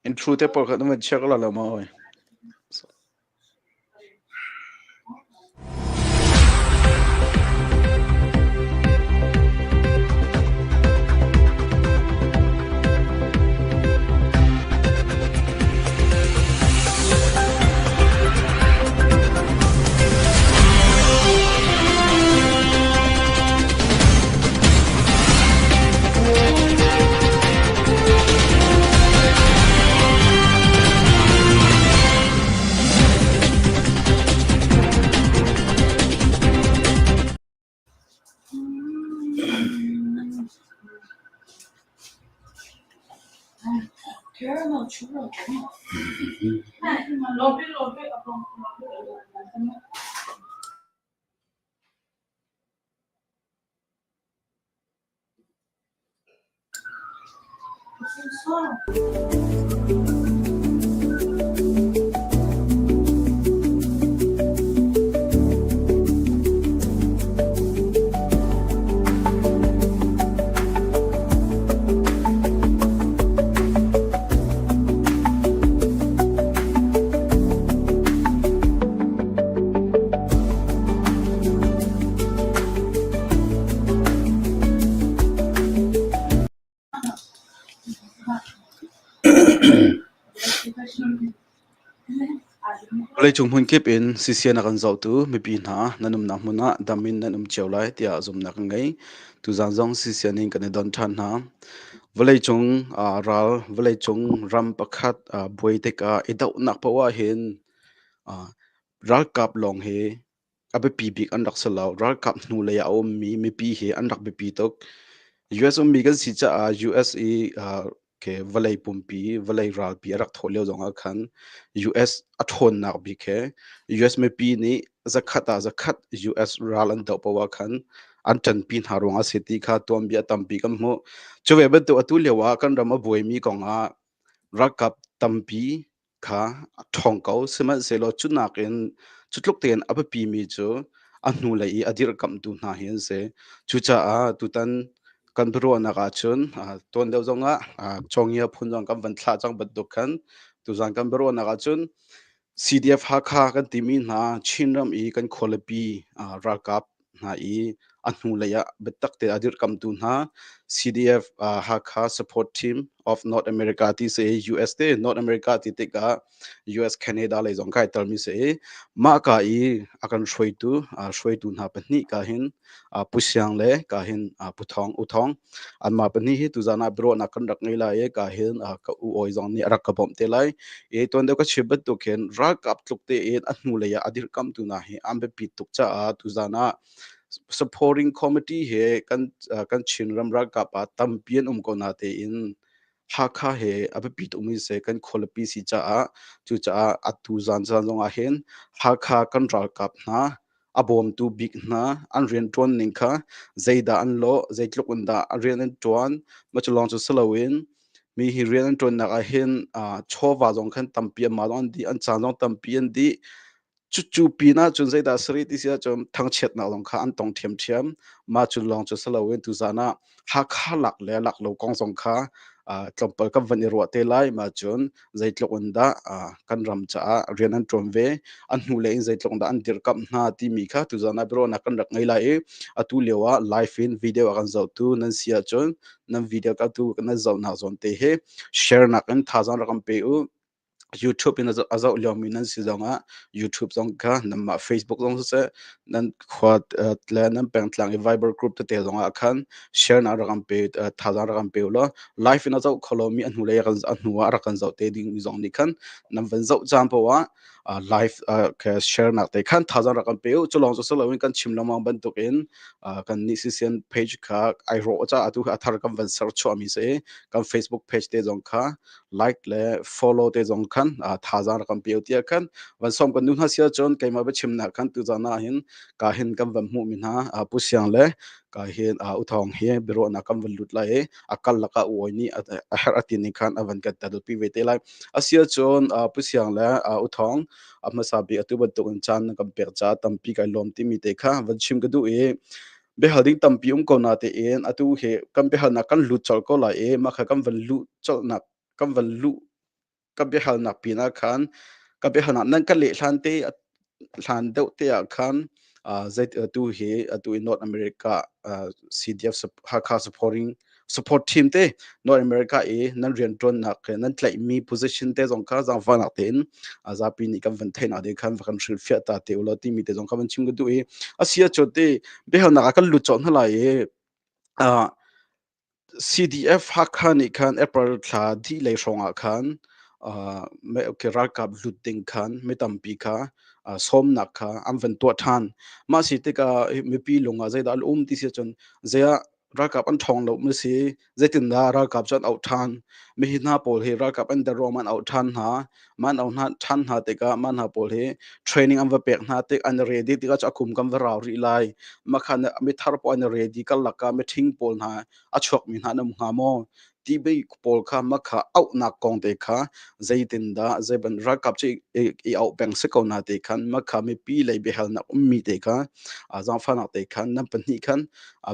Intro te pawl kha na van check la lo ma oi. Caramel churro. Vawleicung hmunkip in sisian a kan zohtu mipi hna nan umnak hmun ah dam in nan um cio lai tiah zumhnak ka ngei. Tuzaan zong sisian in kan i don ṭhan hna. Vawleicung ral, vawleicung ram pakhat buai tikah i dohnak paoh ahhin ralkap lawng hi a biapi bik an rak si lo. Ralkap hnulei ah a ummi mipi hi an rak biapi tuk. US ummi kan si caah US i vawlei pumpi, vawlei ralpi a rak thawh lio zong ah khan US a ṭhawnnak bik he US mipi nih zakhat ah zakhat US ral an doh paoh ah khan an ṭanpi hna ruang a si ti kha tuanbia tampi kan hmuh. Cu ve bantuk atu lio ah kan ram a buaimi kong ah ralkap tampi kha a ṭhawng ko. Sihmanhsehlaw cu nakin cu tluk tein a biapimi cu a hnulei i a dirhkamhtu hna hi an si. Cucaah tutan kan biaruahnak ahcun tuan deuh zongah Cawngia phun zong kan van thlah cang bantuk khan tuzan kan biaruahnak ahcun CDF Hakha kan timi hna Chinram i kan khualipi ralkap hna i a hnulei ah biatak te a dirhkamtu hna CDF Hakha Support Team of North America ti si US te North America ti tikah US Canada lei zong kai telmi si i mah ka i a kan hruaitu hruaitu hna pahnih ka hin Pu Siang le ka hin Pu Thawng U Thawng anmah pahnih hi tuzan ah biaruahnak kan rak ngei lai i ka hin ka u awi zong nih a rak ka bawmh te lai i tuan deuh ka chim bantuk hin ralkap tluk tein a hnulei ah a dirkamtu hna hi an biapit tuk caah tuzan ah supporting committee he kan kan Chinram ralkap ah tampi an um ko na tein Hakha he a biapi tukmi si kan khualipi si caah cucaah atu zan zan zong ah hin Hakha kan ralkap hna a bawmtu bik hna an rianṭuan ning kha zeidah an lawh zeitluk in dah a rian an ṭuan mah cu lawng cu si loin mi hi rian an ṭuannak ah hin chawva zong khan tampi anmah zong an dih an caan zong tampi an dih. Cucu pinah cun zeidah a si rih ti si ahcun thangchiatnak zong kha an tong ṭhiamṭhiam. Mah cu lawng cu si loin tuzaan ah Hakha lak le lak lo kong zong kha tlawmpal kan van i ruah te lai. Mah cun zeitluk in dah kan ram caah rian an ṭuan ve, a hnulei in zeitluk in dah an dirkamh hna timi kha tuzaan ah biaruahnak kan rak ngei lai i atu lio ah live in video a kan zohtu nan si ahcun nan video ka tu nan zohnak zawn te hi share nak in thazaang rak kan pe u. YouTube in a zoh liomi nan si zongah YouTube zong kha nanmah Facebook zong siseh nan khua le nan pengtlang i Viber group tete zongah khan share nak rak kan pe thazaang rak kan pe ulaw live in a zoh kho lomi a hnulei a hnu ah rak kan zoh te dingmi zong nih khan nan van zoh caan poah ah live share nak te khan thazaang rak kan pe u. Cu lawng cu si loin kan chim lengmang bantukin kan nih CCN page kha ai rawh caah atu a thar kan van ser chuahmi si kan Facebook page te zong kha like le follow te zong khan thazaang rak kan pe tiah khan van som kan nu hna sia cun keimah biachimnak khan tuzan ah hin ka hin kan van hmuh mi hna Pu Siang le ka hin U Thawng hi biaruahnak kan van lut lai i a kal lakah U Awi nih a herh a ti ning khan a van kan tel pi ve te lai. Asia cun Pu Siang le U Thawng a hmasa bik atu bantuk in caan na kan pek caah tampi kai lawm timi te kha van chim ka duh i biahal ding tampi um ko na tein atu hi kan biahalnak kan lut colh ko lai i mah kha kan van luh colhnak kan van luh. ka biahalnak pinah khan ka biahalnak nan ka leh hlan te hlan deuh te ah khan zei atu hi atu in North America CDF Hakha supporting support team te North America i nan rian ṭuannak nan tlaihmi position te zong kha zaangfahnak tein zapi nih kan van theihnak ding khan va kan hrilhfiah ta te ulaw timi te zong kha van chim ka duh i a si ahcun ti biahalnak ah kan lut colh hna lai i CDF Hakha nih khan April thla dih lei hrawng ah khan ralkap lut ding khan mi tampi kha sawmnak kha an van tuah ṭhan. Mah si tikah mipi lung ah zeidah an um ti si ahcun zeiah ralkap an ṭhawng lo ma si, zeitindah ralkap cu an auh ṭhan. Mihi hna pawl hi ralkap an der ruangah an auh ṭhan hna. Mah an auh hna ṭhan hna tikah mah hna pawl hi training an va pek hna tik an i ready tikah cu a kum kan va rau rih lai. Mah khan mithar pawl an i ready karlak ah mithing pawl hna a chuakmi hna an um hnga maw? Ti pawl kha mah kha auhnak kong te kha zeitindah zeiban ralkap cu i auh peng si ko na te khan mah kha mipi lei biahalnak ummi te kha zaangfahnak te khan nan pahnih khan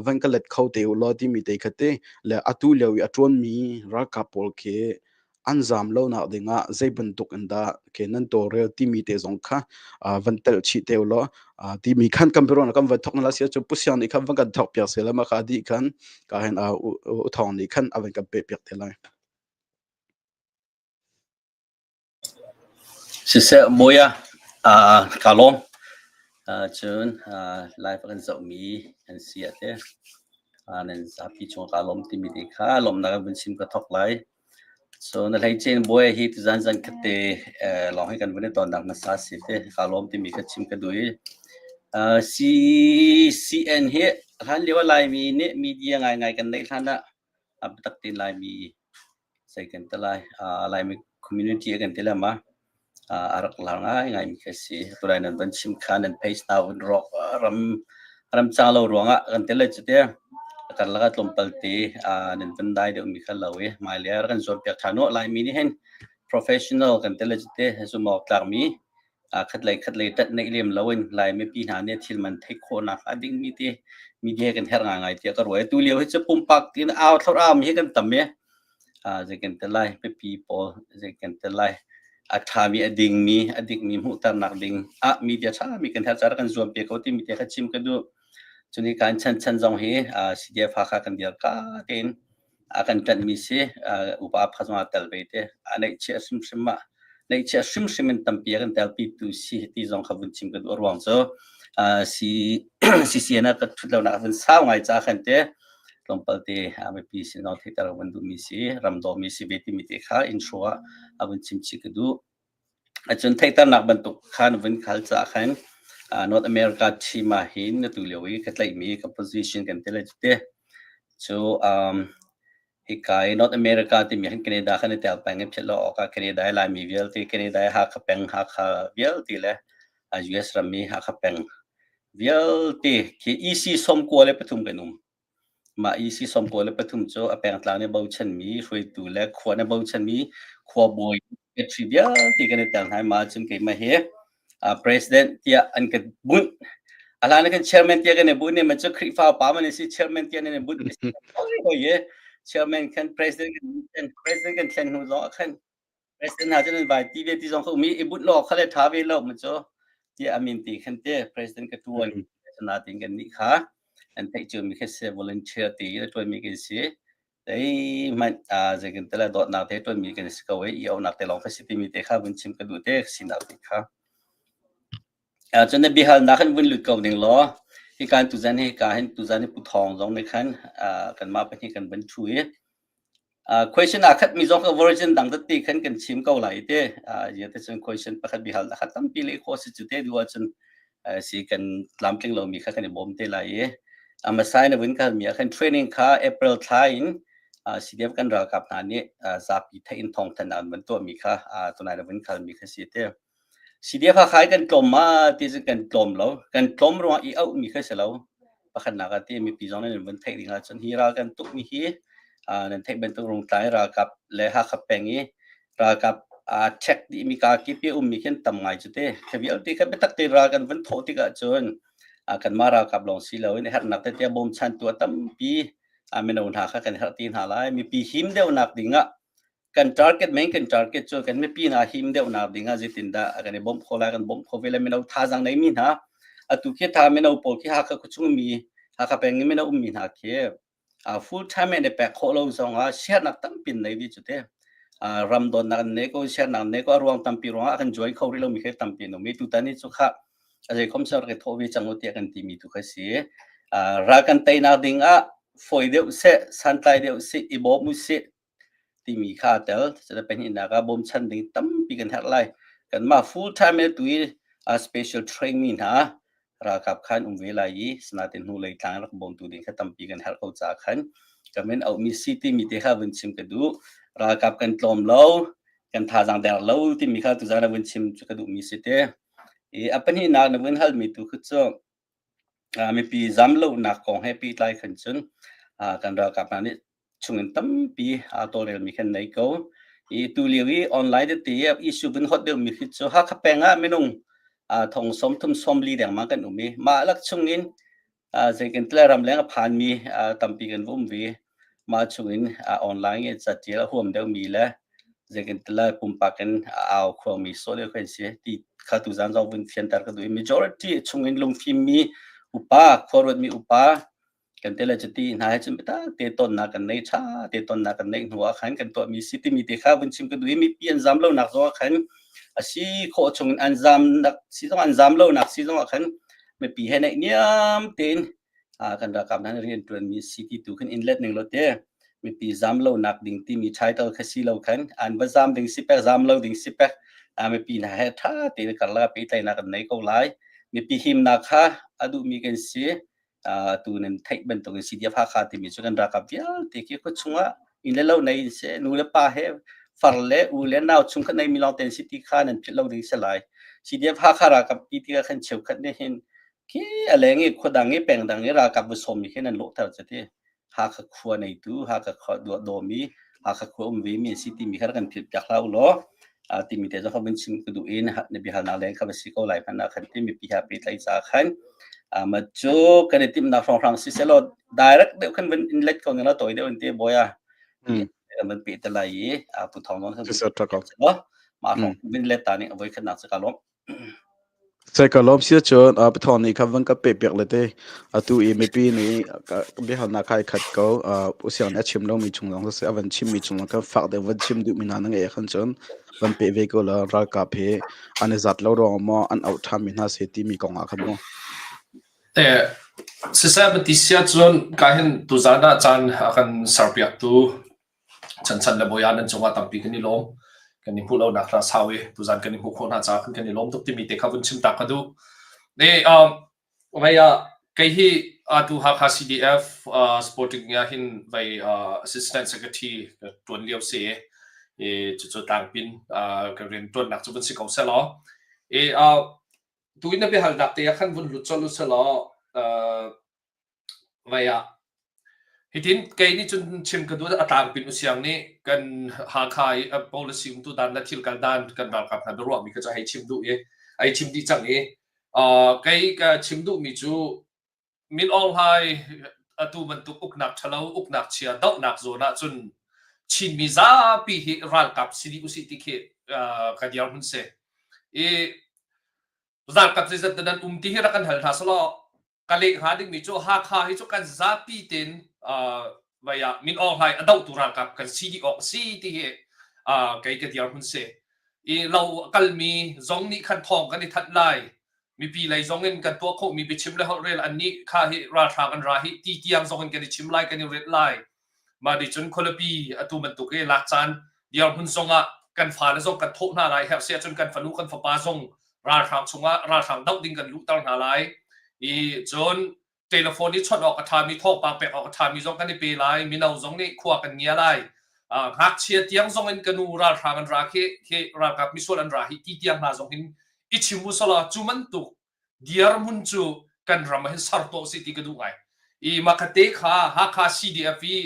van ka let kho te u law timi te kha te le atu lio i a ṭuanmi ralkap pawl khi an zam lonak dingah zei bantuk in dah ke nan tawlrel timi te zong kha van telh chih te ulaw timi khan kan biaruahnak kan van thok na la sia cu pusiang nih khan van kan thok piak sela ma kha dih khan ka hen u thong nih khan a van kan pe piak te lai. Siseh Bawi ah kaa lawm. Cun live a kan zohmi an si ah teh nan zapi cung kaa lawm timi te kha lawmhnak in vun chim ka thawk lai. So na hleice in Bawi hi tuzan zan khatte lawng hi kan vun i tonnak hmasa si te kaa lawm timi kha chim ka duh i CCN hi hlan lio ah Laimi nih media ngaingai kan neih hlan ah a biatak tein Laimi Zei kan ti lai? Laimi community a kan ti le ma a rak lar ngaingaimi khi a si. Tulai nan van chim kha nan page hna vun rawk ram ram cang lo ruangah kan ti le cu te karlak ah tlawmpal te nan van dai deuhmi kha lo i hmailei ah rak kan zuampiak ṭhan u. Laimi nih hin professional kan ti le cu te zumh awk tlakmi khatlei khatlei ṭanh neih lem loin Lai mipi hna nih thil man theih khawhnak a dingmi te media kan herh ngaingai tiah ka ruah. Tu lio hi cu pumpak in au thlor au mi hi kan tam i zei kan ti lai mipi pawl zei kan ti lai a ṭhami a dingmi a dikmi hmuhternak ding ah media ṭhami kan herh caah kan zuam pe ko timi te kha chim ka duh. Cuni kan chan chan zong hi CDF Hakha kan dir ka tein a kan ṭanhmi si upa pha zong aa tel ve te a neihchiah hrimhrim ah neihchiah hrimhrim in tampi a kan telpitu si ti zong kha vun chim ka duh ruang cu si CCN ah ka ṭhut lonak vun sau ngai ca khan te tlawmpal te mipi sin zong theihter vun duhmi si ram dawmi si ve timi te kha intro ah a vun chim chih ka duh. Cun theihternak bantuk khan vun khal caah khan North America team ah hin atu lio i ka tlaihmi ka position kan ti lai cu te. Cu hika i North America timi hin Canada khan i tel peng i philh lo awkah Canada i Laimi vialte, Canada i Hakha peng, Hakha vialte le US ram i Hakha peng vialte khi EC 93 kan um. Mah EC 93 cu a pengtlang nih bochanmi hruaitu le khua nih bochanmi khuabawi secretary vialte kan i tel hna i mah cun keimah hi president tiah an ka bunh. A hlan ah khan chairman tiah kan i bunh i man cu Khrihfa upa man si chairman tiah nan i bunh ti chairman khan president kan president kan thlen hnu zong ah khan President hna cu nan vai ti ve ti zong kha um i i bunh law kha le ṭha ve lo mu cu tiah a min ti khan te president ka ṭuan natin kan nih kha an theih cu mi kha si volunteer ti a ṭuanmi kan si zeihmanh zei kan tela dawtnak te ṭuanmi kan si ko i i auhnak te lawng kha si timi te kha vun chim ka duh te sinak te kha cun na biahalnak kan vun lut ko ning law hi kan tuzan hi ka hin tuzan hi Pu Thawng zong nih khan kanmah pahnih kan van ṭhu i Question aa khatmi zong kha version dang tete khan kan chim ko lai te. Te cun question pakhat bihal kha tampi leh khawh si cu te duh ahcun si kan tlamtling lomi kha kan i bawm te lai i a hmasa in a vun kalmi ah khan training kha April thla in CDF kan ralkap hna nih zapi theih in thawngthanhnak an van tuahmi kha tunai na vun kalmi kha si te. CDF Hakha i kan tlawm ma ti cu kan tlawm lo. Kan tlawm ruangah i auhmi kha si lo. Pakhatnak ah ti mipi zong nih nan vun theih ding ahcun hi ral kan tukmi hi nan theih bantuk Rungtlai ralkap le Hakha peng i ralkap aa check dihmi kaa kip i ummi khi an tam ngai cu te. Khi vialte kha biatak tein ral kan vun thawh tikah cun kanmah ralkap lawng si loin a herhnak tete a bawmchantu a tampi mino hna kha kan herh ti hna lai. Mipi him deuhnak ding ah. Kan target main kan target cu kan mipi hna him deuhnak ding ah zeitindah kan i bawmh khawh lai, kan bawmh khawh ve le mino thazaang neimi hna atu khi tha mino pawl khi Hakha khuachung mi Hakha peng i mino ummi hna khi full time in i pek khawh lo zong ah siarnak tampi nei vi cu te. Ram dawtnak an nei ko, siarnak an nei ko, a ruang tampi ruangah kan join kho rih lomi khi tampi an um i tutan ni cu kha a zei khom ser ke thawh ve cang u tiah kan timi tu kha si. Ral kan teinak ding ah fawi deuh seh, santlai deuh seh, i bawm u sih timi kha aa tel. Cucu pahnihnak ah bawmchan ding tampi kan herh lai. Kanmah full time in atu i special train mi hna ralkap khan um ve lai i sinain hnulei tlang rak bawmtu ding kha tampi kan herh ko caah khan kan min auhmi si timi te kha vun chim ka duh. Ralkap kan tlawm lo, kan thazaang der lo timi kha tuzaan ah vun chim cu ka duhmi si te. I a pahnihnak na vun halmi tu khu cu mipi zam lonak kong he pehtlai khan cun kan ralkap hna nih chungin tampi aa tawlrelmi khan nei ko. I tu lio i online tete i issue vun hot deuhmi khi cu Hakha peng ah minung thong 30 40 dengmang kan um i mah lak chungin zeitintiah ramleng a phanmi tampi kan va um ve. Mah chungin online i catial a huam deuhmi le zeitintiah pumpak in a au khuangmi sawh deuh kan si ti kha tuzaan zong vun fianter ka duh i majority chungin lungfimmi upa khuaruatmi upa kan te le cuti hna he cun biatak te tonnak kan nei ṭha te tonnak kan neih hnu ah khan kan tuahmi si timi te kha vun chim ka duh i mipi an zam lonak zong ah khan a si khawh chung in an zam nak si zong an zam lonak si zong ah khan mipi he naih niam tein kan ralkap hna rian ṭuanmi si ti tu khan in let ning lo te mipi zam lonak ding timi title kha si lo khan an va zam ding si pek zam lo ding si pek mipi hna he ṭha tein karlak pehtlaihnak kan nei ko lai. Mipi himnak kha a duhmi kan si. Tu nan theih bantukin CDF Hakha timi cu kan ralkap vialte khi khua chungah inn le lo nei in seh nu le pa he far le u le nau chung kha nei mi lawng ten si ti kha nan philh lo ding si lai. CDF Hakha ralkap ti tikah khan cheukhat nih hin khi a leng i khua dang i peng dang i ralkap va sawm mi khi nan lawhter cu ti. Hakha khua neitu, Hakha khua dawmi, Hakha khua um ve mi an si timi kha kan philh piak hlah u law timi te zong vun chim ka duh in na biahalnak leng kha va si ko lai hmanh ah khan ti mipi ha pehtlaih ca khan ma cu kan i timhnak hrawnghrang si selaw direct deuh khan vun in let ko ning la tawi deuh in te boya kan van peh te lai i pu thong zong ma hrawng vun let ta ning avoi khatnak cu ka lawm. Sai ka lawm si ahcun Pathawng nih khan van ka pehpiak le te. Atu i mipi nih biahalnak kai khat ko. Usiang nih a chim lomi chung zong siseh, a van chimmi chung zong khan fak deuh van chim duhmi hna na ngeih ahkhan cun van peh ve ko law ralkap hi an i zat lo ruangah maw an auh ṭhanmi hna si timi kong ah khan maw. Siseh va ti si ahcun ka hin tuzaan ah caan a kan serpiaktu Chanchan le Bawipa nan cungah tampi kan i lawm. Kan i hmuh lonak hna sau i tuzan kan i hmuh khawh hna caah kan i lawm tuk timi te kha vun chim ta ka duh. Ne um vei ah kei hi atu Hakha CDF sporting ah hin vei assistant secretary ka tuan lio si i cucu tlangpin ka rian tuannak cu vun si ko selaw. I tu in na biahalnak te ah khan vun lut colh u selaw Vai ah hitin kei nih cun chim ka duh a tlangpin usiang nih kan Hakha i policy umtu dan le thil kal dan kan ralkap hna biaruahmi kha cu hei chim duh i ai chim dih cang i kei ka chim duhmi cu Min Aung Hlaing atu bantuk uknak ṭhalo uknak chia dohnak zawn ah cun Chinmi zapi hi ralkap si dih usih ti khi ka dirhmun si. I ralkap zeizat dah nan um ti hi rak kan hal hna selaw ka leh hnga dingmi cu Hakha hi cu kan zapi tein vai ah Min Aung Hlaing a dohtu ralkap kan si dih awk a si ti hi kei ka dirhmun si. I lo a kalmi zong nih khan thawng kan i thanh lai. Mipi lei zong in kan tuah khawhmi biachim le holhrel an nih kha hi ralhrang an ra hi ti tiang zong in kan i chim lai kan i ret lai. Mah nih cun khualipi atu bantuk i lak caan dirhmun zong ah kan fale zong kan thawh hna lai herh si ahcun kan fanu kan fapa zong ralhrang chungah ralhrang doh ding kan luhter hna lai. I cun telephone i chawnh awk a ṭhami thawngpang pek awk a ṭhami zong kan i pe lai. Mino zong nih khua kan ngia lai. Ngakchia tiang zong in ka nu ralhrang an ra khi khi ralkap misual an ra hi ti tiang hna zong hin i chim u sala cu bantuk dirhmun cu kan ram ah hin ser tuah usih ti ka duh ngai. I mahkate kha Hakha CDF i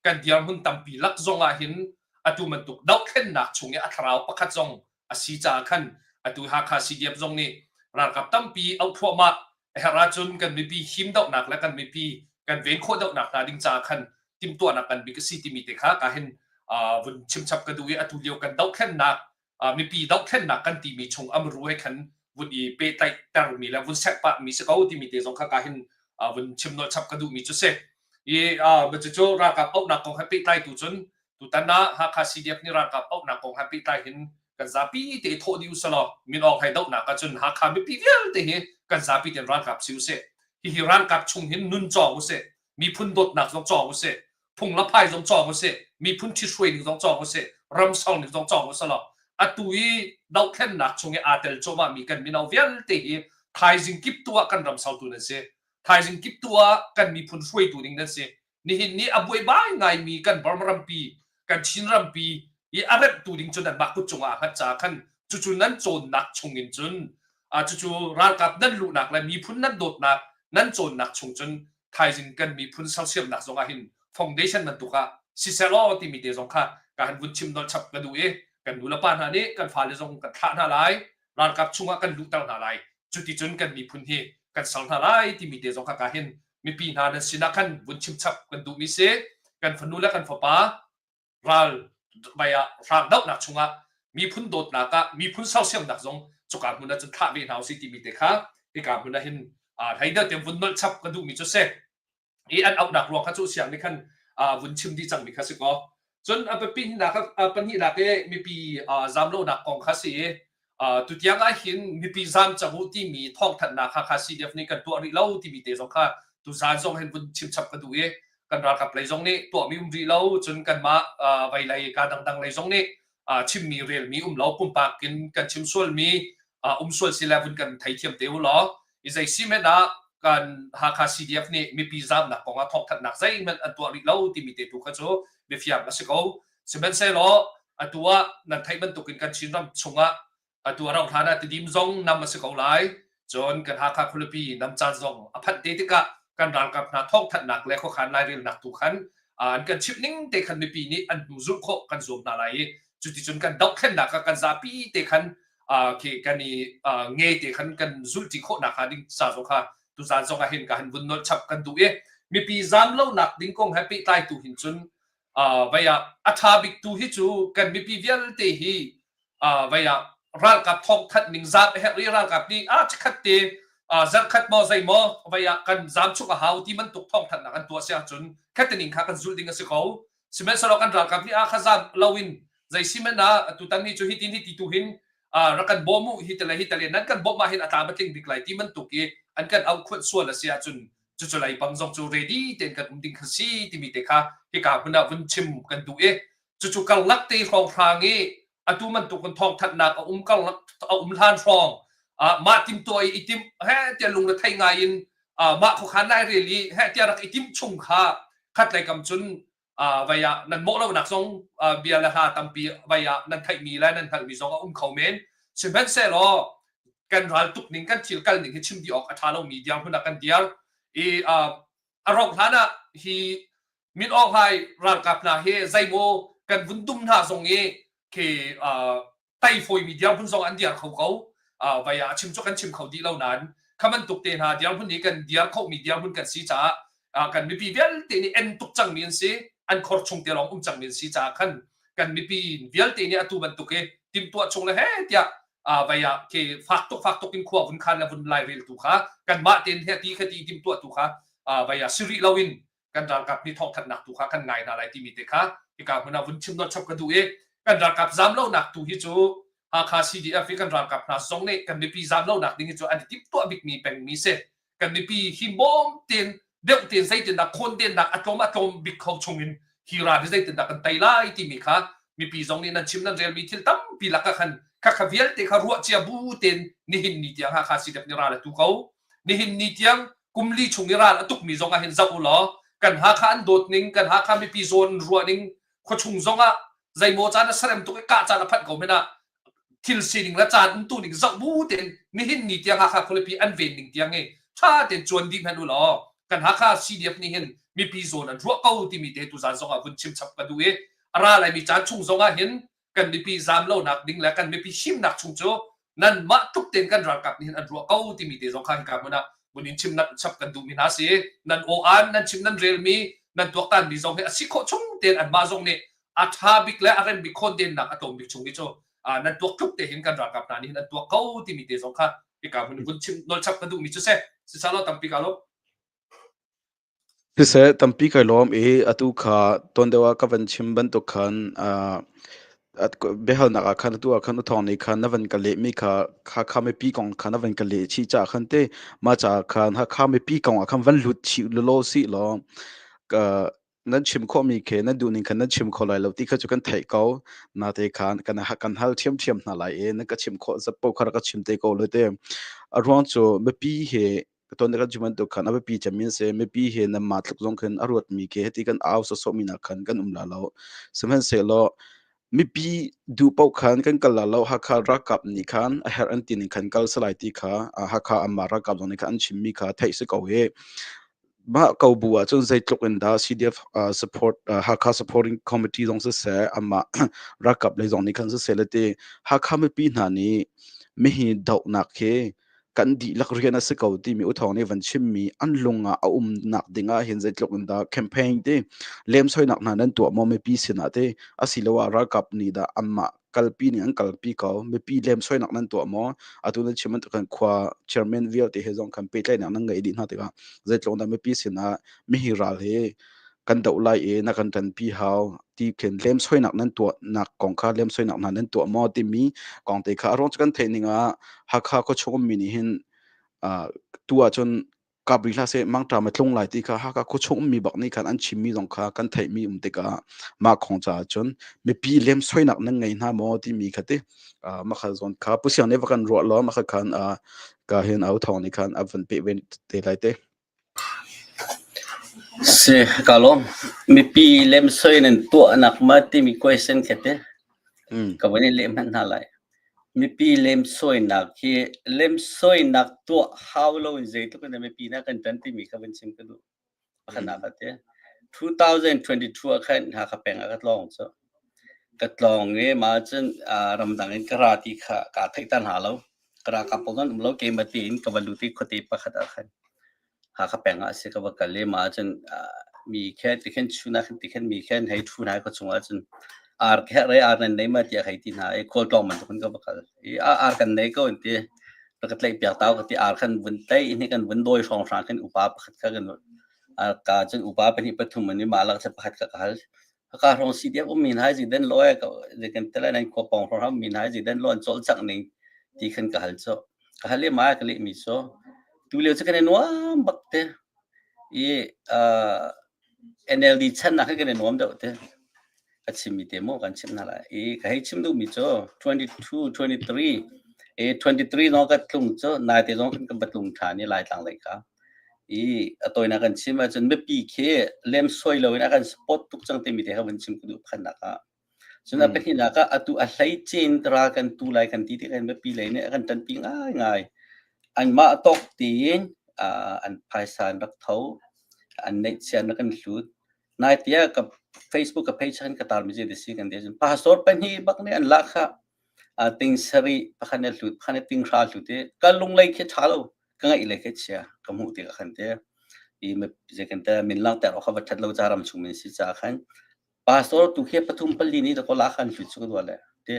kan dirhmun tampi lak zong ah hin atu bantuk dohthlennak chung i a thlarau pakhat zong a si caah khan atu Hakha CDF zong nih ralkap tampi auh thluahmah a herh ahcun kan mipi him dohnak le kan mipi kan ven khawh dohnak hna ding caah khan timhtuahnak kan bik a si timi te kha ka hin vun chimchap ka duh i atu lio kan dohthlennak mipi dohthlennak kan timi chung amru he khan vun i pehtlaih termi le vun serhpah mi si ko timi te zong kha ka hin vun chim nolh chap ka duhmi cu si. I cucu ralkap auhnak kong he pehtlai tu cun tutan ah Hakha CDF nih ralkap auhnak kong he pehtlai hin kan zapi te thawh dih usalaw Min Aung Hlaing dohnak ahcun Hakha mipi vialte hi kan zapi tein ralkap si usih. Hihi ralkap chung hin nun cawng usih. Miphun dawtnak zong cawng usih. Phung le phai zong cawng usih. Miphun ṭhithruai ning zong cawng usih. Ram ser ning zong cawng usalaw atu i dohthlennak chung i aa tel cuahmahmi kan mino vialte hi thaizing kip tu ah kan ram sertu nan si. Thaizing kip tu ah kan miphun hruaitu ding nan si. Nihin ni a buaibai ngaimi kan Burma rampi, kan Chin rampi i a remhtu ding cu nanmah kut cungah aa hngat caah khan cucu nan cawnnak chungin cun cucu ralkap nan luhnak le miphun nan dawtnak nan cawnnak chung cun thaizing kan miphun sersiamnak zongah hin foundation bantuk ah siseh law timi te zong kha ka han vun chim nolh chap ka duh i kan nu le pa hna nih kan fale zong kan thlah hna lai ralkap chungah kan luhter hna lai cuticun kan miphun hi kan ser hna lai timi te zong kha ka hin mipi hna nan sinah khan vun chimchap kan duhmi si. Kan fanu le kan fapa ral vai ah hrang dohnak chungah miphun dawtnak ah miphun sersiamnak zong cuka hmun ah cun thlah ve hna usih timi te kha hika hmun ah hin hlei deuh tiang vun nolh chap ka duhmi cu si. I an auhnak ruang kha cu siang nih khan vun chim dih cangmi kha si kaw. Cun a pahnihnak pahnihnak i mipi zamlonak kong kha si i tutiang ah hin mipi zam cang u timi thawngthanhnak kha kha CDF nih kan tuah rih lo timi te zong kha tuzaan zong hin vun chimchap ka duh i kan ralkap lei zong nih tuahmi um rih lo cun kanmah vei lei ka dangdang lei zong nih chimmi relmi um lo pumpak in kan chim sualmi um sual si le vun kan theithiam te u law i zei si hmanh ah kan Hakha CDF nih mipi zamnak kong ah thawngthanhnak zeihmanh an tuah rih lo timi te tu kha cu biafiang a si ko. Sihmanhsehlaw atu ah nan theih bantukin kan Chinram chungah atu a rauh hlan ah Tidim zong nam a si ko lai. Cun kan Hakha khualipi nam caan zong a phanh te tikah kan ralkap hna thawngthanhnak le khuakhan lairelnak tu khan an kan chimh ning te khan mipi nih an hnu zulh khawh kan zuam hna lai i cuticun kan dohthlennak ah kan zapi te khan khi kan i nge te khan kan zulhṭi khawh nak hnga ding ca zong kha tuzaan zong ah hin ka han vun nolh chap kan duh i mipi zam lonak ding kong he pehtlai tu hin cun vei ah a ṭha bik tu hi cu kan mipi vialte hi vei ah ralkap thawngthanh ning zam a herh i ralkap nih a chikhat te zarhkhat maw zei maw vei ah kan zam chung a hau ti bantuk thawngthanhnak an tuah si ahcun khataning kha kan zulh ding a si ko. Sihmanhsehlaw kan ralkap nih a kha zam loin zei si hmanh ah tutan ni cu hitin hi ti tu hin rak kan bawm u hi tale hi tale nan kan bawmh ah hin a tlam a tling bik lai ti bantuk i an kan auh khuanh sual a si ahcun cucu lei bang zong cu ready tein kan um ding kha si timi te kha hika hmun ah vun chim kan duh i cucu karlak te hrawnghrang i atu bantuk in thawngthanhnak a um karlak a um hlan hrawng mah timtuah i i timh he tiah lungre thei ngai in mah khuakhan lai rel i he tiah rak i timh chung kha khatlei kam cun vai ah nan mawh lonak zong bia le hla tampi vai ah nan theihmi le nan hngalhmi zong a um kho men. Sihmanhsehlaw kan ral tuk ning kan thil kal ning hi chim dih awk a ṭha lomi dirhmun ah kan dir i a rauh hlan ah hi Min Aung Hlaing ralkap hna hi zeimaw kan vun dum hna zong i khi tei fawimi dirhmun zong an dir kho ko. Vai ah chim cu kan chim kho dih lo nain kha bantuk te hna dirhmun i kan dir khomi dirhmun kan si caah kan mipi vialte nih en tuk cangmi an si an khor chung te lawng um cangmi an si caah khan kan mipi vialte nih atu bantuk i timhtuah chung le he tiah vai ah khi fak tuk fak tuk in khua vun khan le vun lairel tu kha kanmah tein he ti kha ti timhtuah tu kha vai ah si rih loin kan ralkap nih thawngthanhnak tu kha kan ngai hna lai timi te kha hika hmun ah vun chim nawl chap ka duh i kan ralkap zam lonak tu hi cu Hakha CDF i kan ralkap hna zong nih kan mipi zam lonak ding hi cu an i timhtuah bikmi pengmi si. Kan mipi hi bawm tein deuh tein zeitindah khawndennak a tlawm a tlawm bik kho chungin hi ral hi zeitindah kan tei lai timi kha mipi zong nih nan chim nan relmi thil tampi lakah khan khakha vialte kha ruah cia bu tein nihin ni tiang Hakha CDF nih ral a tu ko. Nihin ni tiang kum li chung i ral a tukmi zong ah hin zoh u law kan Hakha an dawt ning kan Hakha mipi zawn ruah ning khuachung zong ah zeimaw caan a sarem tuk i kah caan a phanh ko hmanh ah thil sining le caan umtu ning zoh bu tein nihin ni tiang Hakha khualipi an ven ning tiang hi ṭha tein cuan dih hmanh u law kan Hakha CDF nih hin mipi zawn an ruah ko timi te tuzaan zong ah vun chim chap ka duh i a ra laimi caan chung zong ah hin kan mipi zam lonak ding le kan mipi himnak chung cu nanmah tluk tein kan ralkap nih hin an ruah ko timi te zong kha hika hmun ah mun in chim nan chap kan duhmi hna si. Nan aw-an nan chim nan relmi nan tuaktanmi zong hi a si khawh chung tein anmah zong nih. A ṭha bik le a rem bik khawndennak a tlawm bik chung hi cu nan tuak tluk te hin kan ralkap hna nih hin an tuak ko timi te zong kha hika hmun vun chim nolchap ka duhmi cu si. Sisalaw tampi ka lawm. Siseh, tampi kai lawm i atu kha tuan deuh ah ka van chim bantuk khan biahalnak ah khan atu ah khan u Thawng nih khan na van ka lehmi kha Hakha mipi kong kha na van ka leh chih caah khan te mah caah khan Hakha mipi kong ah khan van lut chih lawlaw sih law nan chim khawhmi khi nan duhning khan nan chim kho lai lo ti kha cu kan theih ko. Nate khan kan kan hal ṭhiamṭhiam hna lai i nan ka chim khawh zat paoh kha rak ka chim te ko lo te. A ruang cu mipi hi ton kan chim bantuk khan a biapi cem in si mipi hi nanmah tluk zong khin a ruatmi khi hiti kan au sawsawhmi nak khan kan um la lo. Sihmanhsehlaw mipi duh paoh khan kan kal la lo. Hakha ralkap nih khan a herh an ti ning khan kal salai ti kha Hakha anmah ralkap zong nih khan an chimmi kha theih si ko hi. Mah ko bu ahcun zeitluk in dah CDF support Hakha Supporting Committee zong siseh amah ralkap lei zong nih khan siseh le ti Hakha mipi hna nih mihi dohnak hi kan dihlak rian a si ko timi U Thawng nih van chimmi an lung ah a umnak ding ah hin zeitluk in dah campaign ti lemsoinak hna nan tuah maw mipi sinah ti asiloah ralkap nih dah anmah kalpi ning an kalpi ko mipi lemsoinak nan tuah maw atu nan chim bantuk khan khua chairman vialte he zong khan pehtlaihnak nan ngei dih hna tikah zeitluk dah mipi sinah mihi ral hi kan doh lai i na kan ṭanpi hau ti khin lemsoinak nan tuahnak kong kha lemsoinak hna nan tuah maw timi kong te kha a ruang cu kan theih ning ah Hakha khuachung ummi nih hin tu ahcun kap rih hlah seh mangṭam a tlung lai ti kha Hakha khuachung ummi bak nih khan an chimmi zong kha kan theihmi um tikah mah kong caah cun mipi lemsoinak nan ngei hna maw timi kha ti mah kha zawn kha Pu Siang nih va kan ruah law mah kha khan ka hin au thawng nih khan a van peh ve te lai te. Si, ka lawm. Mipi lemsoi nan tuahnak ma timi question khi te ka van in leh hmanh hna lai. Mipi lemsawinak hi lemsawinak tuah hau lo in zeitluk in dah mipi na kan ṭan timi kha van chim ka duh. Pakhatnak ah te. 2022 ah khan Hakha peng ah ka tlawng cu. Ka tlawng i mah cun ramdang in ka ra ti kha kaa theihter hna lo. Ka ralkap pawl an um lo. Keimah tein ka va lut i khuate pakhat ah khan Hakha peng ah a si ka va kal i mah ahcun mi khe tikhin chun ah khin tikhin mi khe an hei ṭhu hna i khuachung ahcun ar khe re ar nan nei ma tiah hei ti hna i khualtlawng bantuk in ka va kal i ar kan nei ko an ti. Rak ka tlaih piak tau ka ti ar khan vun tlaih i kan vun dawi hrawnghrang khin upa pakhat kha kan ka cun upa pahnih pathum an i mah lak pakhat kha ka hal. Haka hrawng CDF ummi hna hi zeidan law kan tel nan khua pawng hrawng ummi hna hi zeidan law an cawlcangh ning ti khan ka hal cu. Ka hal i mah ka lehmi cu tu lio cu kan i nuam bak te i NLD chan nak kan i nuam deuh te. A chimmi te maw kan chimh hna lai. I ka hei chim duhmi cu 22, 23 e 23 zong ka tlung cu naite zong kan ka tlung ṭhan i Laitlang lei kha. I a tawinak kan chim ahcun mipi khi lemsoi loin a kan support tuk cang timi te kha vun chim ka duh phannak ah. Cun a pahnihnak ah atu a hleice in ral kan tu lai kan ti tikah mipi lei nih a kan ṭanpi ngaingai. Anmah tawk tein an phaisa an rak tho, an neihchia an rak kan hlut. Nai tiah ka Facebook ka page khan ka tarmi zei si kan ti ahcun pastor pahnih bak nih an lak kha ting sarih pakhat nih a hlut, pakhat nih ting hra a hlut i ka lunglei khi ṭha lo. Ka ngaih le ka chia ka hmuh tikah khan te i zei kan te min langhter awk kha va ṭhat lo ca ram chung min si caah khan pastor tu khi pathum pali nih dakaw la khan hlut cu ka duah le ti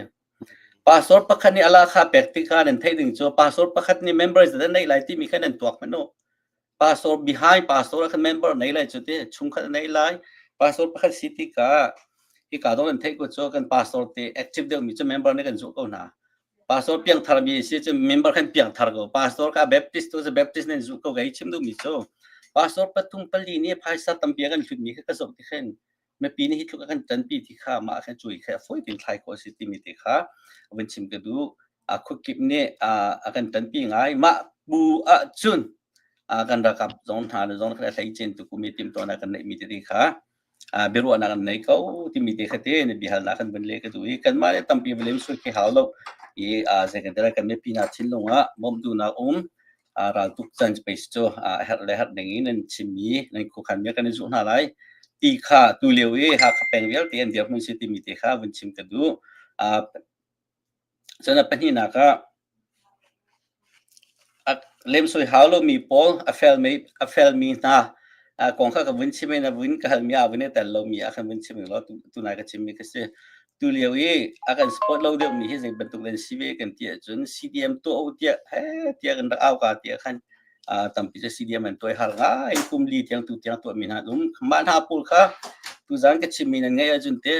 pastor pakhat nih ala kha pek tikah nan theih ding cu pastor pakhat nih members nan neih lai timi kha nan tuak hmanh u pastor behind pastor khan member nei lai cu ti chungkhat nei lai pastor pakhat si tikah hika dong nan theih ko cu kan pastor te active deuh mi cu member nih kan zuh ko hna Pastor piangthar mi si cu member khan piangthar ko. Pastor kha Baptist tu Baptist nan zuh ko kai chim duh mi cu. Pastor pathum pali nih phaisa tampi a kan hlut mi kha ka zoh ti khin mipi nih hi tluk a kan ṭanpi ti kha mah khan cui kha fawi tein thlai khawh a si timi te kha vun chim ka duh. A khuakip nih a kan ṭanpi ngai. Mah bu ah cun kan ralkap zong hna le zong kha hlei cin tu kum i timhtuahnak kan neih mi tete kha biaruahnak an nei ko timi te kha te na biahalnak kan vun leh ka duh i kanmah le tampi va lem sui khi hau lo i zei kan tira kan mipi hna thinlung ah bawmhduhnak um raltuk chan space cu a herh le herh ding in nan chimmi nan khuakhan mi kan i zuh hna lai ti kha tu lio i Hakha peng vialte an dirhmun si timi te kha vun chim ka duh. Cun a pahnihnak ah a lemsoi hau lomi pawl a felmi hna. Kong kha ka vun chim i na vun ka halmi ah vun i tel lomi ah khan vun chim law tunai ka chimmi ka si. Tu lio i a kan support lo deuhmi hi zei bantuk nan si ve kan ti ahcun CDM tuah u tiah he tiah kan rak au ka tiah khan tampi cu CDM an tuai har ngai kum li tiang tu tiang tuahmi hna an um. Mah hna pawl kha tuzan ka chimmi nan ngaih ahcun te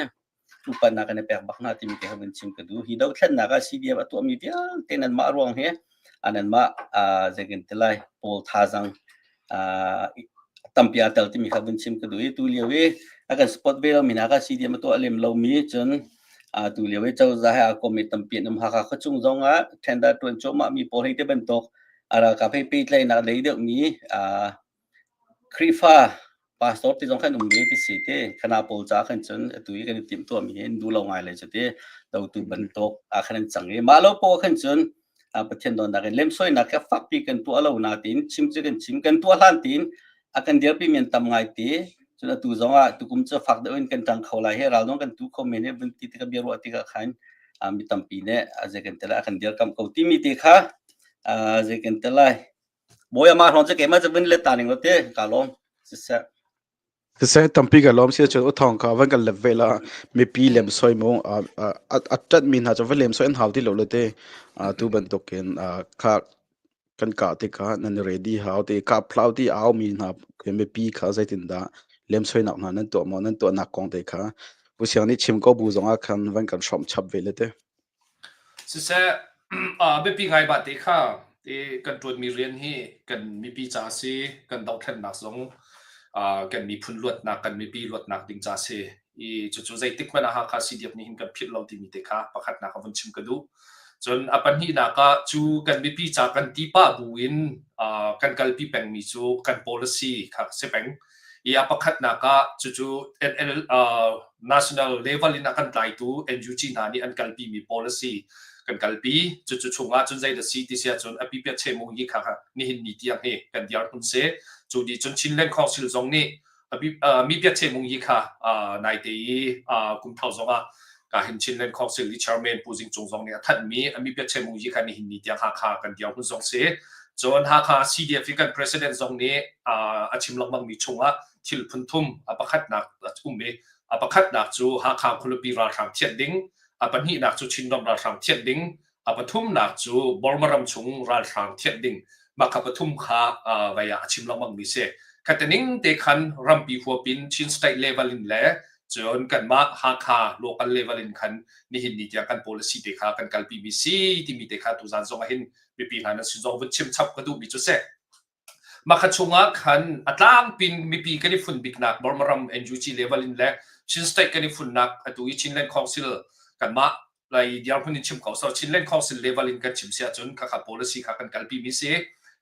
upatnak kan i pek bak hna timi te kha vun chim ka duh. Hi dothlennak ah CDF a tuahmi vialte nanmah ruang hi nanmah zeitin ti lai pawl thazang tampi aa tel timi kha vun chim ka duh i tu lio i a kan support ve lomi hna kha CDM a tuah lem lomi cun tu lio i cozah he aa kommi tampi an um. Hakha khuachung zong ah tender tuan cuahmah mi pawl hei te bantuk a ralkap he pehtlaihnak lei deuhmi Khrihfa pastor ti zong khan um ve ti si ti khana pawl ca khan cun atu i kan i timh tuahmi hi an duh lo ngai le cu ti dotu bantuk ah khan an cang i mah lo paoh khan cun Pathian dawtnak in lemsoinak kha fakpi kan tuah lo na tiin chim cu kan chim kan tuah hlan tiin a kan dirpi mi an tam ngai ti cun atu zong ah tukum cu fak deuh in kan ṭang kho lai he ral zong kan tu kho men he vun ti tikah bia ruah tikah khan mi tampi nih zei kan ti lai a kan dirkamh ko timi te kha zei kan ti lai Bawi amah hrawng cu keimah cu vun let ta ning law ti ka lawm. Siseh. Siseh tampi ka lawm si cun uthong kha van kan lep ve la mipi lem soi mu a tat mi hna cu va lem soi an hau ti lo le te tu bantukin kha kan kah tikah nan ready hau ti kah phlau ti au mi hna mipi kha zeitin dah lem soinak hna nan tuah maw nan tuahnak kong te kha Pu Siang nih chim ko bu zong ah khan van kan hrawm chap ve le te. Siseh, biapi ngai bah te kha ti kan ṭuanmi rian hi kan mipi ca a si, kan dohthlennak zong kan miphun luatnak, kan mipi luatnak ding ca a si. I cucu zeitik hmanh ah Hakha CDF nih hin kan philh lo timi te kha pakhatnak ah vun chim ka duh. Cun a pahnihnak ah cu kan mipi ca kan ti pah bu in kan kalpi pengmi cu kan policy kha si peng. I a pakhatnak ah cucu NL, national level in a kan tlaitu NUG hna nih an kalpimi policy kan kalpi. Cucu chungah cun zeidah si ti si ahcun a pipiat chemung yi kha nihin ni tiang hi kan dirhmun si. Cu dih cun Chinland Council zong nih mi piat chemung yi kha naite i kum thar zong ah ka hin Chinland Council i chairman Pu Zing Cung zong nih a thanhmi ami piat chemung yi kha nihin ni tiang Hakha kan dirhmun zong si. Cun Hakha CDF i kan president zong nih a chim lengmangmi chungah thil phun thum a pakhatnak a um i a pakhatnak cu Hakha khualipi ralhrang thianh ding, a pahnihnak cu Chinram ralhrang thianh ding, a pathumnak cu Burma ram chung ralhrang thianh ding. Mah kha pathum kha vai ah a chim lengmangmi si. Khataning te khan rampi huapin Chin state level in le cun kanmah Hakha local level in khan nihin ni tiang kan policy te kha kan kalpimi si timi te kha tuzan zong ah hin mipi hna nan sin zong vun chim chap ka duhmi cu si. Mah chungah khan a tlangpin mipi kan i fun biknak Burma ram NUG level in le Chin State kan i funnak atu i Chinland Council kanmah lai dirhmun in chim ko so Chinland Council level in kan chim si ahcun khakha policy kha kan kalpi mi si.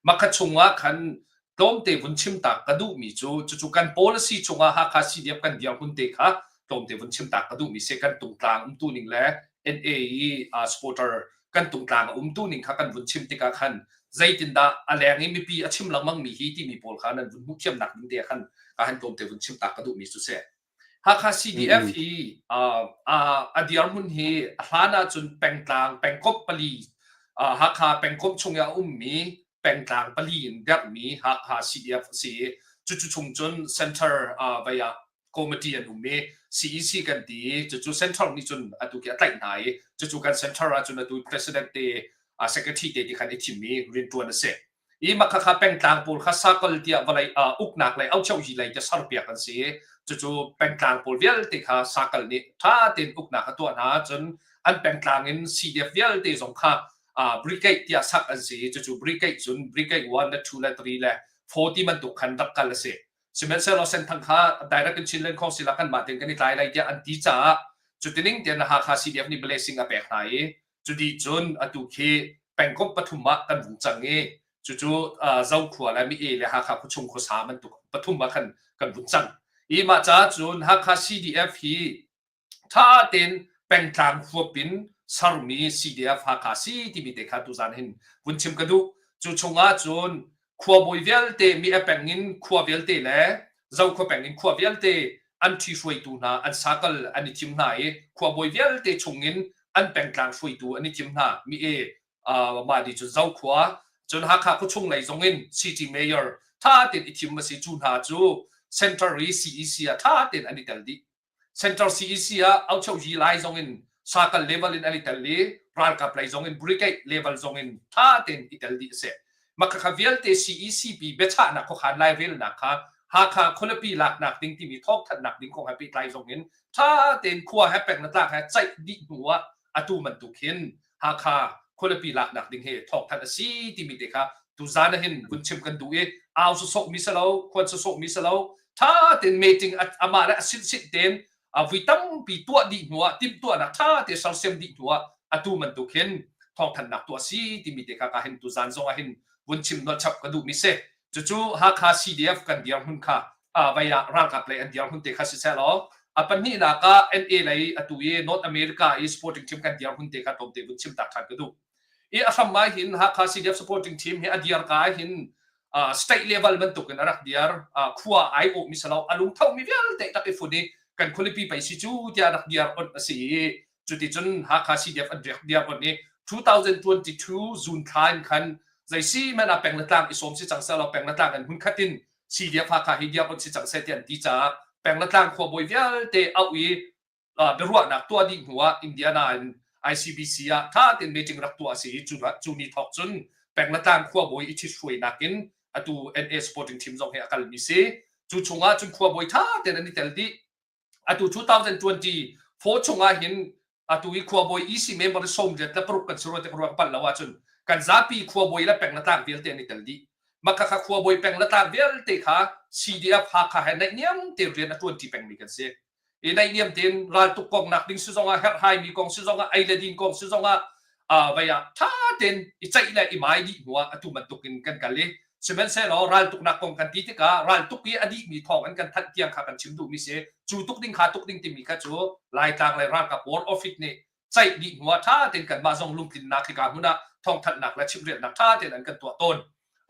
Mah chungah khan tlawmte vun chim tak ka duhmi cu cucu kan policy chungah Hakha CDF kan dirhmun te kha tlawmte vun chim tak ka duhmi si kan tungtlang umtu ning le NA i supporter kan tungtlang a umtu ning kha kan vun chim tikah khan zeitindah a leng i mipi a chim lengmang mi hi timi pawl kha nan vun hmuh thiamnak ding te khan ka han tlawmte vun chim ta ka duhmi cu si. Hakha CDF hi a dirhmun hi a hlan ahcun pengtlang pengkomh pali Hakha pengkomh chung i a ummi pengtlang pali in derhmi Hakha CDF a si i cucu chung cun center vei ah committee an um i CEC kan ti i cucu central nih cun atu khi a tlaih hna i cucu kan central ahcun atu president te secretary te ti khan i thim i rianṭuan a si. I mah khakha pengtlang pawl kha circle tiah vawlei uknak lei aucheuhi lei te serpiak an si i cucu pengtlang pawl vialte kha circle nih ṭha tein uknak a tuah hna cun an pengtlang in CDF vialte zong kha brigade tiah sak an si i cucu brigade cun brigade 1 le 2 le 3 le 4 ti bantuk khan rak kal a si. Sihmanhsehlaw Senthang kha direct in Chinland Council ah kanmah tein kan i tlai lai tiah an ti caah cutining tiah Hakha CDF nih blessing a pek hna i cudi cun atu khi pengkomh pathum ah kan vung cang i cucu Zokhua le Mi-e le Hakha khuachung khuasa bantuk pathum ah khan kan vun cang. I mah caah cun Hakha CDF hi ṭha tein pengtlang huap in sermi CDF Hakha si timi te kha tuzan hin vun chim ka duh. Cu chungah cun khuabawi vialte mi a peng in khua vialte le Zokhua peng in khua vialte an ṭhihruaitu hna an sakal an i thim hna i khuabawi vialte chungin an pengtlang hruaitu an i thim hna. Mi e mah nih cun Zokhua cun Hakha khuachung lei zong in city mayor. Tha tein i thim a si. Cu hna cu center i CEC ah tha tein an i tel dih. Center CEC ah aucheuhyi lai zong in sakal level in an i tel i ralkap lei zong in brigade level zong in tha tein i tel dih a si. Makhakha vialte CEC pi biachahnak khuakhan lairelnak kha Hakha khualipi laknak ding timi thawngthanhnak ding kong he pehtlai zong in tha tein khua he peng le tlang he ceih dih hnu ah atu bantuk hin Hakha khualipi laknak ding hi thawngthanh a si timi te kha tuzan ah hin vun chim kan duh i au sawsawh mi si lo khuan sawsawh mi si lo tha tein meeting amah le a silsit tein vui tampi tuah dih hnu ah timhtuahnak tha te sersiam dih hnu ah atu bantuk hin thawngthanhnak tuah si timi te kha ka hin tuzan zong ah hin vun chim nolh chap ka duh mi si. Cucu Hakha CDF kan dirhmun kha vai ah ralkap lei an dirhmun te kha siseh law a pahnihnak ah NA lei atu i North America i supporting team kan dirhmun te kha tlawmte vun chim tak ṭhan ka duh. I a hram ah hin Hakha CDF supporting team hi a dir ka ah hin state level bantuk in a rak dir. Khua ai awh mi si lo, a lungtho mi vialte tak i fun i kan khualipi pei si cu tiah rak dir onh a si i cuticun Hakha CDF an riak dir onh i 2022 June thla in khan zei si hmanh ah peng le tlang i sawm si cang seh law peng le tlang in hmunkhat in CDF Hakha hi dir onh si cang seh ti an ti caah peng le tlang khuabawi vialte auh i biaruahnak tuah dih hnu ah Indiana in ICBC ah tha tein meeting rak tuah a si i cu ni thawk cun peng le tlang khuabawi i ṭhithruainak in atu NA supporting team zong hi a kalmi si. Cu chungah cun khuabawi tha tein an i tel dih. Atu 2024 chungah hin atu i khuabawi EC member 46 kan si rua te ka ruah ka palh lo ahcun kan zapi khuabawi le peng le tlang vialte an i tel dih. Mah kha khuabawi peng le tlang vialte kha CDF Hakha he naihniam tein rian a ṭuanṭi pengmi kan si. I naihniam tein raltuk kong nak ding si zongah herhhaimi kong si zongah ei le din kong si zongah vei ah ṭha tein i ceih le i mai dih hnu ah atu bantuk in kan kal i sihmanhsehlaw raltuknak kong kan ti tikah raltuk i a dihmi thawng in kan thanh tiang kha kan chim duhmi si. Cu tuk ding kha tuk ding timi kha cu Laitlang le ralkap war office nih ceih dih hnu ah ṭha tein kanmah zong lungtlinnak hika hmun ah thawngthanhnak le chimhrelnak ṭha tein an kan tuah tawn.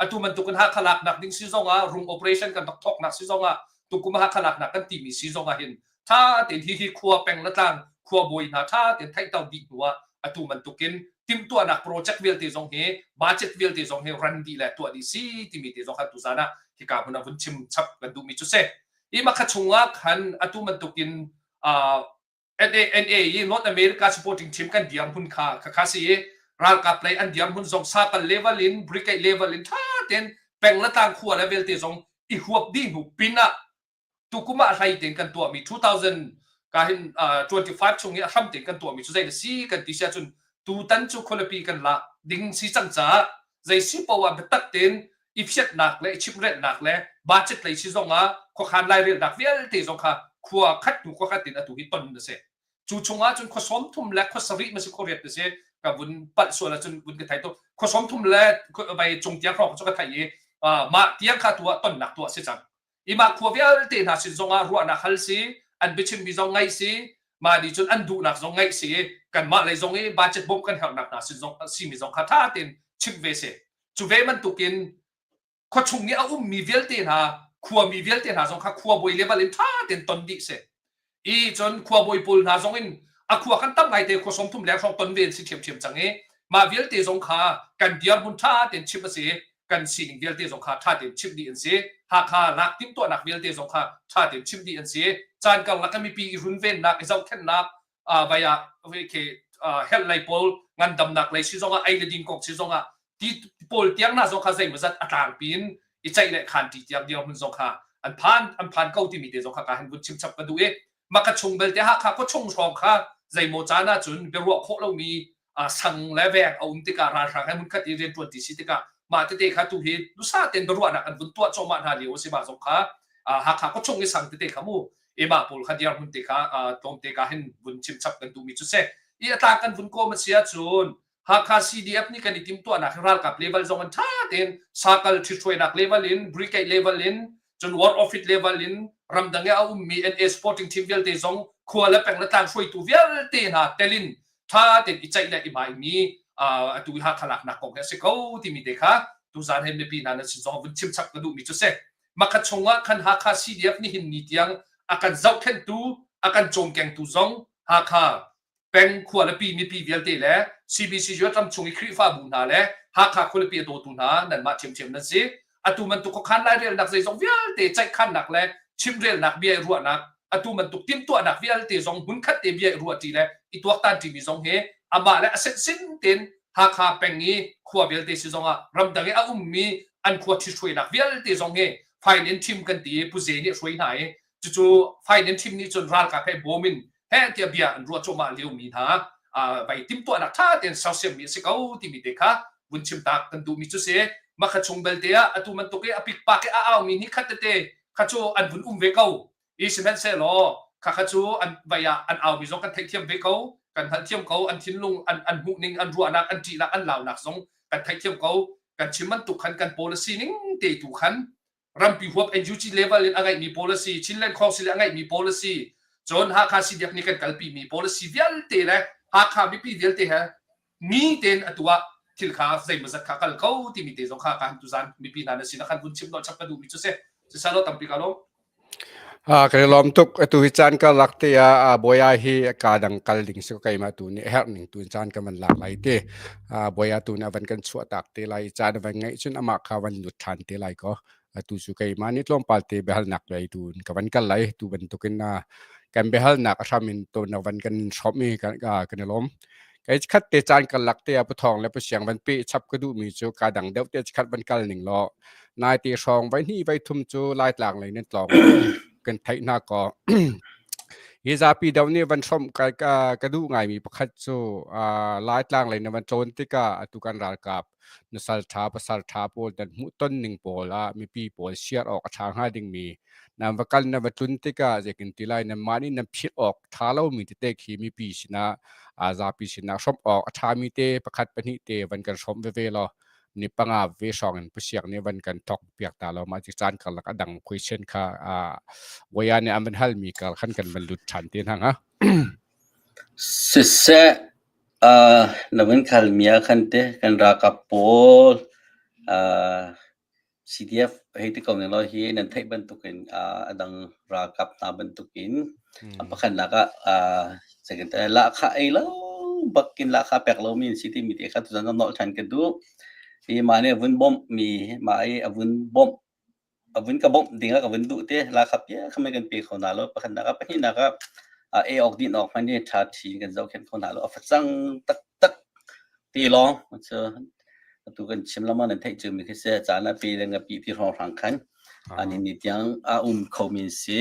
Atu bantukin Hakha laknak ding si zongah rung operation kan rak thawknak si zongah tukum Hakha laknak kan timi si zongah hin ṭha tein hihi khua peng le tlang khua bawi hna ṭha tein theihter dih hnu ah atu bantukin timhtuahnak project vialte zong hi budget vialte zong hi ran dih le tuah dih si timi te zong kha tuzan ah hika hmun ah vun chim chap kan duhmi cu si. Hi makha chungah khan atu bantukin NA NA i North America supporting team kan dirhmun kha khakha si i ralkap lei an dirhmun zong sapal level in brigade level in tha tein peng le tlang khua le vialte zong i huap dih hnu pin ah tukum ah hlei tein kan tuahmi 2000 ka hin 25 chung i a hram tein kan tuahmi cu zei na si kan ti sia cun tutan cu khualipi kan lak ding si cang caah zei si poah biatak tein i fiatnak le i chimhrelhnak le budget lei si zong ah khuakhan lairelnak vialte zong kha khua khat hnu khua khat in atu hi ton a si. Cu chung ah cun khua 30 le khua sarih ma si khua riat na si ka vun palh sual ahcun vun ka thei to khua 30 le vai cung tiang hrawng cu ka thei i mah tiang kha tu ah tonnak tuah si cang. I mah khua vialte hna sin zong ah ruahnak hal si an biachimmi zong ngaih si mah nih cun an duhnak zong ngaih si kanmah lei zong i budget bawmh kan herhnak hna sin zong simi zong kha tha tein chimh ve si. Cu ve bantukin khuachung i a ummi vialte hna, khuami vialte hna zong kha khuabawi level in ṭha tein ton dih si. I cun khuabawi pawl hna zong in a khua kan tam ngaite khua 30 leng hrawng ton ve an si ṭhiamṭhiam cang i mah vialte zong kha kan dirhmun ṭha tein chimh a si i kan sining vialte zong kha ṭha tein chimh dih an si. Hakha lak timhtuahnak vialte zong kha ṭha tein chimh dih an si. Caan karlak ah mipi i runvennak, i zohkhenhnak, vai ah health lei pawl ngandamnak lei si zongah ei le din kong si zongah ti pawl tiang na zong kha zeimawzat a tlangpi in i ceih le khan ti tiang dirhmun zong kha an phan an phan ko timi te zong kha ka hin vun chim chap ka duh i maka chung belte Hakha khua chung hrawng kha zeimaw caan ah cun biaruah khawh lomi sang le veng a um tikah ralhrang he hmunkhat i rianṭuan ti si tikah mah tete kha tu hi dusa tein biaruahnak an vun tuah cuahmah hna lio a si mah zong kha Hakha khua chung i sang tete kha mu i mah pawl kha dirhmun te kha tlawmte ka hin vun chim chap kan duhmi cu si. I a tlang kan vun kawm a si ahcun Hakha CDF nih kan i timhtuahnak hi ralkap level zong in ṭha tein sakal ṭhithruainak level in brigade level in cun war office level in ramdang i a ummi NA supporting team vialte zong khua le peng le tlang hruaitu vialte hna telin ṭha tein i ceih le i maimi atu i Hakha laknak kong hi a si ko timi te kha tuzan he mipi hna nan sin zong vun chim chap ka duhmi cu si. Makha chungah khan Hakha CDF nihin ni tiang a kan zohkhenhtu, a kan cawmkengtu zong Hakha peng khualipi mipi vialte le CBC ram chung i Khrihfabu hna le Hakha khualipi a dawtu hna nanmah ṭhiamṭhiam nan si. Atu bantuk khuakhan lairelnak zeizong vialte ceihkhannak le chimrelnak bia i ruahnak, atu bantuk timhtuahnak vialte zong hmunkhat te bia i ruahṭi le i tuaktan ṭimi zong hi amah le a sensin tein Hakha peng i khua vialte si zongah ramdang i a ummi an khua ṭhithruainak vialte zong hi finance team kan ti i Pu Ze nih a hruai hna i cucu finance team nih cun ralkap he bawm in heh tiah bia an ruah cuahmah liomi hna vai timhtuahnak ṭha tein sersiammi a si ko timi te kha vun chim tak kan duhmi cu si. Mah kha chung belte ah atu bantuk i a pikpak i a aumi ni khat tete kha cu an vun um ve ko. I sihmanhsehlaw khakha cu an vai ah an aumi zong kan theihthiam ve ko, kan hngalhthiam ko, an thinlung an an hmuhning, an ruahnak, an ṭihnak, an launak zong kan theihthiam ko. Kan chim bantuk khan kan policy ning te tu khan rampi huap NUG level in a ngeihmi policy, Chinland Council a ngeihmi policy, cun Hakha CDF nih kan kalpimi policy vialte le Hakha mipi vialte he ni tein atu ah thil kha zeimawzat kha kal ko timi te zong kha ka han tuzan mipi hna na sin ah khan vun chim nawl chap ka duhmi cu si. Sisalo tampi ka lawm. Kan i lawm tuk. Atu hi caan karlak te ah Bawia hi kaa dang kal ding si ko keimah tu nih a herh ning tu in caan ka van lak lai ti. Bawia tu nih a van kan chuah tak te lai i caan a van ngeih cun amah kha van lut ṭhan te lai kaw. Atu cu keimah nih tlawmpal te biahalnak lei tu in ka van kal lai. Tu bantukin kan biahalnak a hram in tawn a van kan hrawmh i kan i lawm. Kei khat te caan karlak te ah Puthawng le Pusiang van peh chap ka duhmi cu ka dang deuh te khat van kal ning law nai te hrawng vai hnih vai thum cu Laitlang lei nan tlawng kan theih hna kaw hi zapi deuh nih van hrawmh ka, ka, ka duh ngaimi pakhat cu uh, Laitlang lei na van tlawn tikah atu kan ralkap nusal ṭha pasal ṭha pawl nan hmuhton ning pawl ah mipi pawl siar awk a ṭha hnga dingmi nan va kal na va tlun tikah zeikin ti lai nanmah nih nan philh awk ṭha lomi tete khi mipi sinah zapi sinah hrawmh awk a ṭhami te pakhat pahnih te van kan hrawmh veve law ni panga ve hrawng in pusiak nih van kan thok piak ta lo ma ti caan karlak a dang question kha voia nih an van halmi kar khan kan van lut ṭhan te hna hnga. Siseh Na van khalmi ah khan teh kan ralkap pawl CDF hei ti ko ning law hi nan theih bantukin a dang ralkap hna bantukin a pakhatnak ah lahkhah ei lo bakin lahkhah pek lomi an si timi te kha tuzan ah nolh ṭhan ka duh. Hi mah nih a vun bawmhmi mah i a vun bawmh a vun ka bawmh ding ah ka vun duh te la khap ye khame kan pe kho na lo pakhatnak ah pahnihnak ah ei awk din awk hmanh hi ṭha ṭhi kan zohkhenh kho hna lo a facang taktak ti lawng cu atu kan chim lama nan theih cu mi khi si caan ah pi le ngapi ti hrawng hrang khan ani ni tiang a um kho mi si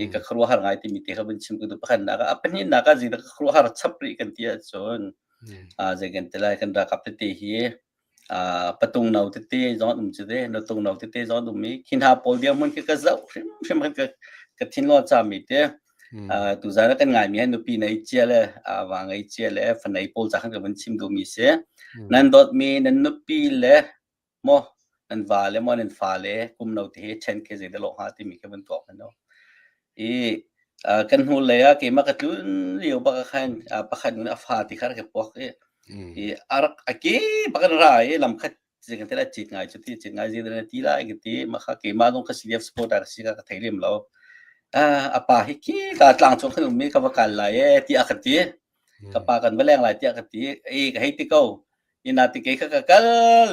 i ka khuaruahhar ngai timi te kha vun chim ka duh pakhatnak ah a pahnihnak ah zing ka khuaruahhar chap rih kan ti ahcun zei kan ti lai kan ralkap tete hi patung no tete zong an um cu te nutung no tete zong an um i khi hna pawl dirhmun khi ka zoh hrimhrim khan ka ka thinlung a cami te tuzan ah kan ngaimi hi nupi nei cia le va ngei cia le fanei pawl ca khan ka vun chim duhmi si nan dawtmi nan nupi le maw nan va le maw nan fa le kum no te he chen ke zei dah lawh hnga timi khi vun tuak hmanh i kan hnu lei ah keimah ka tlun lio bak ah khan pakhat in a fa ti kha rak i puak i i a rak a ke bak in ra i lam khat kan ti lai cit ngai cu ti cit ngai zi na ti lai ka ti mah kha keimah zong ka CDF supporter si ka ka thei lem lo a pa hi khi ka tlang chung khan um mi ka va kal lai e tiah ka ti ka pa kan va leng lai tiah ka ti e ka hei ti ko Ina ti ke kha ka kal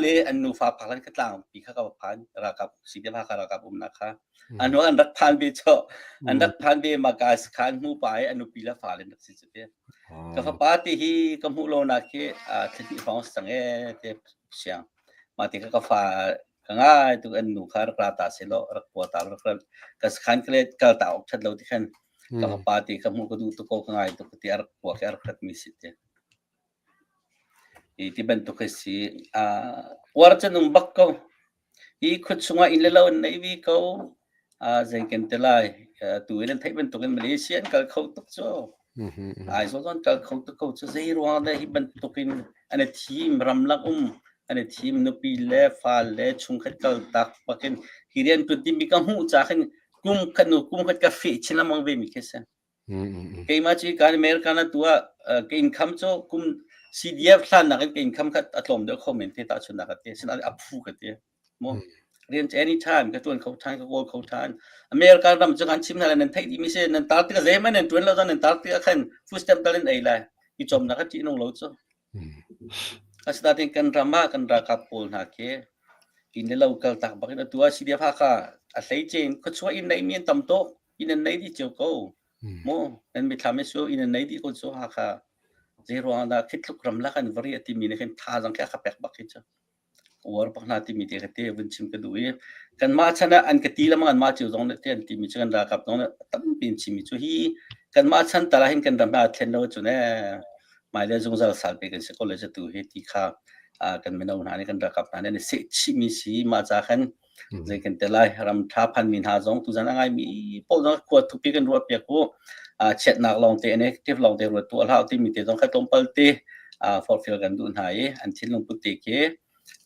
i an nufa phak ka tlang pi kha ka va phan ralkap si te kha ralkap umnak kha anu an rak phan ve cho an rak phan ve ma ka khan hmu pa i anu pi la fa le rak si chu te ka fapa ti hi ka hmuh lo nak hi thli hrawng sang e te siang ma ti ka ka fa ka ngai tu an nu kha rak ra ta se lo rak pua ta rak ka khan kle kal ta ok that lo ti khan ka fapa ti ka hmuh ka du tu ko ka ngai tu ti rak pua ke rak rat mi si te Hi ti bantuk hi si. Uar cu an um bak ko. Hi khua chungah inn le lo an nei vi ko. Zei kan ti lai. Tu in an theih bantukin Malaysia an kal kho tuk cu. Aizawl zong an kal kho tuk ko cu. Zei ruang dah hi bantukin an i thim, ramlak um an i thim, nupi le fa le chungkhat kal tak bakin hi rian ṭuan timi ka hmuh ca khin kum khat hnu kum khat ka feh chin lengmang ve mi khi si. Keimah cu kan America na tu ah ka income cu kum CDF hlan nakin ka income kha a tlawm deuh kho men te tahchunhnak ka ti. Sinain a phu ka ti. Mu rian cu anytime ka tuan kho than ka kawl kho than. America ram cu kan chim hna lai nan theih dih mi si nan tar tikah zeihmanh nan tuan lo zong nan tar tikah khan food stamp tal in ei lai. I cawmnak a ṭih nung lo cu. Asinain kan ram ah kan ralkap pawl hna khi. Inn le lo kal tak bak in atu ah CDF Hakha a hleice in khuachuah inn nei mi an tam tuk. Inn an nei dih cio ko. Mu nan mithlam i su inn an nei dih ko cu Hakha. Zei ruang dah khi tluk ramlak an vari a timi nih khin thazaang khi a ka pek bak khi cu. Uar bak hna timi te kha te vun chim ka duh i kanmah chan ah an ka ti lengmang anmah cio zong nih te an timi cu kan ralkap zong nih tampi in chimmi cu hi kanmah chan tal ah hin kan ram hi aa thlen lo ahcun ee hmailei zungzal sal pe kan si ko le tu hi ti kha kan mino hna nih kan ralkap hna nih an i seh chihmi si mah ca khan zei kan te lai ram tha phanmi hna zong tuzan a ngaimi pawl zong khua thupi kan ruah piak u chiatnak lawng te negative lawng te ruat tu a hlau timi te zong kha tlawmpal te forhfial kan duh hna i an thinlung put te khi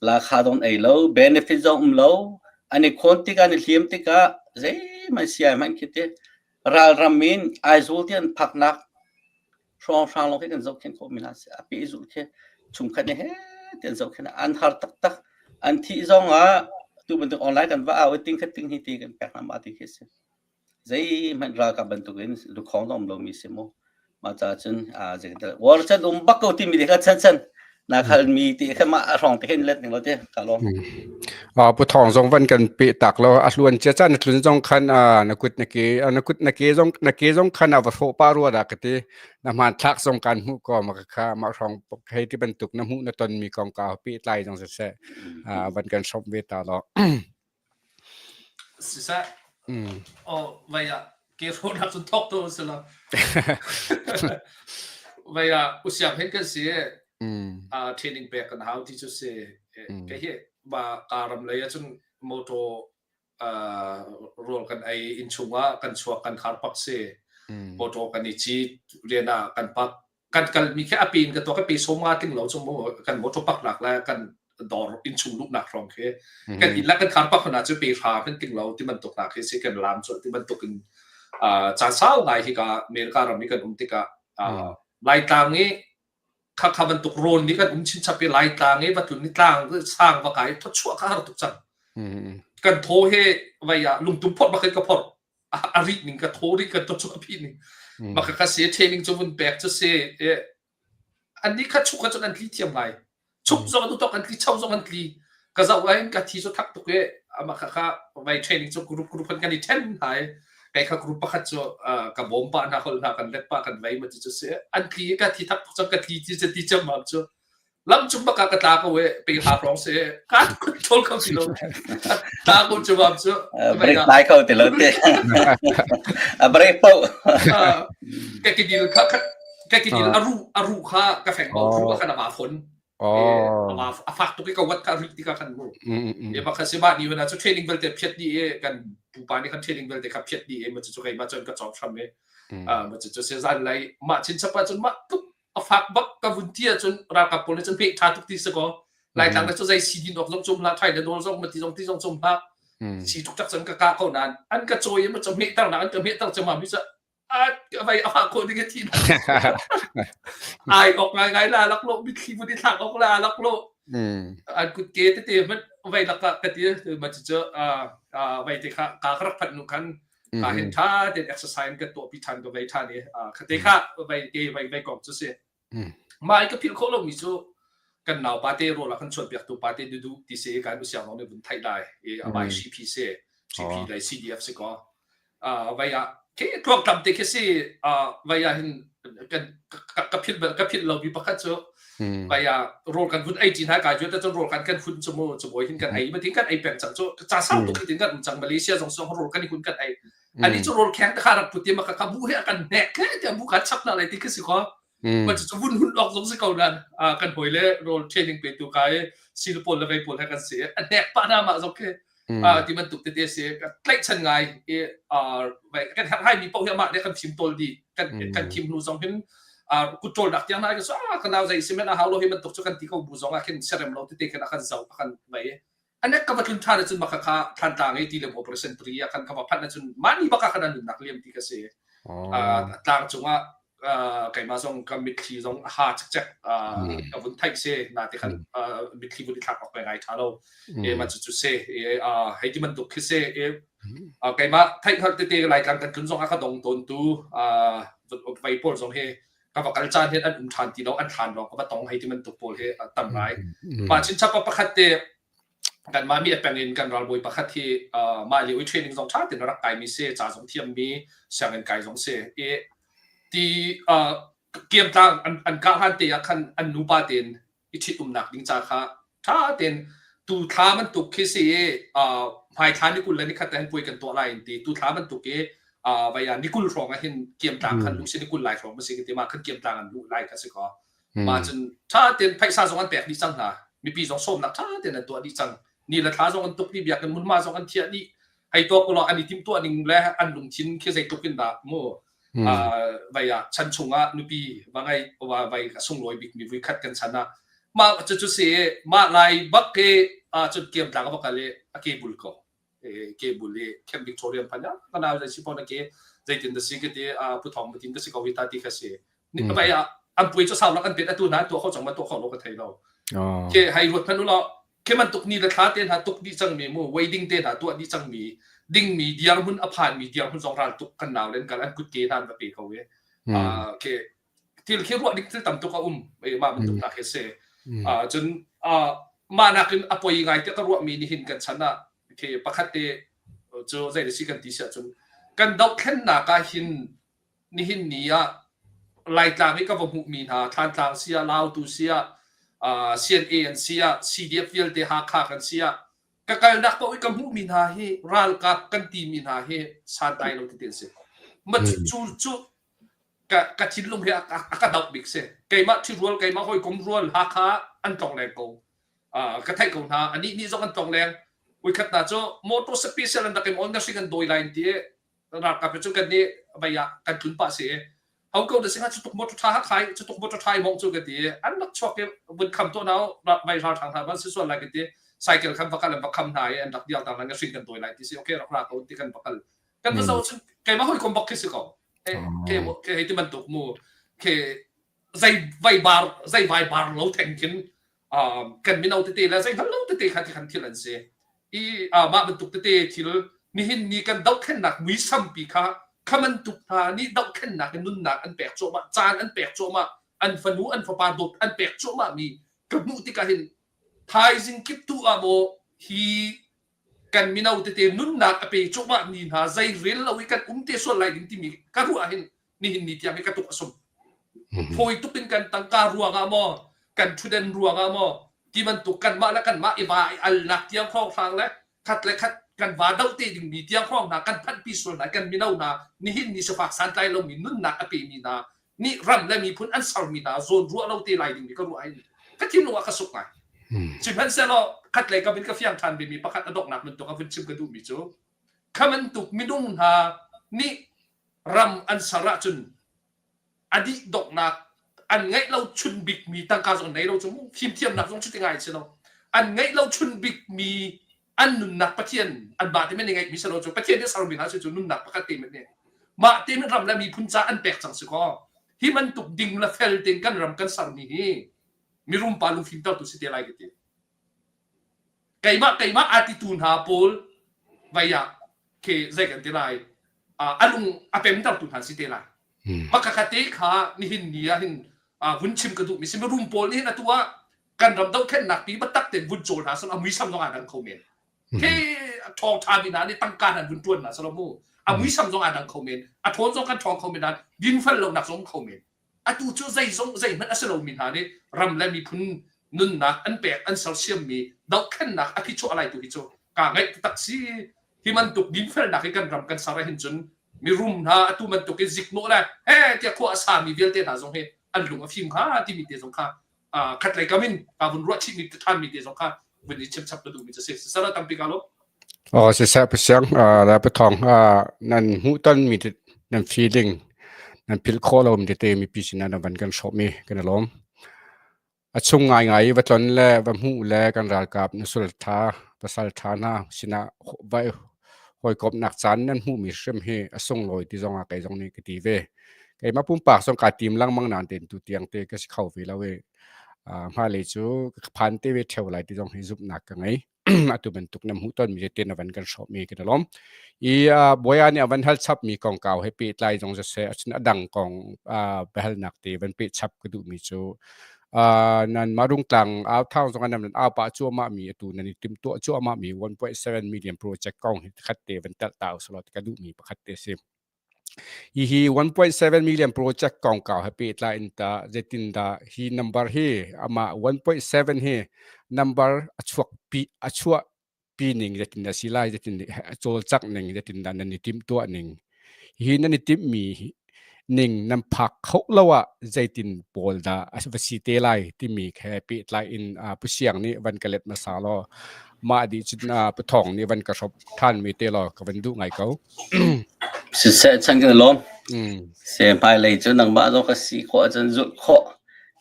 lakha dong ei lo benefit zong um lo an i khawn tikah an i hliam tikah zeihmanh siai hmanh khi te ralram in Aizawl ti an phaknak hrawnghrang lawng khi kan zohkhenh khawh mi hna si a pehzulh khi chungkhat nih he ti an zohkhenh an har taktak an thih zong ah tu bantuk online kan va au i ting khat ting hi ti kan pek hna ma ti khi si zeihmanh ralkap bantukin lukhawng zong um lomi si mu mah caah cun zeidah war chan um bak ko timi te kha chan chan na khal mi ti kha mah a hrawng te khin let ning lo te ka lawm pu thong zong van kan pe tak lo a hluan chia chan tlun zong khan na kut na ke na kut na ke zong na ke zong khan a va hrawh pa rua da ka ti na hman thlak zong kan hmuh ko ma kha ma hrawng hei ti bantuk na hmuh na ton mi kong ka pe tlai zong se se van kan hrawm ve ta lo Siseh, oh, vai ah ke hrawhnak cun thawk tu si lo. Vai ah usiang hen kan si uh, training pek kan hau ti cu si. Ke hi ba karam lei ah cun motor uh, rawl kan ei inn chung ah kan chuak kan khar pak si. Motor kan i cit rian ah kan pak kan kalmi khi a pin ka tuak ka pe som nga tling lo cu mu kan motor pak nak le kan dawr inn chung luh nak hrawng khi kan inn la kan khar pak hna cu pe hra kan tling lo ti bantuk nak khi si kan lam cu ti bantuk in caan sau ngai hi ka America ram i kan um tikah Laitlang i kha kha bantuk rawn nih kan um chinchap i Laitlang i va tlun ni tlang sang va kai thawchuah kha har tuk cang kan thaw he vai ah lungtum phorh bak in ka phorh a rih ning ka thaw rih ka to chu a phi ning maka ka se training cu vun pek cu se an ni kha chuk cun an tli thiam ngai chuk zong an utok an tli chau zong an tli ka zau ai ka thi cu thak tuk e ama kha kha vai training cu group group kan i then hai kai kha group pakhat cu ka bom pa na hol na kan let pa kan vai ma chu se an tli ka thi thak tuk chang ka tli ti ti cham ma chu lam cung bak ah ka tla ko e pe ha rong se ka control kho ti lo tla ko chu bam chu break lai kho ti lo te a break po ka ki dil kha ka ki dil aru aru kha ka feng bo ru kha na ma phon ama a fak tuk i ka wat ka ri ti ka kan mu e ba kha se ba ni wana chu training belte phiat ni e kan pupa ni kan training belte kha phiat ni e ma chu chu kai ma chon ka chong thram e ma chu chu se zan lai ma chin chapa chun ma tuk a fak bak ka vun ti ahcun ralkap pawl nih cun peh ṭha tuk ti si kaw Laitlang le cu zei si din awk zong cum hlah thai le nawl zong mati zong ti zong cum hlah si tuk tak cun ka kah ko nain an ka cawi ma cu hmehter nak an ka hmehter cu ma mi cu a vai a fah khawh ding a thi ai ok ngai ngai la lak lo mitthli vun i thlak ok la lak lo an kut ke tete hmanh vai lak ah ka ti ma cu cu vai te kha ka ka rak phanh nu khan ka hin tha ten exercise kan tuah pi than ka vei than i khate kha vei ke vei vei kong cu si mah i ka philh khawh lomi cu kan nau pa te rawl ah kan chuan piak tu pa te dudu ti se kan usiang nong nih vun theih lai i amai CP se CP lai CDF si ko vai ah ke tluang tlam te khi si vai ah hin kan ka philh ka philh lo mi pakhat cu vai ah rawl kan vun ei ti hna kai ju ta cun rawl kan kan hun chu mu chu boi hin kan ei ma tin kan ei peng chang chu cha sau tuk tin kan um chang Malaysia zong song rawl kan i hun kan ei ani chu rawl kheng ta kha rak puti ma ka ka bu he kan hnek ke ti bu kha chap na lai ti khi si ko ma chu vun hun ok zong si ko nan kan hoi le rawl training pe tu kai sil pawl le vei pawl he kan si a hnek pa na ma zong ke ti bantuk tete si tlaihchan ngai i kan herhhai mi paoh hi amah nih kan thim tawl dih kan kan thim hnu zong hin kutṭawl nak tiang na ka so ah ka nau zei si men a hau lo hi bantuk cu kan ti ko bu zong ah khin serem lo tete khin a kan zoh a kan vei anek ka va tlun ṭhan ahcun maka kha Thlantlang i ti le operation 3 ah khan ka va phanh ahcun mah ni bak ah khan an nunnak liam ti ka si tlang cungah keimah zong ka mitthli zong a ha cikcek ka vun theih si na te khan mitthli vun i thlak awk ngai ṭha lo e ma cu cu se hei ti bantuk khi se e keimah theih hngalh tete Laitlang kan tlun zong ah ka dong tawn tu vei pawl zong hi ka va kal caan hin an um ṭhan ti lo an thlan lawng ka va tong hei ti bantuk pawl hi tam ngai mah chinchap pakhat te. Kanmah mi a peng in kan ralbawi pakhat hi mah lio i training zong ṭha tein a rak kaimi si, ca zong thiammi, sianginn kai zong si. I ti kiamtlang an kah hlan te ah khan an nupa tein i ṭhitumnak ding ca kha ṭha tein tu thla bantuk khi si i hmai thla ni 20 le ni khat ah hin puai kan tuah lai in ti tu thla bantuk i vai ah ni 20 hrawng ah hin kiamtlang khan luh si ni 20 lai hrawng ma si ti ma khan kiamtlang an luh lai kha si ko. Mah cun ṭha tein phaisa zong an pek dih cang hna. Mipi zong sawmnak ṭha tein an tuah dih cang. Ni le thla zong an tuk dih, biakinn hmunhma zong an thiah dih. Hei tuak ulaw an i timhtuah ning le an lungthin khi zeitluk in dah mu vai ah chan chungah nupi va ngei va vai a sunglawi bikmi vui khat kan chan ah mah cucu si mah lai bak khi cun kiamtlang a va kal i a ke bul ko. Ke bul i Camp Victoria phan ya kana zei si pon ke zeitin da si ke ti pu thong matin ka si ko hi ta ti kha si ni bai a an pui chu sau lak an pet atu na to kho chang ma to kho lo ka thei lo ke hai ruat phan ulo ke man tuk ni le thla te na tuk di chang mi mu wedding te na tuah di chang mi ding mi diar hun a phan mi diar hun zong ral tuk kan naw len kal an kut ke nan va pe ko e ke thil khi ruah ding thil tam tuk a um mah bantuk nak hi si. Cun mah nakin a poi ngai tiah ka ruahmi nih hin kan chan ah khi pakhat te cu zei si kan ti siah cun kan dohthlennak ah hin nihin ni ah Laitlang i ka va hmuhmi hna Thlantlang sia Lautu sia CNA an sia CDF vialte Hakha kan sia ka kalnak paoh i ka hmuhmi hna hi ralkap kan timi hna hi santlai lo tete an si. Ma cu cu ka thinlung hi a ka doh bik si. Keimah ṭhirual, keimah hawikom rual Hakha an tlong leng ko. Ka theih ko hna. Anih nih zong an tlong leng. Uikhat hna cu motor special an rak im on na hring an dawi lai an ti i ralkap cu kan nih vei ah kan tlun pah si. Ho ko na singa cutuk motor ṭha hakhai cutuk motor ṭha i mong cu ka ti i an rak chuak i vun kham tuah nau vai ral hrang hna ban si sual lai ka ti. Cycle khan va kal an va kham hna i an rak dial tang na hring kan dawi lai ti si. Okay rak ra ko ti kan va kal. Kan va zoh cun keimah hawikom bak khi si ko. Ke ke hei ti bantuk mu ke zei vai bar zei vai bar lo theng khin kan mino tete le zei hngal lo tete kha ti khan thil an si i mah bantuk tete thil nihin ni kan dohthlennak muisam pi kha khaman tuk hna nih dohthlennak in nunnak an pek cuahmah caan an pek cuahmah an fanu an fapa dawt an pek cuahmah mi ka hmuh tikah hin thaizing kip tu ah maw hi kan mino tete nunnak a pe cuahmah mi hna zei rel lo i kan um te sual lai ding timi ka ruah hin nihin ni tiang hi ka tuk a sum. Fawi tuk in kan tangka ruangah maw kan ṭhuden ruangah maw ti bantuk kanmah le kanmah i va i alnak tiang hrawnghrang le khat le khat kan va doh te dingmi tiang hrawng hna kan phanhpi sual hna kan mino hna nihin ni sifak santlai lomi nunnak a pemi hna nih ram le miphun an sermi hna zawn ruah lo te lai ding mi ka ruah hin ka thinlung ah ka suk ngai. Sihmanhsehlaw khatlei kam in ka fiang ṭhan vemi pakhat a donghnak bantuk a vun chim ka duhmi cu kha bantuk minung hna nih ram an ser ahcun a dih donghnak an ngeih lo chun bikmi tangka zong nei lo cu mu fimthiamnak zong cuti ngai si lo an ngeih lo chun bikmi an nunnak Pathian an mah te men ngeih mi si lo cu Pathian nih sermi hna si cu nunnak pakhat te men nih mah te men ram le miphun ca an pek cang si kaw hi bantuk ding le fel tein kan ram kan sermi hi mirum pa lungfim tertu si te lai ka ti keimah keimah aa titu hna pawl vai ah ke zei kan ti lai a lung a pemtertu hna si te lai makha te kha nihin ni ah hin vun chim ka duh mi si mirum pawl nih hin atu ah kan ram dohthlennak pi biatak tein vun cawl hna sal a muisam zong aa dang kho men. Khi ṭhawng ṭha mi hna nih tangka nan vun ṭuan hna sal mu a muisam zong aa dang kho men a ṭhawn zong kan ṭhawng kho men nain dinfel lonak zong kho men. Atu cu zeizong zeihmanh a si lomi hna nih ram le miphun nunnak an pek an sersiammi dohthlennak a phichuah lai tu hi cu kaa ngaih taktak si. Hi bantuk dinfelnak hi kan ram kan ser ahhin cun mirum hna atu bantuk in ziknawh le he tiah khua a sami vialte hna zong hi an lung a fim hnga timi te zong kha khatlei kam in ka vun ruah chih mi ṭhan mi te zong kha vun i chim chap ka duh mi cu si sisara tampi ka lo. Oh siseh pasiang la pathong nan hmuhton mi nan feeling nan philh khawh lo mi tete mipi sinah nan van kan hrawh mi kan i lawm. A chung ngaingai i va tlon le va hmuh le kan ralkap nusul tha pasal tha hna sinah vai hawikomhnak caan nan hmuhmi hrim hi a sunglawi ti zongah kei zong nih ka ti ve. Keimah pumpak zong kaa tim lengmang nain tein tu tiang te ka si kho ve lo i hmailei cu ka phan te ve ṭheo lai ti zong hi zumhnak ka ngei. Atu bantuk na hmuh tonmi te na van kan hrawhmi kan i lawm. I Bawia nih a van hal chapmi kongkau he pehtlai zong siseh, acun a dang kong biahalnak te van peh chap ka duhmi cu. Nan mah Rungtlang au thang zong ah nan au pah cuahmah mi atu nan i timhtuah cuahmah mi 1.7 million project kong hi khat te van telh ta usulaw ti ka duhmi pakhat te si. Hihi 1.7 million project kongkau he pehtlai in tah zeitindah hi number hi amah 1.7 hi number a chuak pi a chuah pi ning zeitindah si lai zeitin a cawlcangh ning zeitindah nan i timhtuah ning hi nan i timhmi ning nan phak kho lo ah zeitin pawl dah a va si te lai timi he pehtlai in Pu Siang nih van ka let hmasa law mah dih cun Pu Thawng nih van ka hrop than mi te law ka van duh ngai ko. Siseh chan kan lawm. Se hmailei cu nangmah zong ka si khawh ahcun zulh khawh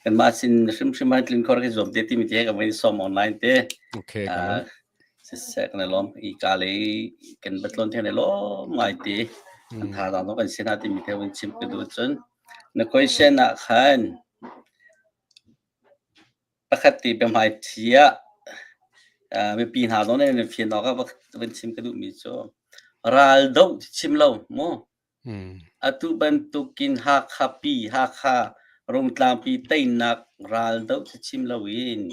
kanmah sin hrimhrim ah tlin khor ka zuam te timi te ka van som online te. Okay. Ka Siseh kan lawm. I ka le kan batlon the ne lawm ngai te. Kan tha dang kan sin ha timi te van chim ka duh cun. Na question ah khan Pakhat ti biahmaiṭhi ah mipi hna zong nih nan fian awk ah van chim ka duhmi cu raldoh ti chim lo mu. Atu bantukin Hakha pi, Hakha Rungtlangpi teinak raldoh ti chim loin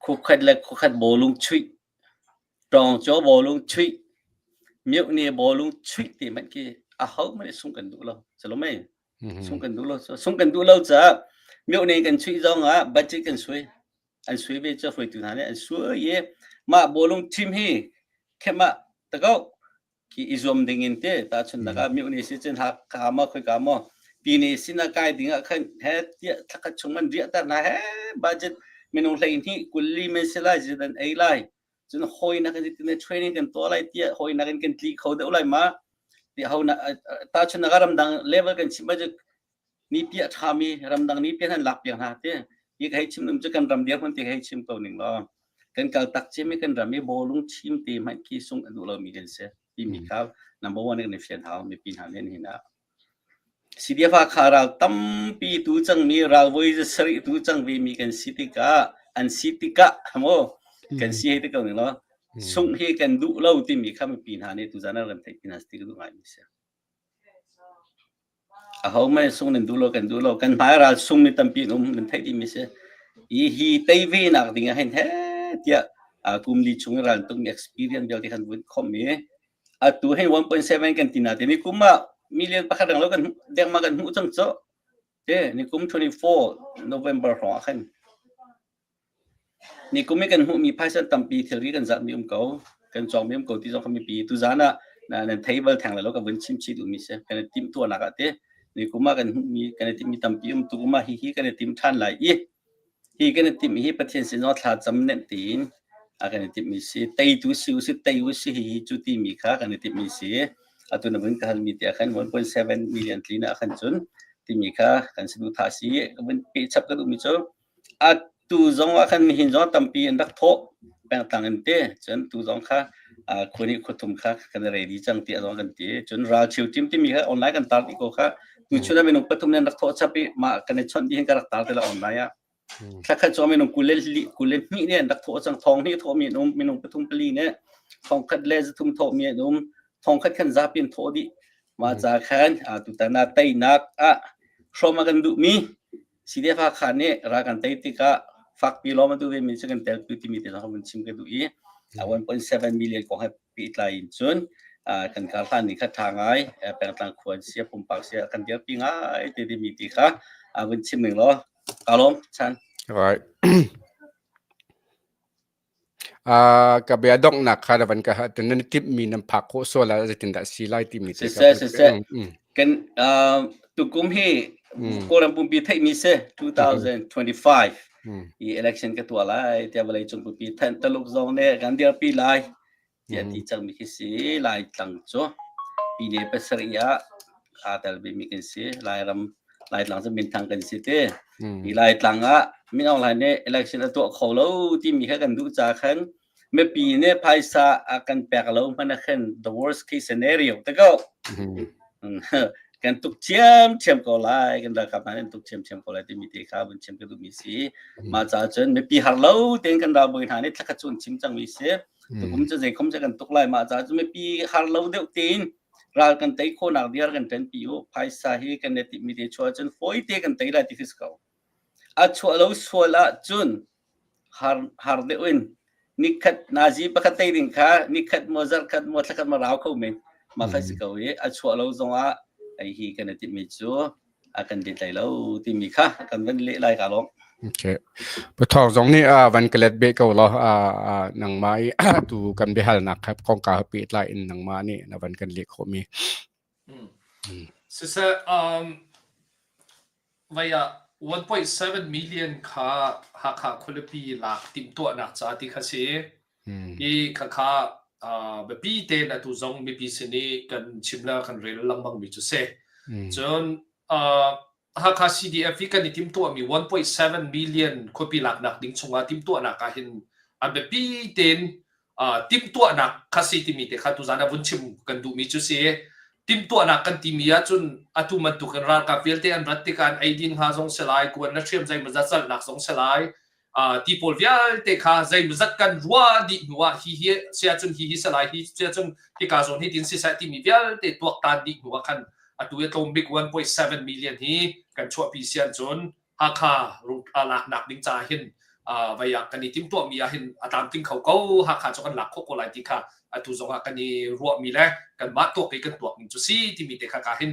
Khukhat le khukhat bawlung chuih, ṭawngcaw bawlung chuih, miohne bawlung chuih ti hmanh khi ahohmanh nih sungh kan duh lo. Si lo mei? Sungh kan duh lo. Sungh kan duh lo caah miohne kan chuih zong ah budget kan sui. An sui ve cu hruaitu hna nih an sui i mah bawlung team hi khemah tako khi i zuam ding in te tahchunhnak ah miohne si cun Hakha maw khoika maw pine sin ah kai ding ah khan he tiah thlakhat chung man riahter hna he budget minung 12 kulli men si lai zit an ei lai cun hawinak in tin training kan tuah lai tiah hawinak in kan tli kho deuh lai ma ti ho na tahchunhnak ah ramdang level kan chim budget ni pi a ṭhami ramdang ni pi han lak piak hna ti hi ka hei chim dum cu kan ram dirhmun ti ka hei chim ko ning law kan kal tak cem i kan ram i bawlung chim te hmanh khi sung a duh lomi kan si timi kha number one kan i fian hau mipi hna nih hin ah CDF kha ral tampi tu cangmi ral voi sarih tu cang ve mi kan si tikah an si tikah mo kan si hei te ko ning law sungh hi kan duh lo timi kha mipi hna nih tuzan ah kan theih ti hna ti ka duh ngai mi si. Ahohmanh sung nan duh lo, kan duh lo. Kan hmai ral sung mi tampi an um, nan theih dihmi si. Hi hi tei ve nak ding ah hin he tiah kum li chung i ral tukmi experience vialte kan vun khomh i atu hei 1.7 kan ti na te ni kum ah million pakhat reng lo kan dengma kan hmuh cang cu. Te ni kum 24 November hrawng ah khan Nikum i kan hmuhmi phaisa tampi thilri kan zalhmi um ko, kan cawkmi um ko ti zong kha mipi tuzaan ah nan thei bal theng lai lo ka vun chim chih duhmi si. Kan i timhtuahnak ah te nikum ah kan hmuhmi kan i timhmi tampi um tukum ah hihi kan i tim ṭhan lai i hi kan i timhmi hi Pathian sin zong thla cam nenh tiin a kan i timhmi si. Teitu si usih, tei usih hihi cu timi kha kan i timhmi si. Atu na vun ka halmi te ah khan 1.7 million tlin ah khan cun timi kha kan saduhthah si. Ka vun pehchap ka duhmi cu Atu zong ah khan nihin zong tampi an rak thawh pengtlang in te cun tu zong kha khua nih khua thum kha kan ready cang tiah zong kan ti cun ral cheu team timi kha online kan tar dih ko kha tu chun ah minung pathum nih an rak thawh chap i mah kan i chawnh dih hin ka rak tar te la online ah thla khat cu minung 22 nih an rak thawh cang thong hnih thawh mi an um minung pathum pali nih thong khat le zathum thawh mi an um thong khat khan zapi an thawh dih mah ca khan tutan ah teinak ah hrawm a kan duh mi CDF Hakha nih ral kan tei tikah fakpi lawm a duh vemi cu kan telpi timi te zong vun chim ka duh i 1.7 million kong he pehtlai in cun kan kar hlan ni kha ṭha ngai pengtlang khua an si pumpak si kan dirpi ngai te timi ti kha vun chim ning law ka lawm chan Right. Ka bia donghnak kha na van ka nan timhmi nan phak khawh sual ah zeitindah si lai timi te Siseh, siseh. Kan tukum hi Kawlram pumpi theihmi si 2025 i election ka tuah lai tiah vawlei cung pumpi thanh Taluk zong nih kan dirpi lai tiah ti cangmi khi si Laitlang cu pine pasarih ah aa tel vemi kan si Lairam Laitlang cu minthang kan si te hi Laitlang ah Min Aung Hlaing nih election a tuah kho lo timi kha kan duh ca khan mipi nih phaisa a kan pek lo hmanh ah khan the worst case scenario te ko kan tuk ṭhiamṭhiam ko lai kan ralkap hna nih an tuk ṭhiamṭhiam ko lai timi te kha vun chim ka duhmi si mah caah cun mipi har lo tein kan ralbawi hna nih thlakhat cu an chim cangmi si tukum cu zeikhom cu kan tuk lai mah caah cun mipi har lo deuh tein ral kan tei khawhnak diar kan ṭanpi u phaisa hi kan i timhmi te chuah cun fawi te kan tei lai ti khi si ko. A chuah lo sual ahcun har har deuh in nikhat nazi pakhat tei ding kha nikhat maw zarkhat maw thlakhat maw rau kho men mah kha si ko i a chuah lo zongah ei hi kan i timhmi cu a kan let lai lo timi kha kan van leh lai ka lawm. Okay. Pathawk zong nih van ka let beh ko law nangmah i tu kan biahalnak kha kongka pehtlai in nangmah nih na van kan leh khawhmi. Siseh, vai ah 1.7 million kha Hakha khualipi lak timhtuahnak ca ti kha si. Hi khakha biapi tein atu zong mipi sin i kan chim le kan rel lengmang mi cu si. Cun Hakha CDF hi kan i timhtuahmi 1.7 million khuapi laknak ding chungah timhtuahnak ah hin a biapi tein timhtuahnak kha si timi te kha tuzan ah vun chim kan duhmi cu si. Timhtuahnak kan timi ahcun atu bantuk in ralkap vialte an rat tikah an eidin hnga zong si lai, kuan le hriam zeimawzat zalhnak zong si lai, ti pawl vialte kha zeimawzat kan ruah dih hnu ah hi hi si ahcun hi hi si lai hi si ahcun hika zawn hi tin siseh timi vialte tuaktan dih hnu ah khan atu i tlawm bik 1.7 million hi kan chuahpi si ahcun Hakha laknak ding caah hin vai ah kan i timhtuahmi ah hin a tlamtling kho ko Hakha cu kan lak khawh ko lai ti kha atu zong ah kan i ruahmi le kanmah tuak i kan tuak ning cu si timi te kha ka hin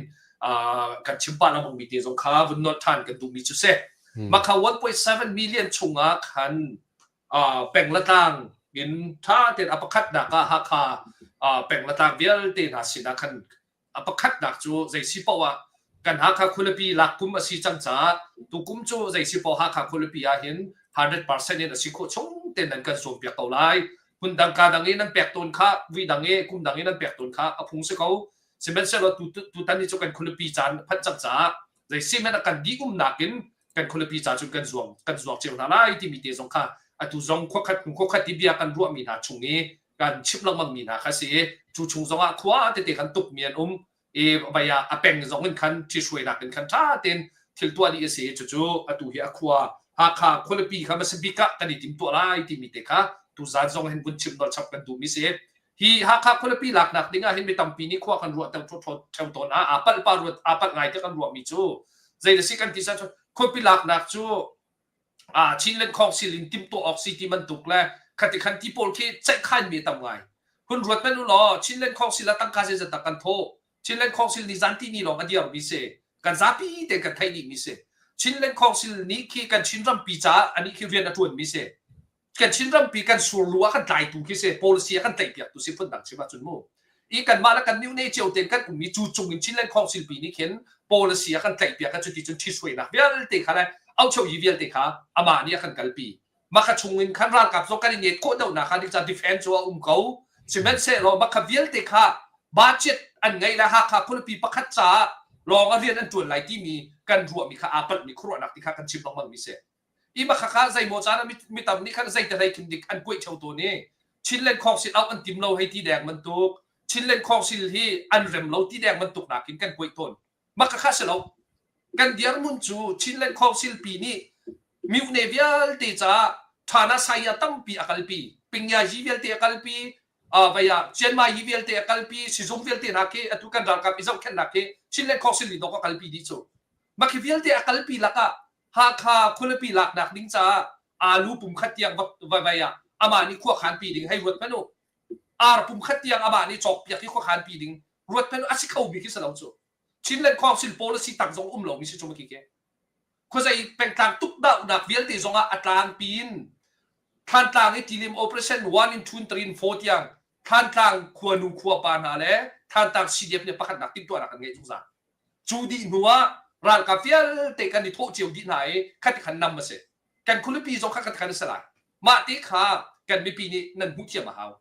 kan chim pah lengmang mi te zong kha vun nolh ṭhan kan duhmi cu si. Mah kha 1.7 million chungah khan peng le tlang in ṭha tein a pakhatnak ah Hakha peng le tlang vialte hna sinah khan a pakhatnak cu zei si paoh ah kan Hakha khualipi lak kum a si cang caah tukum cu zei si paoh Hakha khualipi ah hin 100% in a si khawh chung tein nan kan zuampiak ko lai. Hmun dang ka dang i nan pek tawn kha vui dang i kum dang i nan pek tawn kha a phung si ko. Sihmanhsehlaw tutan ni cu kan khualipi caan phanh cang caah zei si hmanh ah kan dih umnak in kan khualipi ca cun kan zuang kan zuak cio hna lai timi te zong kha atu zong khuakhat hnu khuakhat i bia kan ruahmi hna chung i kan chimh lengmang mi hna kha si i cu chung zong ah khua tete kan tuk mi an um i vai ah a peng zong in khan ṭhihruainak in khan ṭha tein thil tuah dih a si i cucu atu hi a khua Hakha khualipi kha hmasa bik ah kan i timtuah lai timi te kha tuzan zong hin vun chim nawl chap kan duhmi si. Hi Hakha khualipi laknak ding ah hin mi tampi nih khua kan ruah ṭheo tawn ah aa palh pa ruat aa palh ngai te kan ruahmi cu zei da si kan ti sa cu khuapi laknak cu a Chinland Council in timhtuah awk si ti bantuk le khati khan ti pawl khi ceihkhan mi tam ngai. Hun ruat men u law Chinland Council ah tangka zeizat dah kan thawh? Chinland Council nih zanti ni lawng a diar mi si. Kan zapi tein kan theih dih mi si. Chinland Council nih khi kan Chin rampi caah anih khi rian a ṭuan mi si. Kan Chin rampi kan surlu ah kan tlaitu khi si policy a kan tlaihpiak tu si phundang chim ahcun mu i kanmah le kan mine cio tein kan um i cu cung in Chinland Council pi nih khin policy a kan tlaihpiak a cuti cun ṭhithruainak vialte kha le aucheu yi vialte kha amah nih a kan kalpi makha chung in khan ralkap zong kan i nget khawh deuhnak kha ding ca defense cu a um ko sihmanhsehlaw makha vialte kha budget an ngeih le Hakha khualipi pakhat caah lawng a rian an ṭuan lai timi kan ruahmi kha aa palhmi khuaruahnak ti kha kan chim lengmang mi si. I makhakha zeimaw caan ah mi tam nih khan zei te hlei khin dik an kuaih theo tawn i Chinland Council auh an tim lo hei ti deng bantuk Chinland Council hi an rem lo ti deng bantuk nakin kan kuaih tawn. Makhakha si lo. Kan dirhmun cu Chinland Council pi nih myone vialte caah Thana Saya tampi a kalpi, Pingyayi vialte a kalpi, vei ah Chiang Mai hi vialte a kalpi, sizung vialte hna khi atu kan ralkap i zohkhenhnak khi Chinland Council nih dawk a kalpi dih cu. Mah khi vialte a kalpi lakah Hakha khualipi laknak ding caah aalu pum khat tiang va vai ah amah nih khua khan pi ding hei ruat hmanh u. Ar pum khat tiang amah nih cawkpiak i khua khan pi ding ruat hmanh u a si kho mi khi si lo cu. Chinland Council policy tak zong um lo mi si cu ma khi Khuazei pengtlang tukdohnak vialte zong ah a tlangpi in Thantlang i tilim operation 1 in 2 3 in 4 tiang Thantlang khuanu khuapa hna le Thantlang CDF nih pakhatnak timhtuahnak an ngeih zungzal. Cu dih hnu ah ralkap vialte kan i thawh cio dih hna i khati khan nam a si. Kan khualipi zong kha khati khan a si lai. Mah te kha kan mipi nih nan hmuh thiam a hau.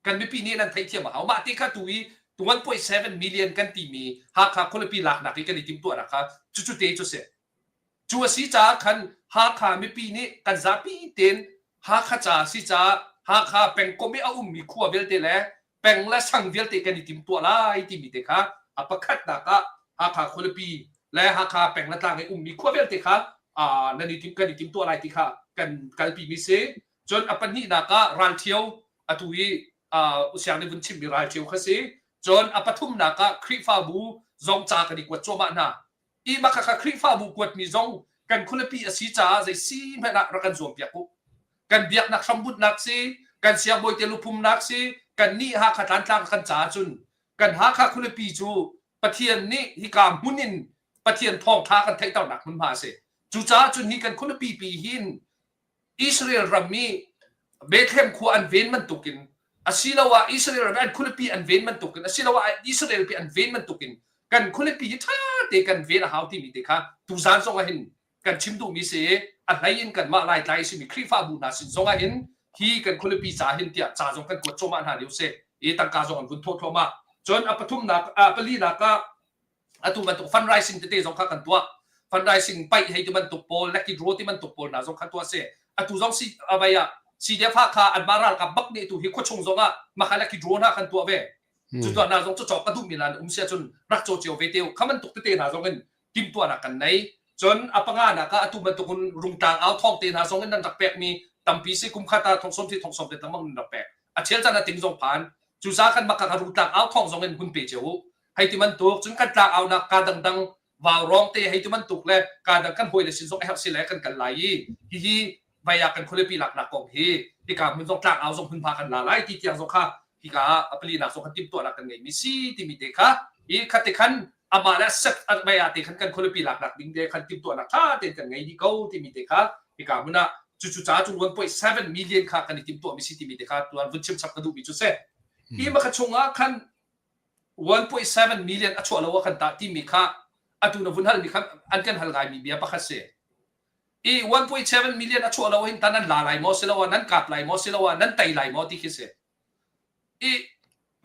Kan mipi nih nan theih thiam a hau. Mah te kha tu i 1.7 million kan timi Hakha khualipi laknak i kan i timhtuahnak kha cucu te cu si. Cu a si caah khan Hakha mipi nih kan zapi tein Hakha ca a si caah Hakha pengkomh i a ummi khua vialte le peng le sang vialte kan i timtuah lai timi te kha a pakhatnak ah Hakha khualipi le Hakha peng le tlang i ummi khua vialte kha nan i tim kan i timtuah lai ti kha kan kalpi mi si. Cun a pahnihnak ah ralṭhio atu i usiang nih vun chimmi ralṭhio kha si. Cun a pathumnak ah Khrihfabu zong ca kan i kuat cuahmah hna. I mah khakha Khrihfabu kuatmi zong Kan khualipi a si caah zei si hmanh ah rak kan zuam piak u. Kan biaknak hrambunhnak si, kan siangbawi te luphumnak si, kan nih Hakha tlantlang kan caah cun kan Hakha khualipi cu Pathian nih hika hmun in Pathian thawngtha kan theihternak hmunhma a si. Cucaah cun hi kan khualipi pi hin Israel ram i Bethlehem khua an ven bantukin asiloah Israel ram i an khualipi an ven bantukin asiloah Israel pi an ven bantukin kan khualipi hi ṭha te kan ven a hau timi te kha tuzan zong ah hin kan chim duhmi si a hlei in kanmah Laitlai a simi Khrihfabu hna sin zong ah hin hi kan khualipi ca hin tiah ca zong kan kuat cuahmah hna lio si i tangka zong an vun thawh thluahmah. Cun a pathumnak a palinak ah atu bantuk fundraising tete zong kha kan tuah. Fundraising paih hei ti bantuk pawl lucky draw ti bantuk pawl hna zong kha tuah si. Atu zong si avai ah CDF kha anmah ralkap bak nih tu hi khuachung zong ah maka lucky draw hna kan tuah ve. Cu tuah hna zong cu cawk ka duhmi hna um sia cun rak caw cio ve te kha bantuk tete hna zong in timhtuahnak kan nei. Cun a panga nak ah atu bantuk in rungtlang au thawng te hna zong in nan rak pekmi tampi si kum khat ah thong som ti thong som te lengmang nan rak pek. A chel caan a ting zong phan. Cu za kan maka ka rungtlang au thawng zong in hun pe cio u. Hei ti bantuk cun kan tlang au nak ka dangdang vau rong te hei ti bantuk le ka dang kan hawi le sin zong a herh si le kan kal lai i hihi vaya kan khualipi laknak kong hi hika hmun zong tlang au zong hmunhma kan la lai ti tiang zong kha hika ah a palinak zong kan timhtuahnak kan ngeimi si timi te kha i khat te khan amah le set vaya te khan kan khualipi laknak ding te khan timhtuahnak tha tein kan ngei dih ko timi te kha hika hmun ah cucu ca cu 1.7 million kha kan i timhtuahmi si timi te kha tuan vun chim chap ka duhmi cu si. Hi maka chungah khan 1.7 million a chuah lo ah kan tah timi kha atu na vun halmi kha an kan hal ngaimi bia pakhat si. I 1.7 million a chuah lo hin ta nan la lai maw siloah nan kap lai maw siloah nan tei lai maw ti khi si. I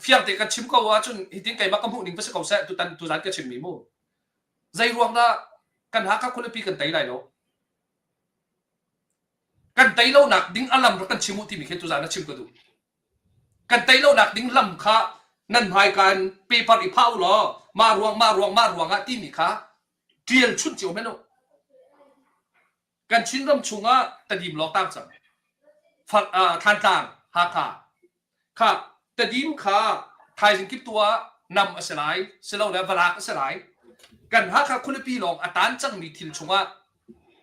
fiang te kan chim ko ahcun hitin keimah ka hmuh ning va si ko seh tutan tuzan ka chimmi mu. Zei ruang dah kan Hakha khualipi kan tei lai lo? Kan tei lonak ding a lam rak kan chim u timi khi tuzan na chim ka duh. Kan tei lonak ding lam kha nan hmaika in paper i phah u law mah ruang mah ruang mah ruang ah timi kha ṭial chunh cio men u. Kan Chinram chungah Tedim lawng tang cang. Thantlang, Hakha. Kha Tedim kha thaizing kip tu ah nam a si lai, silole valak a si lai. Kan Hakha khualipi lawng a tan cangmi thil chungah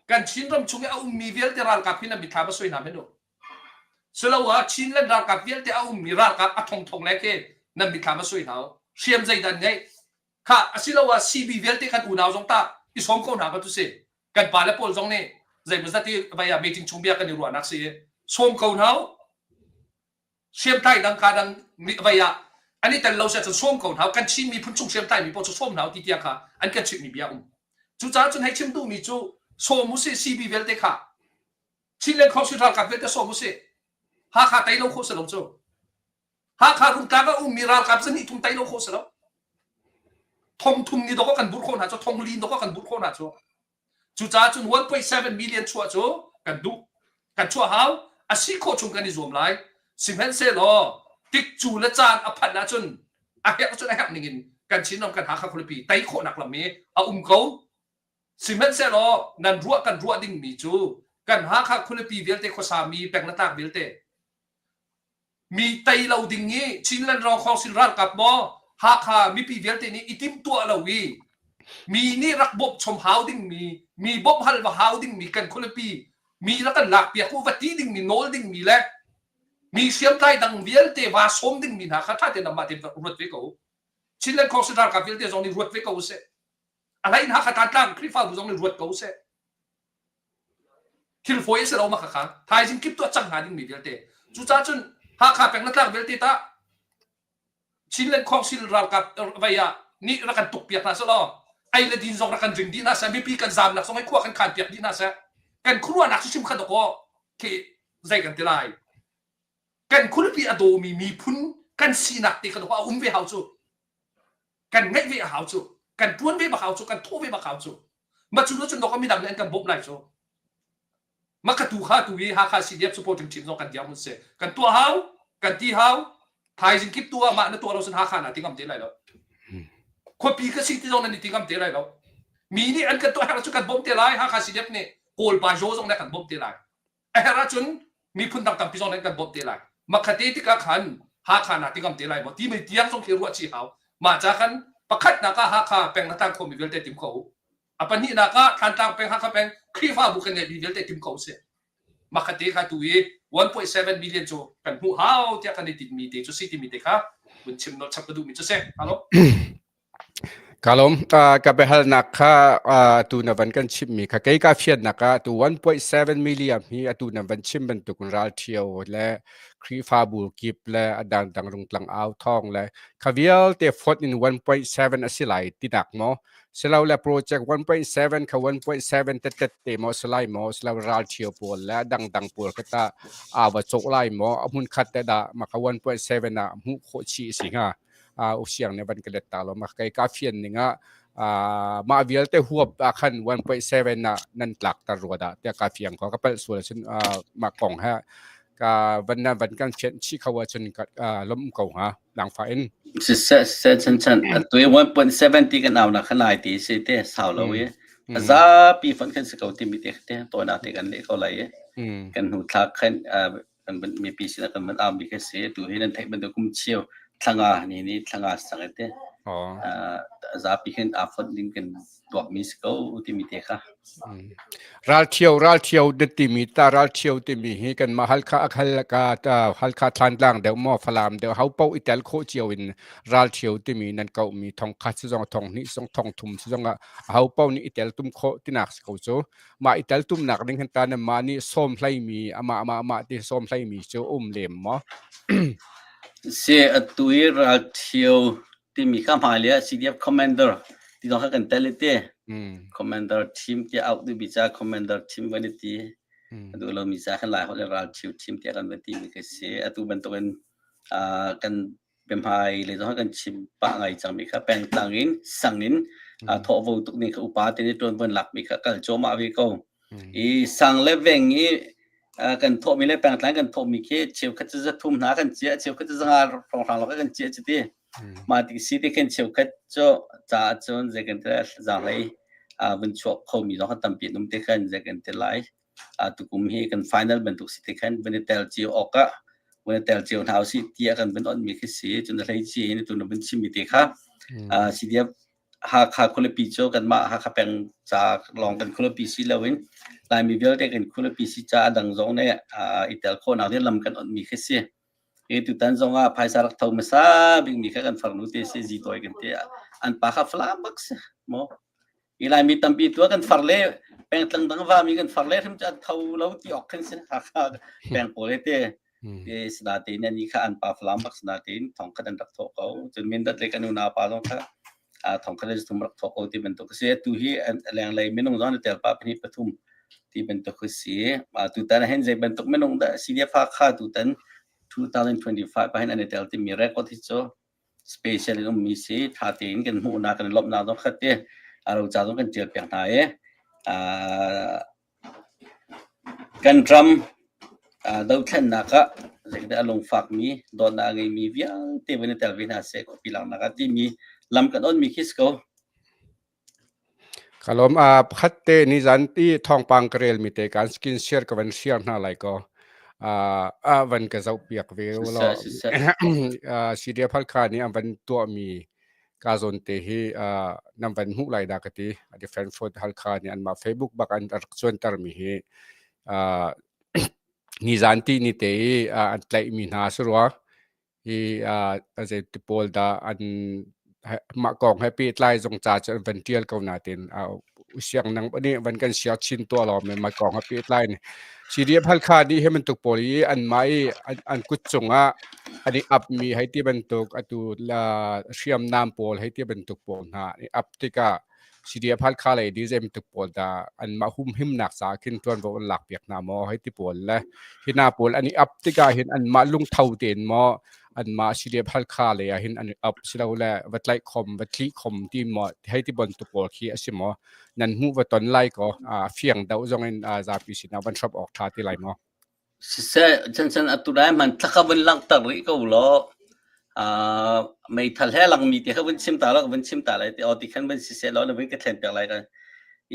kan Chinram chung i a ummi vialte ralkap hi nan mithlam a soi hna men u. Siloah Chinland ralkap vialte a ummi ralkap a thongthong le khi nan mithlam a soi hna u. Hriam zeidah an ngeih? Kha asiloah CB vialte kan unau zong tah i sawm ko hna ka tu si. Kan pale pawl zong nih zeimawzat i vai ah meeting chung bia kan i ruahnak si i sawm ko hna u. Hriamtlai dang ka dang vai ah an i tel lo si ahcun sawm ko hna u. Kan Chin miphun chung hriamtlai mi pawl cu sawm hna u ti tiang kha an kan chimhmi bia um. Cucaah cun hei chim duhmi cu sawm u si CB vialte kha Chinland Council ralkap vialte sawm u si. Hakha tei lo khawh si lo cu. Hakha Rungtlang ah ummi ralkap zahnih thum tei lo khawh si lo. Thong thum ni dawk kan burh khawh hna cu thong li dawk kan burh khawh hna cu. Cucaah cun 1.7 million chuah cu kan duh. Kan chuah hau. A si khawh chung kan i zuam lai. Sihmanhsehlaw tikcu le caan a phanh ahcun a herh cun a herh ning in kan Chinram kan Hakha khualipi tei khawhnak lam hi a um ko. Sihmanhsehlaw nan ruah kan ruah dingmi cu kan Hakha khualipi vialte khuasami peng le tlak vialte mi tei lo ding i Chinland Council ralkap maw Hakha mipi vialte nih i timhtuah lo i mi nih rak bawmh chom hau dingmi mi bawmh hal va hau dingmi kan khualipi mi rak kan lak piak u va ti dingmi nawl dingmi le mi hriamtlai dang vialte va sawm dingmi hna kha ṭha tein anmah tein ruat ve ko u. Chinland Council ralkap vialte zong nih ruat ve ko usih. A hlei in Hakha Tantlang Khrihfabu zong nih ruat ko usih. Thil fawi a si lo ma khakha. Thaizing kip tuah cang hnga dingmi vialte. Cucaah cun Hakha peng le tlang vialte tah Chinland Council ralkap vei ah nih rak kan tuk piak hna seh law ei le din zong rak kan ring dih hna seh mipi kan zamnak zong hi khua kan khan piak dih hna seh kan khuaruahnak hrimhrim kha dawkaw khi zei kan ti lai kan khualipi a dawmi miphun kan sinak te kha dawkaw a um ve hau cu kan ngeih ve a hau cu kan tuan ve bak hau cu kan thawh ve bak hau cu ma cu cun dawkaw midang nih an kan bawmh lai cu ma ka tu kha tu hi Hakha CDF supporting team zong kan diam hun si kan tuah hau kan ti hau thaizing kip tu ah mah na tuah lo sin Hakha na ti ngam te lai lo khuapi ka si ti zong nan i ti ngam te lai lo mi nih an kan tuah herh cu kan bawmh te lai Hakha CDF nih Kawl pa jo zong nih kan bawmh te lai a herh ahcun miphun dang tampi zong nih kan bawmh te lai makhate tikah khan Hakha na ti ngam te lai maw ti mei tiang zong khi ruah chi hau mah ca khan pakhatnak ah Hakha peng na tang khomi vialte tim kho u. A pahnihnak ah Thantlang peng, Hakha peng Khrihfabu kan ngeihmi vialte tim ko usih. Makhate kha tu i 1.7 million cu kan hmuh hau tiah kan i tinhmi te cu si timi te kha vun chim nolh chap ka duhmi cu si. Halo. Ka lawm. Ka biahalnak kha atu na van kan chimmi kha kei ka fiannak ah tu 1.7 million hi atu na van chim bantuk ral ṭhio le Khrihfabu kip le a dangdang rungtlang au thawng le kha vialte fonh in 1.7 a si lai tinak maw? Silole project 1.7 kha 1.7 tettet te maw si lai maw? Silo ral ṭhio pawl le a dangdang pawl kha tah aa va cawk lai maw? A hmun khat te dah mah kha 1.7 ah hmuh khawh chih a si hnga? Usiang nih van ka let ta lo ma kei ka fian ning ah mah vialte huap ah khan 1.7 ah nan tlak tar rua dah tiah ka fiang ko ka palh sual cun mah kong he ka van na van kan fian chi kho ah cun ka lom ko hnga langfa in. Siseh siseh chan chan atu 1.7 ti kan au na khan lai ti si te sau lo i zapi fon khan si ko ti mi te te to na te kan le ko lai i kan hnu thlak khan kan mipi sinah kan van aumi khi si. Tu hi nan theih bantuk kum cheu thlanga ni ni thlanga sang te. Zapi hin aa fonh ding kan tuakmi si ko timi te kha. Ralthio ralthio dat timi ta ralthio timi hi kan mah Halkha akhal ka ta Halkha Thlantlang deuh maw Falam deuh hau pau i tel khawh cio in ralthio timi nan kau mi thong khat si zong thong hnih zong thong thum si zong ah hau pau nih i tel tum khawh tinak si ko cu. Mah i teltumnak ding hin ta nan mah nih sawm hleimi amah amah amah ti sawm hleimi cu um lem maw? Si atu i ralthio timi kha hmailei ah CDF commander ti zong kha kan tel i ti. Commander team tiah auh duhmi ca commander team kan i ti. A duh lomi ca khan Lai holh in ralthio team tiah kan van timi khi si. Atu bantukin kan biahmai le zong kan chim pah ngai cangmi kha pengtlang in sang in thawhvo tuk ning kha upa te nih ṭuanvo lakmi kha kal cuahmah ve ko. I sang le veng i kan thawhmi le pengtlang kan thawhmi khi cheukhat cu zathum hna kan ciah cheukhat cu zanga hrawnghrang lawng kan ciah cuti mah ti si ti khin cheukhat cu caah cun zei kan ti zaanghlei vun chuak khomi zong kha tampi an um te khan zei kan ti lai. Tukum hi kan final bantuk si te khan van i tel cio awk ah van i tel cio hna usih tiah kan van onmi khi si. Cun a hleici in tu na vun chimmi te kha CDF Hakha khualipi cu kanmah Hakha peng ca lawng kan khualipi si loin Laimi vialte kan khualipi si ca a dang zong nih i tel khawhnak ding lam kan onmi khi si. Hi tutan zong ah phaisa rak tho hmasa bikmi kha kan farnu te si zitawi kan ti. An pa kha Falam bak si maw? Hi Laimi tampi tu kan far le pengtlang dang vami kan far le hrim cu an tho lo ti awk khin si. Hakha peng pawl he te te sada te ne ni kha an pa Falam bak sada tein thong khat an rak thawh ko. Cun Mindat le kan unau pa zong kha thong khat le thum rak thawh ko ti bantuk a si. Tu hi lenglei minung zong an tel pa pahnih pathum ti bantuk a si. Tutan ah hin zei bantuk minung dah CDF Hakha tutan 2025 ah hin an i tel timi record hi cu special in ummi si. Tha tein kan hmuhnak kan i lawmhnak zong khat te a roca zong kan tial piak hna i kan ram dothlennak ah zeidah a lungfakmi dawtnak a ngeimi vialte van i tel ve hna seh khuapi laknak ah timi lam kan onmi khi si ko. Ka lawm. Pakhat te nizan i thawngpang ka relmi te kan skin share ka van share hna lai ko. Van ka zoh piak ve law. CDF Halkha nih an van tuahmi ka zawn te hi nan van hmuh lai dah ka ti. A different for Halkha nih anmah Facebook bak an rak cuantermi hi nizan ti ni te i an tlaihmi hna si rua. Hi zei ti pawl dah an mah kong he pehtlai zong ca cu an van ṭial ko nain siang nang nih van kan siar chin tuah law mah kong he pehtlai in CDF Halkha nih hi bantuk pawl hi anmah i an kut cungah an i apmi hei ti bantuk atu hriamnam pawl hei ti bantuk pawl hna an i ap tikah CDF Halkha lei nih zei bantuk pawl dah anmah humhimnak caah khin ṭuanvo an lakpiak hna maw hei ti pawl le hi hna pawl an i ap tikah hin anmah lungtho tein maw anmah CDF Halkha lei ah hin an i ap silole va tlaih khom va thlih khom ti maw hei ti bantuk pawl khi a si maw nan hmuh va ton lai ko fiang deuh zong in zapi sinah van hrap awk ṭha ti lai maw? Siseh, chanchan atu dai hman thla kha vun langhter rih ko law meithal he langmi te kha vun chim ta law vun chim ta lai ti aw ti khan vun siseh law na vun ka thlen piak lai kan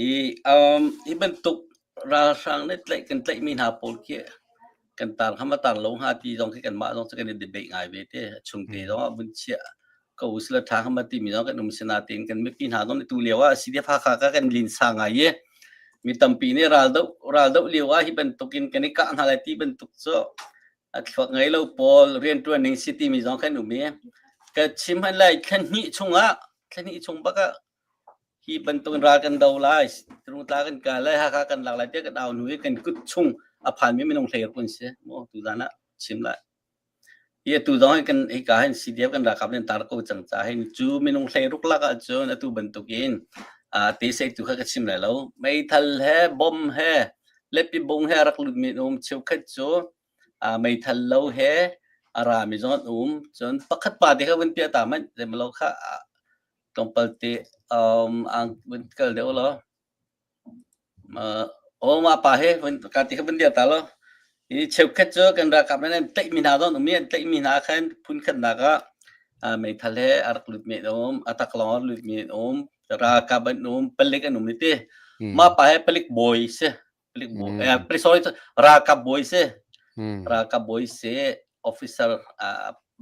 i um hi bantuk ralhrang nih tlaih kan tlaihmi hna pawl khi kan tar kha ma tar lo hnga ti zong khi kanmah zong cu kan i debate ngai ve te chung te zong ah vun chiah. Ko usila ṭha hama timi zong kan um sinain kan mipi hna zong tu lio ah CDF Hakha ka kan linsa ngai i mi tampi nih raldoh lio ah hi bantukin kan i kah hna lai ti bantuk cu a thluak ngei lo pawl rianṭuan ning si timi zong kan um i ka chim han lai thla hnih chungah thla hnih chung bak ah hi bantukin ral kan do lai rungtla kan kai lai Hakha kan lak lai tiah kan au hnu i kan kut chung a phanmi minung hlei ruk an si mu tuzan ah chim lai. Hi atu zong hi kan hika hin CDF kan ralkap nih an tar ko cang caah hin cu minung 16 lak ahcun atu bantukin te seitu kha ka chim lai lo. Meithal he bom he lepibung he a rak lutmi an um. Cheukhat cu meithal lo he a rami zong an um. Cun pakhat pa te kha vun piah ta hmanh zeimalo kha tlawmpal te ang vun kal deuh law. Aw mah pa hi ka ti kha vun dir ta law. Hi cheukhat cu kan ralkap nih an tlaihmi hna zong an um i an tlaihmi hna khan phunkhatnak ah meithal he a rak lutmi an um, a taklawng a rak lutmi an um, ralkap an um, palik an um i ti. Mah pa hi palik bawi si. Palik bawi, sorry, ralkap bawi si. Ralkap bawi si, officer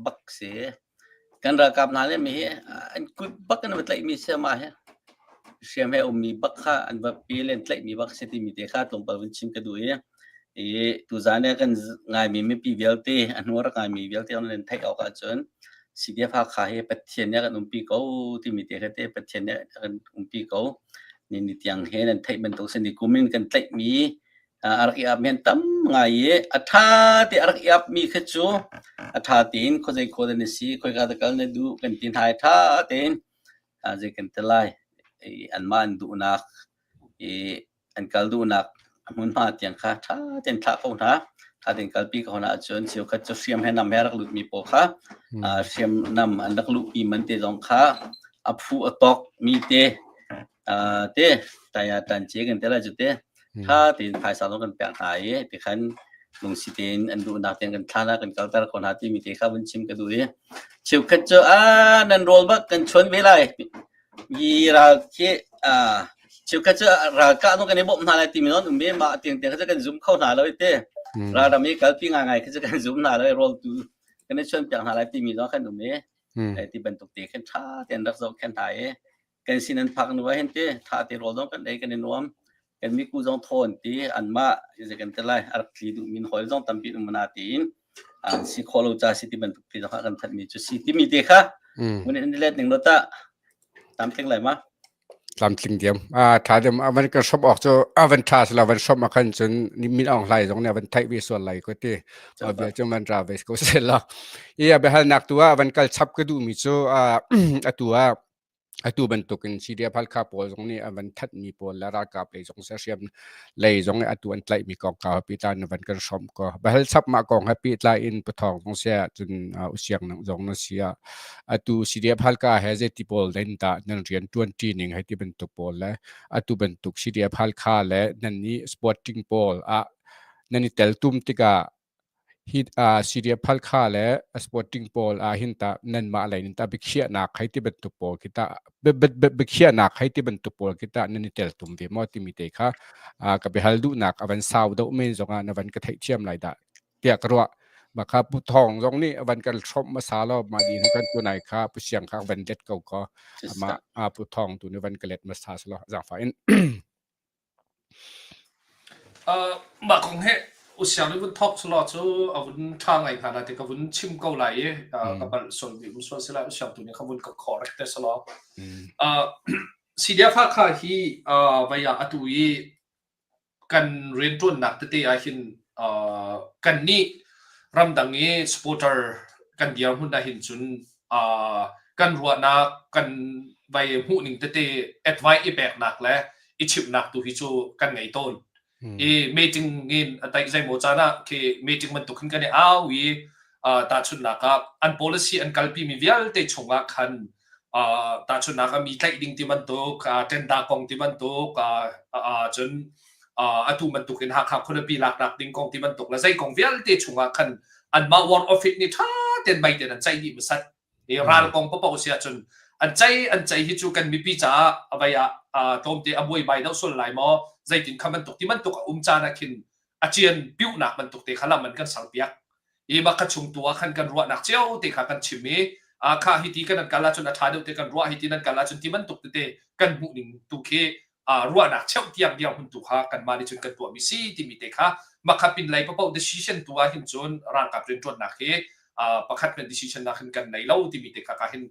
bak si. Kan ralkap hna nih mi hi an kut bak in an va tlaihmi si amah hi. Hriam he ummi bak kha an va pe le an tlaihmi bak si timi te kha tlawmpal vun chim ka duh i i tuzaan i kan ngaimi mipi vialte a hnu a rak ngaimi vialte an theih awk ahcun CDF Hakha hi Pathian nih a kan umpi ko timi te kha te Pathian nih a kan umpi ko. Ni ni tiang he nan theih bantuk si ni kum in kan tlaihmi a rak i ap men tam ngai i a ṭha te a rak i apmi kha cu a ṭha tein khuazei khua dah na si khoika dah kal na duh kan ti hna i ṭha tein zei kan ti lai anmah an duhnak i an kal duhnak hmunhma tiang kha ṭha tein thlah ko hna ṭha tein kalpi ko hna ahcun cheukhat cu hriam he nam he rak lutmi pawl kha hriamnam an rak luhpi man te zong kha a phu a tawk mi te te taya tan che kan te lai cu te tha tein phaisa zong kan pek hna i tikhan lungsi tein an duhnak tein kan thla kan kalter ko hna timi te kha vun chim ka duh i cheukhat cu a nan rawl bak kan chuan ve lai i ral khi a cheukhat cu ralkah zong kan i bawmh hna lai timi non um ve mah tiang tiang kha cu kan zum kho hna lo i te ralram i kalpi ngai ngai kha cu kan zum hna lo i rawl tu kan i chuan piak hna lai timi zong kan um i ti bantuk te khin tha tein rak zoh khen hna i kan sin an phak nu ah hin ti tha te rawl zong kan ei kan i nuam kan miku zong thawn ti anmah zei kan ti lai a rak tli duh min hawi zong tampi um na tiin an si khawh lo ca si ti bantuk ti zong kan that mi cu si timi te kha mun in let ning lo ta tlamtling lai ma Tlamtling diam. A tha diam. A van kan shop awk cu a van tha sila van shop ma khan cun min aung hlai zong nih a van theih ve sual lai ko ti. A bia cu man ra ve ko se la. I a biahalnak tu ah van kal chap ka duh mi cu atu ah atu bantukin CDF Halkha pawl zong nih an van thatmi pawl le ralkap lei zong hriam lei zong atu an tlaihmi kongkau he pehtlai in van kan hrawmh ko. Bahal chap mah kong he pehtlai in pathawng zong si ahcun usiang nang zong na si ah atu CDF Halkha he zeiti pawl den dah nan rian ṭuan ṭi ning hei ti bantuk pawl le atu bantuk CDF Halkha le nan nih sporting pawl ah nan i teltum tikah Hi CDF Halkha le sporting pawl ah hin tah nanmah lei in tah biakhiahnak hei ti bantuk pawl khi tah biakhiahnak hei ti bantuk pawl khi tah nan i teltum ve maw timi te kha ka biahal duhnak a van sau deuh men zongah na van ka theihthiam lai dah tiah ka ruah. Mah kha Pu Thawng zong nih a van kan hrawmh hmasa law mah dih hnu kan tunai kha Pu Siang kha van let ko kaw amah Pu Thawng tu nih van ka let hmasa selaw zaangfah in. Mah kong hi usiang nih vun thawk selaw cu a vun ṭha ngai hnga na ti ka vun chim ko lai i ka palh sual mi um sual sila usiang tu nih ka vun ka correct te selaw. CDF Hakha hi vai ah atu i kan rianṭuannak tete ah hin kannih ramdang i supporter kan dirhmun ah hin cun kan ruahnak kan vai hmuhning tete advice i peknak le i chimhnak tu hi cu kan ngei tawn. I meeting in a taih zeimaw caan ah khi meeting bantuk khin kan i au i tahchunhnak ah an policy an kalpi mi vialte chungah khan tahchunhnak ah mi tlaih ding ti bantuk tenda kong ti bantuk cun atu bantuk in Hakha khualipi laknak ding kong ti bantuk le zei kong vialte chungah khan anmah war office nih ṭha tein mei tein an ceih dih hmasat i ral kong paoh si ahcun an cei an cei hi cu kan mipi caah a vei ah tlawmte a buaibai deuh sual lai maw zeitin kha bantuk ti bantuk a um caan ah khin a cian piuhnak bantuk te kha lam an kan serpiak i mah kha chung tu ah khan kan ruahnak cio te kha kan chim i. Kha hi ti kan an kal ahcun a ṭha deuh te kan ruah hi ti nan kal ahcun ti bantuk tete kan hmuh ning tu khi ruahnak cheuh tiang dirhmun tu kha kanmah nih cun kan tuahmi si timi te kha makha pin lei papoh decision tu ah hin cun ralkap rianṭuannak hi pakhat men decision nak hin kan nei lo timi te kha ka hin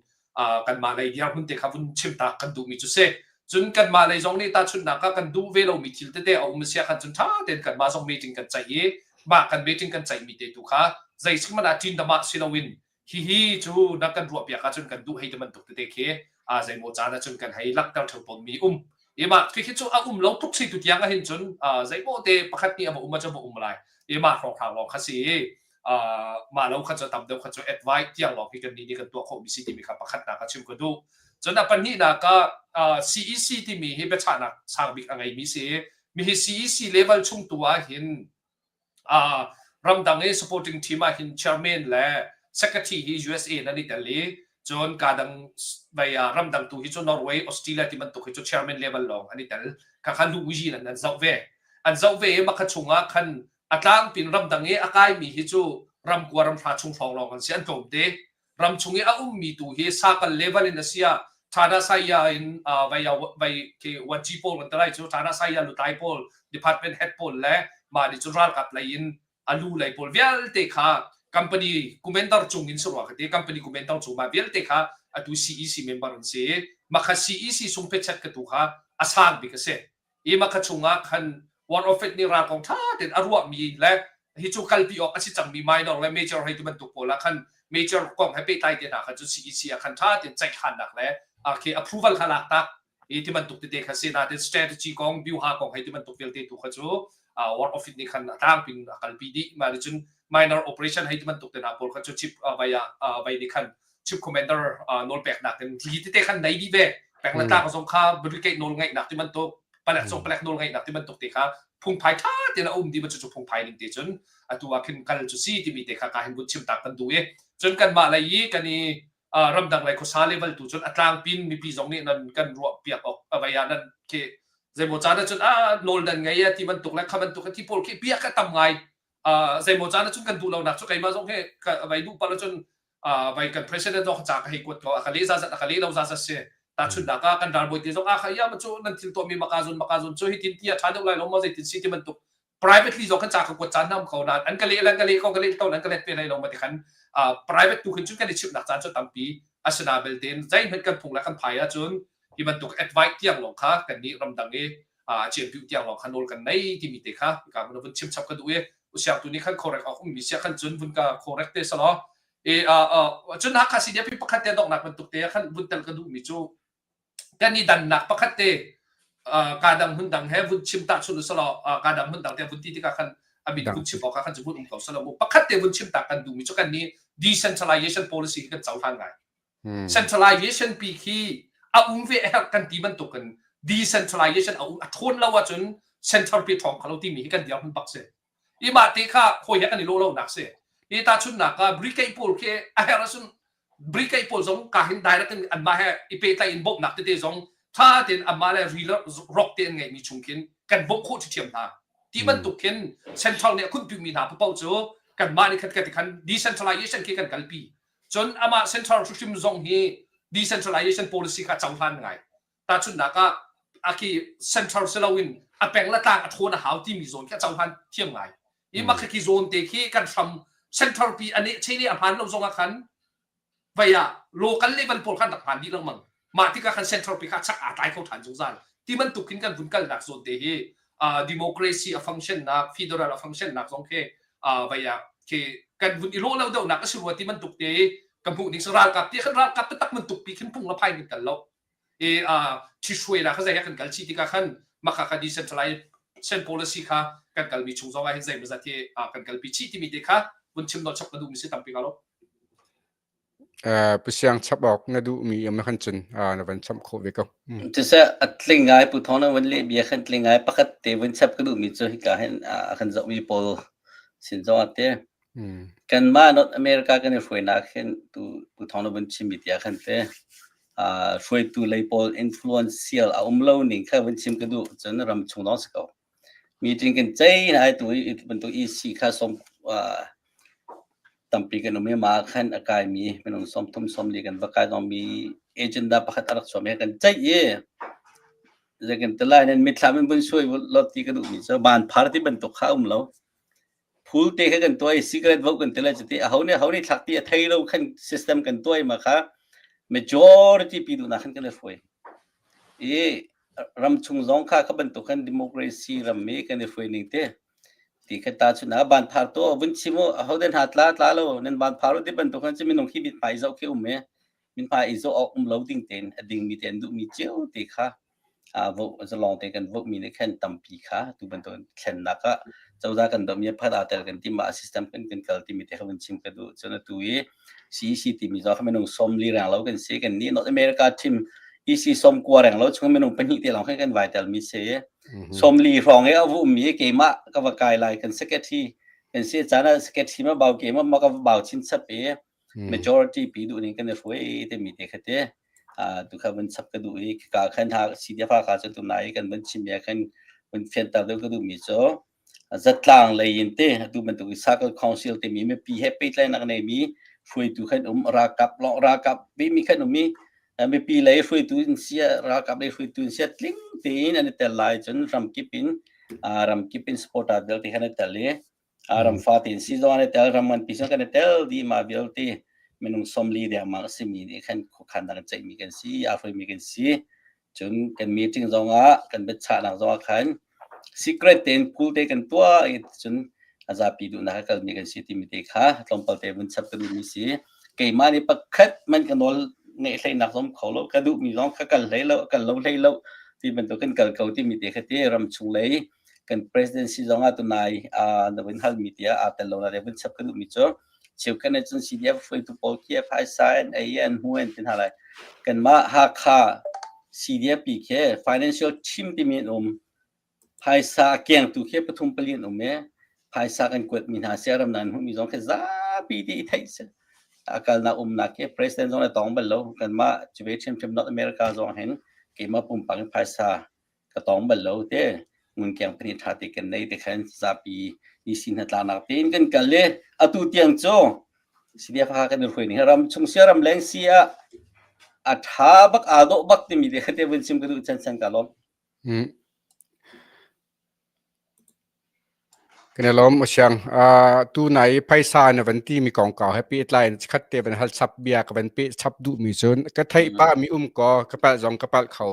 kanmah lei dirhmun te kha vun chim tak kan duhmi cu si. Cun kanmah lei zong nih tahchunhnak ah kan duh ve lomi thil tete a um sia khan cun ṭha tein kanmah zong meeting kan ceih i mah kan meeting kan ceihmi te tu kha zei hmanh ah ṭin dama si loin hihi cu na kan ruahpiak ahcun kan duh hei ti bantuk tete khi a zeimaw caan ahcun kan hei langhter theo tawnmi um. Ima khi cu a um lo tuk si tu tiang ahhin cun zeimaw te pakhat nih a va um ahcun va um lai. Ima hrawnghrang lawng kha si i mah lo kha cu tam deuh kha cu advice tiang lawng hi kan nih nih kan tuah khawhmi si timi kha pakhatnak a chim ka duh. Cun a pahnihnak ah CEC timi hi biachahnak sang bik a ngeimi si. Mi hi CEC level chung tu ah hin Ramdang i supporting team ah hin chairman le secretary hi USA nan i tel i cun ka dang vai ah ramdang tu hi cu Norway, Australia ti bantuk hi cu chairman level lawng an i tel. Khakha luuyi in an zoh ve. An zoh ve i makha chungah khan a tlangpin ramdang i a kaimi hi cu ramkua ramhra chung hrawng lawng an si an tlawm te. Ram chung i a ummi tu hi sakal level in a si ah Thana Saya in vai vai ke wanci pawl kan talai cu Thana Saya lutlai pawl department head pawl le mah nih cun ralkap lei in a lu lei pawl vialte kha company commander cung in surwa ka ti company commander cung mah vialte kha atu CEC member an si makha CEC sung pechat ka tu kha a sang bik a si i makha chungah khan War of Faith nih ral kong ṭha tein a ruahmi le hi cu kalpi awk a si cangmi minor le major hei ti bantuk pawl ah khan major kong he pehtlai te hna khan cu CEC ah khan ṭha tein ceihkhannak le khi approval kha lak tak i ti bantuk tete kha si nain strategy kong biuha kong hei ti bantuk vialte tu kha cu War of Faith nih khan a tlangpin a kalpi dih mah nih cun minor operation hei ti bantuk te hna pawl kha cu chip vai ah vai nih khan chief commander nawlpeknak in ri tete khan nei dih ve peng le tlang zong kha brigade nawl ngeihnak ti bantuk palek zong palek nawl ngeihnak ti bantuk te kha phungphai tha tein a um di ma cu phungphai ning te cun atu ah khin kal cu si timi te kha ka hin vun chim tak kan duh i cun kanmah lei i kan i ramdang lei khuasa level tu cun a tlangpin mipi zong nih nan kan ruah piak awk avei ah nan khi zeimaw caan ah cun a nawl nan ngei a ti bantuk le kha bantuk ti pawl khi bia ka tam ngai zeimaw caan ah cun kan duh lonak cu keimah zong he vai duh pal cun vai kan president zong ca ka hei kuat ko a ka leh zazat a ka leh lo zazat si tahchunhnak ah kan ralbawi te zong ah kha ya ma cu nan thil tuahmi maka zun maka zun cu hitin ti a ṭha deuh lai lo maw zeitin si ti bantuk privately zong kan ca ka kuat caan nam ko nain an ka leh lan ka leh ko ka leh to nan ka let pe lai lo ma ti khan private tu khin cun kan i chimhnak caan cu tampi asina belte zeihmanh kan phung le kan phai ahcun hi bantuk advice tiang lawng kha kan nih ramdang i ciampiu tiang lawng kha nawl kan nei timi te kha ka vun chim chap ka duh i usiang tu nih khan correct awk ummi sia khan cun vun ka correct te salo e cun Hakha CDF pakhat te donghnak bantuk te khan vun tel ka duhmi cu kan i dannak pakhat te ka dang hun dang he vun chim ta chun salo ka dang hun dang te vun ti tikah khan amin vun chim awk khan cu vun um ko salo mu pakhat te vun chim ta kan duhmi cu kan ni decentralization policy kan cohlan ngai Centralization pi khi a um ve a herh kan ti bantukin decentralization a um a ṭhawn lo ahcun central pi ṭhawng kho lo timi hi kan dirhmun bak si. I mah te kha hawi he kan i lawh lonak si. I tahchunhnak ah brigade pawl khi a herh ahcun brigade pawl zong ka hin direct in anmah he i pehtlaih in bawmhnak tete zong ṭha tein anmah le ri rock te an ngeihmi chung khin kan bawmh khawh ṭhiṭhiam hna. Ti bantuk khin central nih a khunhpimi hna paoh cu kanmah nih khat ka ti khan decentralization khi kan kalpi. Cun amah central hrimhrim zong hi decentralization policy kha cohlan ngai. Tahchunhnak ah a khi central si loin a peng le tlang a ṭhawn a hau timi zawn khi a cohlan thiam ngai. I mah khi zawn te khi kan hram central pi a neh che a hmaan lo zong ah khan vei ah local level pawl khan rak hmaan dih lengmang. Mah tikah khan central pi kha chak aa tlai kho ṭhan zungzal. Ti bantuk khin kan vun kalnak zawn te hi democracy a function nak federal a function nak zong khi vei ah khi kan vun i lawh lo deuhnak a si rua ti bantuk te ka hmuh ning ralkap ti khan ralkap taktak bantuk pi khin phung la phai kan kal lo i ṭhihruai la kha zei kan kal chi tikah khan maka kha decentralization policy kha kan kalmi chung zong ah hin zeimawzat hi kan kalpi chih timi te kha vun chim nawl chap ka duhmi si tampi ka lo Pu Siang chap awk na duhmi um khan cun na van chamh khawh ve ko. Siseh a tling ngai Pu Thawng na van leh bia khan tling ngai pakhat te vun chap ka duhmi cu hika hin a kan zohmi pawl sin zong ah te kanmah North America kan i hruainak hin tu Pu Thawng na vun chimmi tia khan te hruaitu lei pawl influential a um lo ning kha vun chim ka duh cun ram chung lawng si ko. Meeting kan cei na ai tu i bantuk EC kha som. Tampi kan um i mah ah khan a kaimi minung 30 40 kan va kai zongmi agenda pakhat a rak chuak mi kan ceih i zei kan ti lai nan mitthlam in vun suai lo ti ka duhmi cu banphar ti bantuk kha um lo. Phul te kha kan tuah i cigarette vote kan ti lai cuti aho nih aho nih thlak ti a thei lo khan system kan tuah i mah kha majority pi duhnak khan kan i hruai. I ramchung zong kha kha bantuk khan democracy ram i kan i hruai ning te ti kha ta chun ah banphar to vun chim u aho den ha tla tla lo nan banphar u ti bantuk khan cu minung khi mithmai zoh khi um e mithmai i zoh awk um lo ding tein a ding mi te an duh mi cio te kha vo zalong te kan vote mi nih khan tampi kha tu bantuk thlennak ah cozah kan doh mi phat aa tel kan ti ma system kan kan kal ti mi te kha vun chim ka duh cun atu i CEC timi zong kha minung 40 reng lo kan si kan nih North America team EC 90 reng lo chung minung pahnih te lawng khan kan vai tel mi si 40 hrawng i a vu mi keimah ka va kai lai kan secretary kan si caan ah secretary ma bau keimah ma ka va bau chin chap i majority pi duh ning kan i hruai te mi te kha te tu kha vun chap ka duh i ka khan ha CDF ka cu tu nai kan vun chim ya khan vun fianter deuh ka duh mi cu zatlang lei in te atu bantuk i Circle Council te mi mipi he pehtlaihnak nei mi hruaitu khan um ralkap long ralkap ve mi khan um i mipi lei hruaitu in sia ralkap lei hruaitu in sia tling tein an i tel lai cun ramkip in ramkip in supporter vialte khan i tel i ram fate in si zong an i tel ram nganpi zong kan i tel dih mah vialte minung 40 dengmang a simi nih khan khuakhan kan ceihmi kan si aa hruaimi kan si cun kan meeting zong ah kan biachahnak zong ah khan secret tein pool te kan tuah i cun a zapi duhnak a kalmi kan si timi te kha tlawmpal te vun chap ka duhmi si keimah nih pakhat man ka nawl ngeih hleinak zong kho lo ka duhmi zong ka kal hlei lo kal lo hlei lo ti bantuk kan kal ko timi te kha te ram chung lei kan presidency zong ah tunai na vun halmi tiah aa tel lo na le vun chap ka duhmi cu cheukhat nih cun CDF hruaitu pawl khi phaisa an ei an hmu an ti hna lai. Kanmah Hakha CDF pi khi financial team timi an um. Phaisa a kengtu khi pathum pali an um i phaisa kan kuatmi hna sia ramdang an hmuhmi zong khi zapi te i theih si. A kalnak umnak khi president zong le tong bal lo. Kanmah cuve ṭhiamṭhiam North America zong hin keimah pumpak in phaisa ka tong bal lo te ngunkeng pahnih ṭha te kan nei te khan zapi DC hnatlaknak tein kan kal i atu tiang cu CDF ha kan i hruai ning ram chung sia ram leng si ah a ṭha bak aa dawh bak timi te kha te vun chim ka duh chan chan ka lawm. Kan i lawm Usiang. Tu nai phaisa na van ti mi kongkau he pehtlai in chikkhat te van hal chap bia ka van peh chap duh mi cun ka theih pah mi um ko ka palh zong ka palh kho.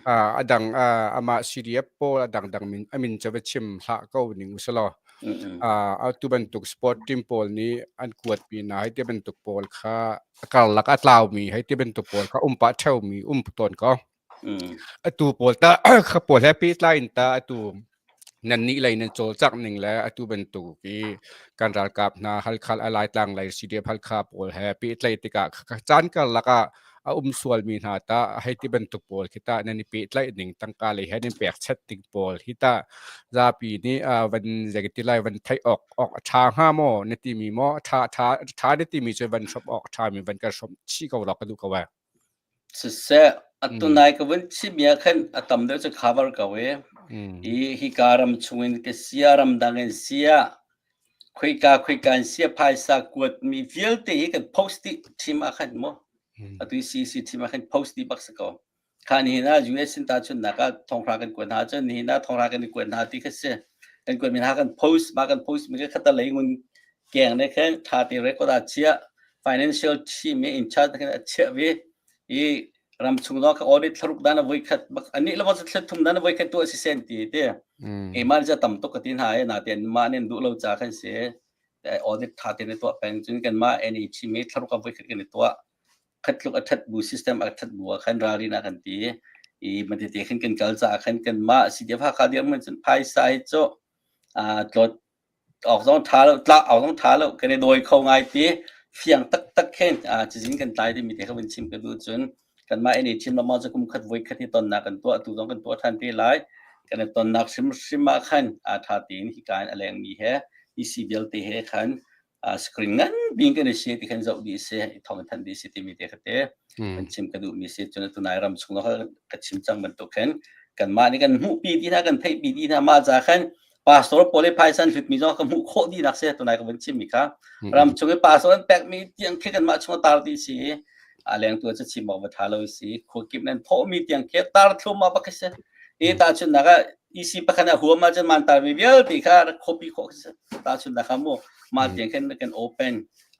A dang amah CDF pawl a dangdang min a min cu va chim hlah ko ning usalaw. Atu bantuk sport team pawl nih an kuat mi hna hei ti bantuk pawl kha a karlak a tlau mi hei ti bantuk pawl kha um pah theo mi um tawn ko. Atu pawl ta kha pawl he pehtlai in ta atu nannih lei nan cawlcangh ning le atu bantuk i kan ralkap hna Halkha a Laitlang lei CDF Halkha pawl he pehtlaih tikah caan karlak ah a um sualmi hna tah hei ti bantuk pawl khi tah nan i pehtlaih ning tangka lei he nan pekchat ding pawl hi tah zapi nih van zeiti lai van theih awk awk a ṭha hnga maw na timi maw ṭha ṭha ṭha na timi cu van hrawmh awk a ṭhami van kan hrawmh chih ko law ka duh ko ai. Siseh, atunai ka vun chim ah khan a tam deuh cu cover ko i i hika ram chungin ka sia ramdang in sia khoika khoika in sia phaisa kuatmi vialte hi kan post dih team ah khan mu atu i CC team ah khan post dih bak si ko. Kha nihin ah US in tahchunhnak ah thonghra kan kuat hna cun nihin ah thonghra kan i kuat hna ti kha si. Kan kuatmi hna kan post mah kan post mi kha khatalei ngun keng ne khan ṭha te record ah chiah financial team in charge khan a chiah ve i ram chung zong ka audit thlaruk dan a voi khat bak ani lo thla thum dan a voi khat tu si sen ti te keimah ja tam tuk ka tin ha e na ten ma nen du lo cha khan se audit tha te ne to peng cun kan ma NET me thlaruk a voi khat kan to khat tluk a that bu system a that bu khan ralrin a kan ti i matete khan kan kal cha khan kan ma CDF ha kha dir man cun phaisa hi cho a tlot awk zong ṭha lo tlak awk zong ṭha lo kan i dawi kho ngai ti fiang taktak khin cazin kan tlai timi te kha vun chim ka duh cun kanmah in i chim lengmang cu kum khat voi khat hi tonnak kan tuah tu zong kan tuah ṭhan te lai kan i tonnak hrimhrim ah khan a ṭha tein hika in a lengmi he EC vialte he khan screen ngan bing kan i si ti khan zoh dih si i thong than dih si timi te kha te kan chim ka duhmi si cun tunai ram chung ka chim cang bantuk khin kanmah nih kan hmuhpi ti hna kan theihpi ti hna mah ca khan. Pastor pawl i phaisa an hlutmi zong ka hmuh khawh dihnak si tunai ka vun chimmi kha. Ram chung i pastor an pekmi tiang khi kanmah chung a tar dih si. A leng tu cu chim awk va tha lo si. Khuakip nan thawhmi tiang khi tar thlum bak khi si. I tahchunhnak ah EC pakhat a huam ahcun man tarmi vialte kha rak copy khawh khi si. Tahchunhnak kha mu mah tiang khin kan open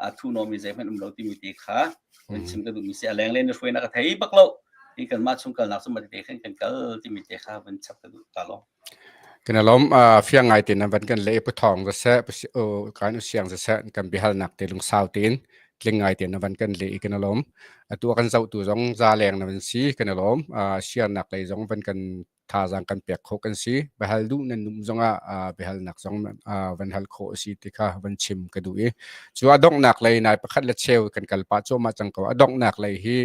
a thu nomi zeihmanh um lo timi te kha kan chim ka duhmi si. A leng le na hruainak ka thei bak lo. Hi kanmah chung kalnak cu mah te khan kan kal timi te kha van chap ka duh ta lo. Kan alom fiang ngai te nan van kan le pu thong za seh kan u siang za seh kan bihalnak te lungsau tein tling ngai te nan van kan le i kan alom atu kan zoh tu zong za leng na van si kan alom share nak lei zong van kan thazang kan pek kho kan si behal duh nan num zong ah behal nak zong van hal kho si ti kha van chim ka duh i cu a donghnak lei nai pakhat le cheu kan kal pa cho ma cang ko a donghnak lei hi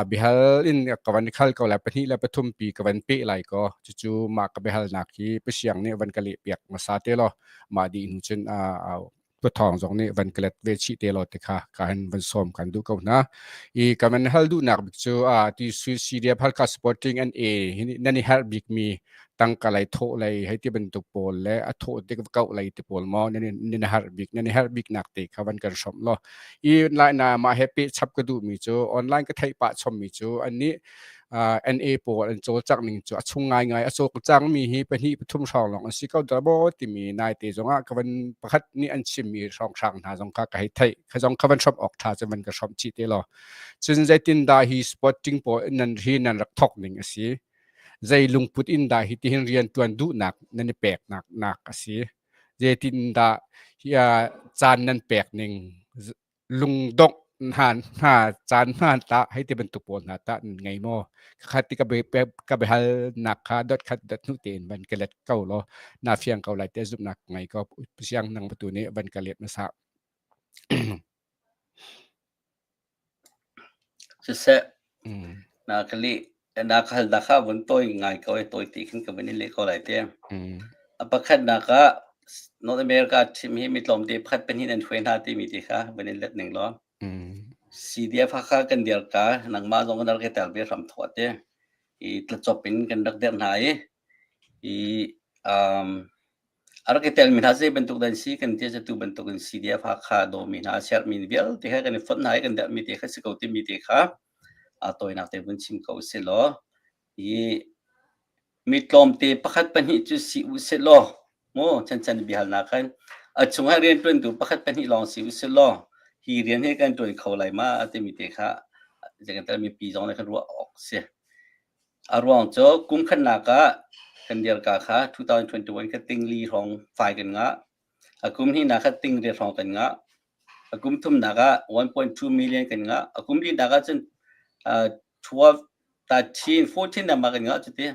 bihal in ka van khal ko lai pahnih le pathum pi ka van pe lai ko cucu mah ka biahalnak hi pasiang nih van ka leh piak hmasa te law mah dih hnu cun pathawng zong nih van ka let ve chih te law te kha ka han van sawm kan duh ko hna i ka van hal duhnak bik cu a ti CDF Halkha Supporting an A nan i herh bik mi tangka lei thawh lei hei ti bantuk pawl le a thawh tik kau lei ti pawl maw nan nan herh bik nan herh bik nak te kha van kan hrawmh law i lai na mah he pe chap ka duh mi cu online ka theih pah chom mi cu an nih NA pawl an cawlcangh ning cu a chung ngaingai a cawlcang mi hi pahnih pathum hrawng lawng an si ko dah maw timi nai te zongah ka van pakhat nih an chimmi hrawnghrang hna zong kha ka hei theih kha zong kha van hrawmh awk ṭha cu van ka hrawmh chih te law cun zeitin dah hi sporting pawl nan hi nan rak thok ning a si zei lungput in dah hi tihin rian ṭuan duhnak nan i peknak nak a si zeitin dah hi caan nan pek ning lungdongh hna hna caan hna tah hei ti bantuk pawl hna tah nan ngei maw khat ti ka be ka behal nak kha dot khat dot hnu tein van ka let ko law na fiang ko lai te zumhnak ngei ko siang nang tu nih van ka let na sa Siseh na ka leh na ka hal nak kha vun tawi ngai ko i tawi ti khin ka vun in leh ko lai te. A pakhatnak ah North America thim hi mi tlawmte pakhat pahnih nan hruai hna timi ti kha vun in let ning law. CDF Hakha kan dir ka nangmah zong kan rak i tel ve hram thawh te. I tlacop in kan rak dirh hna i i um, A rak i telmi hna zei bantuk dah an si kan ti ahcun tu bantuk in CDF Hakha dawmi hna sermi vialte he kan i fonh hna i kan derhmi te kha si ko timi te kha aa tawinak te vun chim ko usih law hi mi tlawmte pakhat pahnih cu si usih law mu chanchan biahalnak khan a chungah rianṭuantu pakhat pahnih lawng si usih law hi rian hi kan ṭuan kho lai ma timi te kha zeikan mipi zong nih kan ruah awk si. A ruang cu kum khatnak ah kan dirka kha 2021 kha tingli hrawng fai kan ngah. A kum hnihnak kha tingriat hrawng kan ngah. A kum thumnak ah 1.2 million kan ngah. A kum linak ah cun 12, 13, 14 nama kan ngah cuti.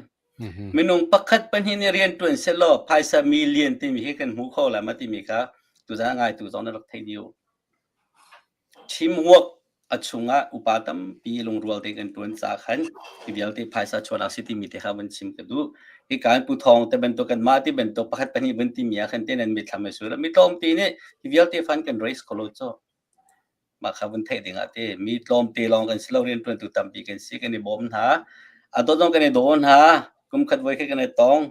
Minung pakhat pahnih nih rian ṭuan sehlaw phaisa million timi hi kan hmu kho lai ma timi kha tuzan a ngaitu zong na rak thei dih u. Teamwork a chungah upa tampi lungrual tein kan ṭuan caah khan hi vialte phaisa chuahnak si timi te kha vun chim ka duh. Hi kaan Pu Thawng te bantuk kanmah ti bantuk pakhat pahnih vun timi ah khan te nan mitthlam a sul. Mi tlawmte nih hi vialte fan kan raise kho lo caw. Mah kha vun theih ding ah ti mi tlawmte lawng kan si lo rianṭuantu tampi kan si kan i bawm hna. A dawt zong kan i daw hna. Kum khat voi khat kan i tong.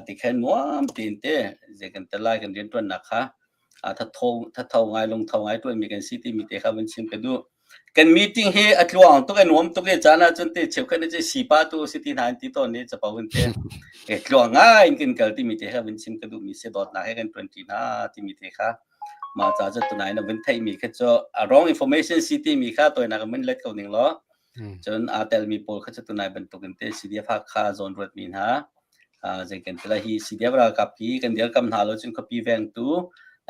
Ti khan nuam tein te zei kan tel lai kan rianṭuannak kha thatho ngai lungtho ngai ṭuanmi kan si timi te kha vun chim ka duh. Kan meeting hi a tluang tuk a nuam tuk i caan ahcun te cheukhat nih cun sipa tu si ti hna an ti tawn i capo in te tluang ngai in kan kal timi te kha vun chim ka duhmi si dawtnak he kan ṭuanṭi hna timi te kha mah ca cu tunai na vun theihmi kha cu a wrong information si timi kha toinak in vun let ko ning law cun aa telmi pawl kha cu tunai bantuk in te CDF Hakha zawn ruatmi hna Zei kan ti lai hi CDF ralkap hi kan dirkam hna lo cun khuapi vengtu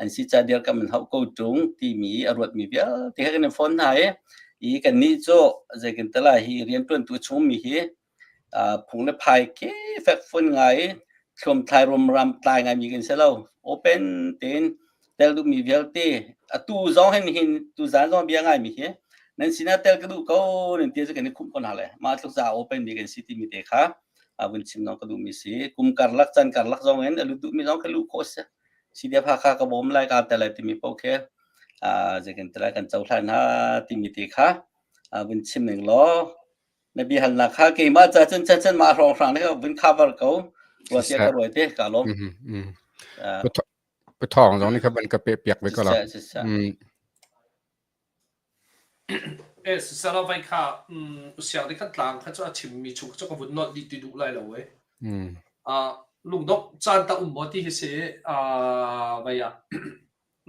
an si ca dirkam in hauh ko ṭung timi a ruatmi vialte he kan i phone hna i i kannih cu zei kan ti lai hi rianṭuantu chungmi hi phung le phai ke fekfun ngai thluamthlai rumram tlai ngaimi kan si lo. Open tein tel duhmi vialte atu zong hin hin tuzan zong bia ngaimi hi nan sinah tel ka duh ko nan ti cu kan i khumh ko hna le mah tluk za open mi kan si timi te kha vun chim zong ka duhmi si. Kum karlak caan karlak zong in a lut duhmi zong ka luh khawh si. CDF Hakha ka bawm lai ka tel lai timi paoh khi zei kan ti lai kan cohlan hna timi te kha vun chim ning law na biahalnak kha keimah ca cun chan chan mah hrawnghrang nih vun cover ko. Ruah sia ka ruai te ka lawm. Pathawng zong nih kha ban ka pe piak ve ko la. Eh sisala vai kha usiang nih khan tlang kha cu a chimmi chung cu ka vun nolh dih ti duh lai lo eh. Lungdongh caan ta um maw ti hi si vai ah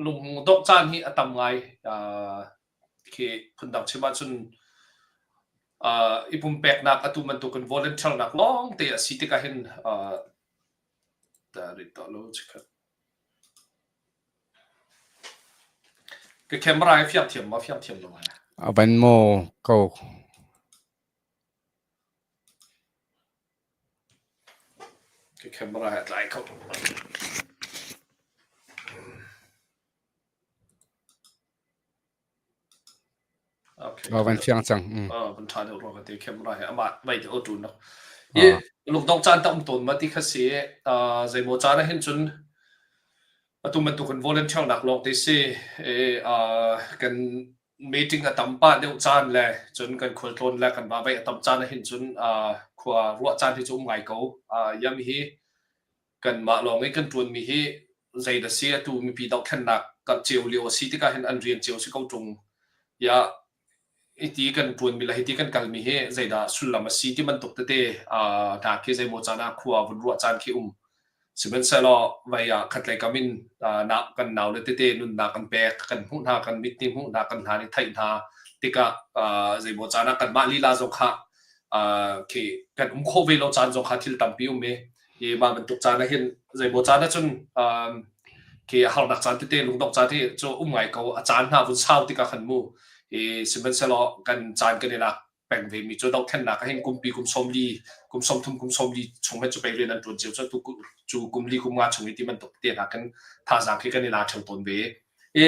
lungdongh caan hi a tam ngai. Khi phundang chim ahcun i pumpeknak atu bantukin volunteer nak lawng te a si tikah hin chikkhat. Ka camera hi fiang thiam maw fiang thiam lo hai? A van maw ko. Ka camera hi a tlai kho. Okay. Oh, van fiang cang. Mm. Oh, van ṭha deuh rua ka ti camera hi amah vai te auto nak. I lungdong caan ta um tawn ma ti kha si zeimaw caan ah hin cun atu bantukin volunteer nak lawng te si e kan meeting a tam pah deuh caan le cun kan khualtlawn le kan va vai a tam caan ah hin cun khua ruah caan hi cu um ngai ko. Yam hi kanmah lawng i kan ṭuanmi hi zei dah si atu mipi dohthlennak kan ceu lio a si tikah hin an rian cio si ko ṭung. Ya hiti kan ṭuanmi le hiti kan kalmi hi zeidah sullam a si ti bantuk tete hna khi zeimaw caan ah khua vun ruah caan khi um. Sihmanhsehlaw vai ah khatlei kam in na kan naule tete nunnak kan pek, kan hmuh hna, kan mit nih hmuh hna, kan hna nih theih hna tikah zeimaw caan ah kanmah lila zong kha khi kan um khawh ve lo caan zong kha thil tampi um i Hi mah bantuk caan ah hin zeimaw caan ah cun khi harnak caan tete lungdongh caan hi cu um ngai ko a caan hna vun sau tikah khan mu i sihmanhsehlaw kan caan kan i lak peng ve mi cu dohthlennak ah hin kumpi kum 40 kum 30 kum 40 chung he cu pei rian an ṭuan cio cu cu kum li kum nga chung i ti bantuk te hna kan thazaang khi kan i la ṭheo tawn ve i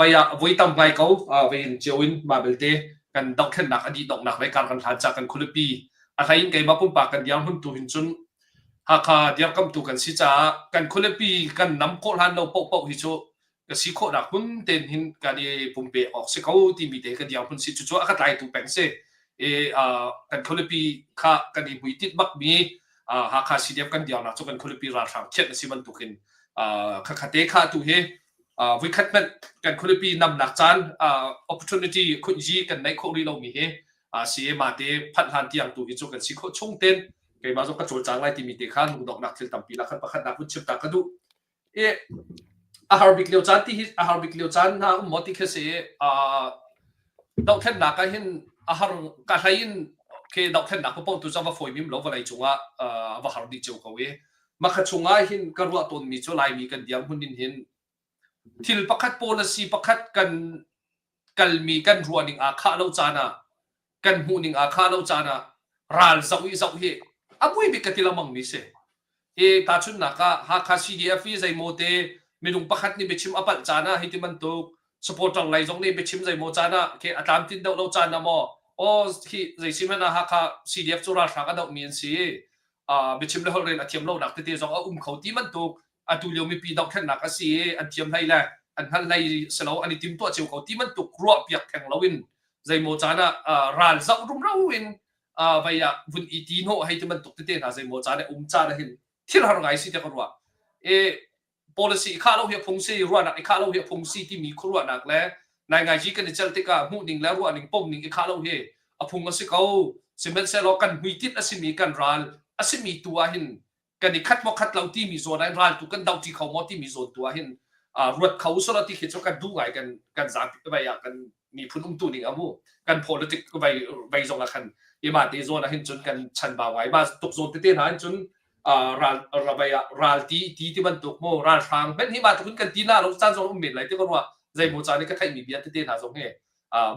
vai ah voi tam ngai ko vai in cio in mah belte kan dohthlennak a dih donghnak le kar kan hlan ca kan khualipi a hlei in keimah pumpak kan dirhmun tu hin cun Hakha dirkamtu kan si caah kan khualipi kan nam khawh hlan lo paohpaoh hi cu ka si khawhnak hmun ten hin kan i pumpe awk si ko timi te ka dirhmun si cucu a ka tlaitu peng si i kan khualipi kha kan i hmuitinh bakmi Hakha CDF kan dirnak cu kan khualipi ralhrang thianh a si bantukin khakha te kha tu hi voikhat hmanh kan khualipi namnak caan opportunity khunji kan neih khawh rih lomi hi si ma te phanh hlan tiang tu hi cu kan si khawh chung ten keimah zong ka cawlcang lai timi te kha lungdonghnak thil tampi la khan pakhat nak vun chim ta ka duh i a har bik lio caan ti hi a har bik lio caan hna um maw ti khi si dohthlennak ah hin a har ka hlei in ke dohthlennak paoh tu cu va fawi mim lo vawlei cungah va har dih cio ko i makha chungah hin ka ruah tawnmi cu Laimi kan dirhmun in hin thil pakhat policy pakhat kan kalmi kan ruahning aa khah lo caan ah kan hmuhning aa khah lo caan ah ral zoh i zoh hi a mui bik ka ti lengmang mi si. Hi tahchunhnak ah Hakha CDF i zeimaw te minung pakhat nih biachim a palh caan ah hi ti bantuk supporter lei zong nih biachim zeimaw caan ah khi a tlamtlin deuh lo caan ah maw aw khi zei si hmanh ah Hakha CDF cu ralhrang a dohmi an si biachim le holhrel a thiam lonak tete zong a um kho ti bantuk atu lio mipi dohthlennak a si i an thiam hlei le an hngalh hlei si lo an i timtuah cio ko ti bantuk ruah piak theng loin zeimaw caan ah ral zoh rumro in vai ah vun i ti hnawh hei ti bantuk tete hna zeimaw caan ah um caan ah hin thil har ngai si tiah ka ruah. E policy i khah lo hi a phung si ruahnak i khah lo hi a phung si timi khuaruahnak le naingai kan i celh tikah hmuhning le ruahning pomning i khah lo hi a phung a si ko sihmanhsehlaw kan hmuitinh a simi kan ral a simi tu ah hin kan i khat maw khat lo timi zawn ah ral tu kan do ṭi kho maw timi zawn tu ah hin ruat kho usulaw ti khi cu kan duh ngai kan kan zapi vai ah kan miphun umtu ning amu kan politic vai vai zong ah khan ima te zawn ah hin cun kan chanbau ngai ma tuk zawn tete hna hin cun ral ravai ah ral ti ti ti bantuk mu ral hrang hmenh hi ma tuk kan ti na lo caan zong um men lai ti ka ruah zeimaw caan i ka theihmi bia tete hna zong hi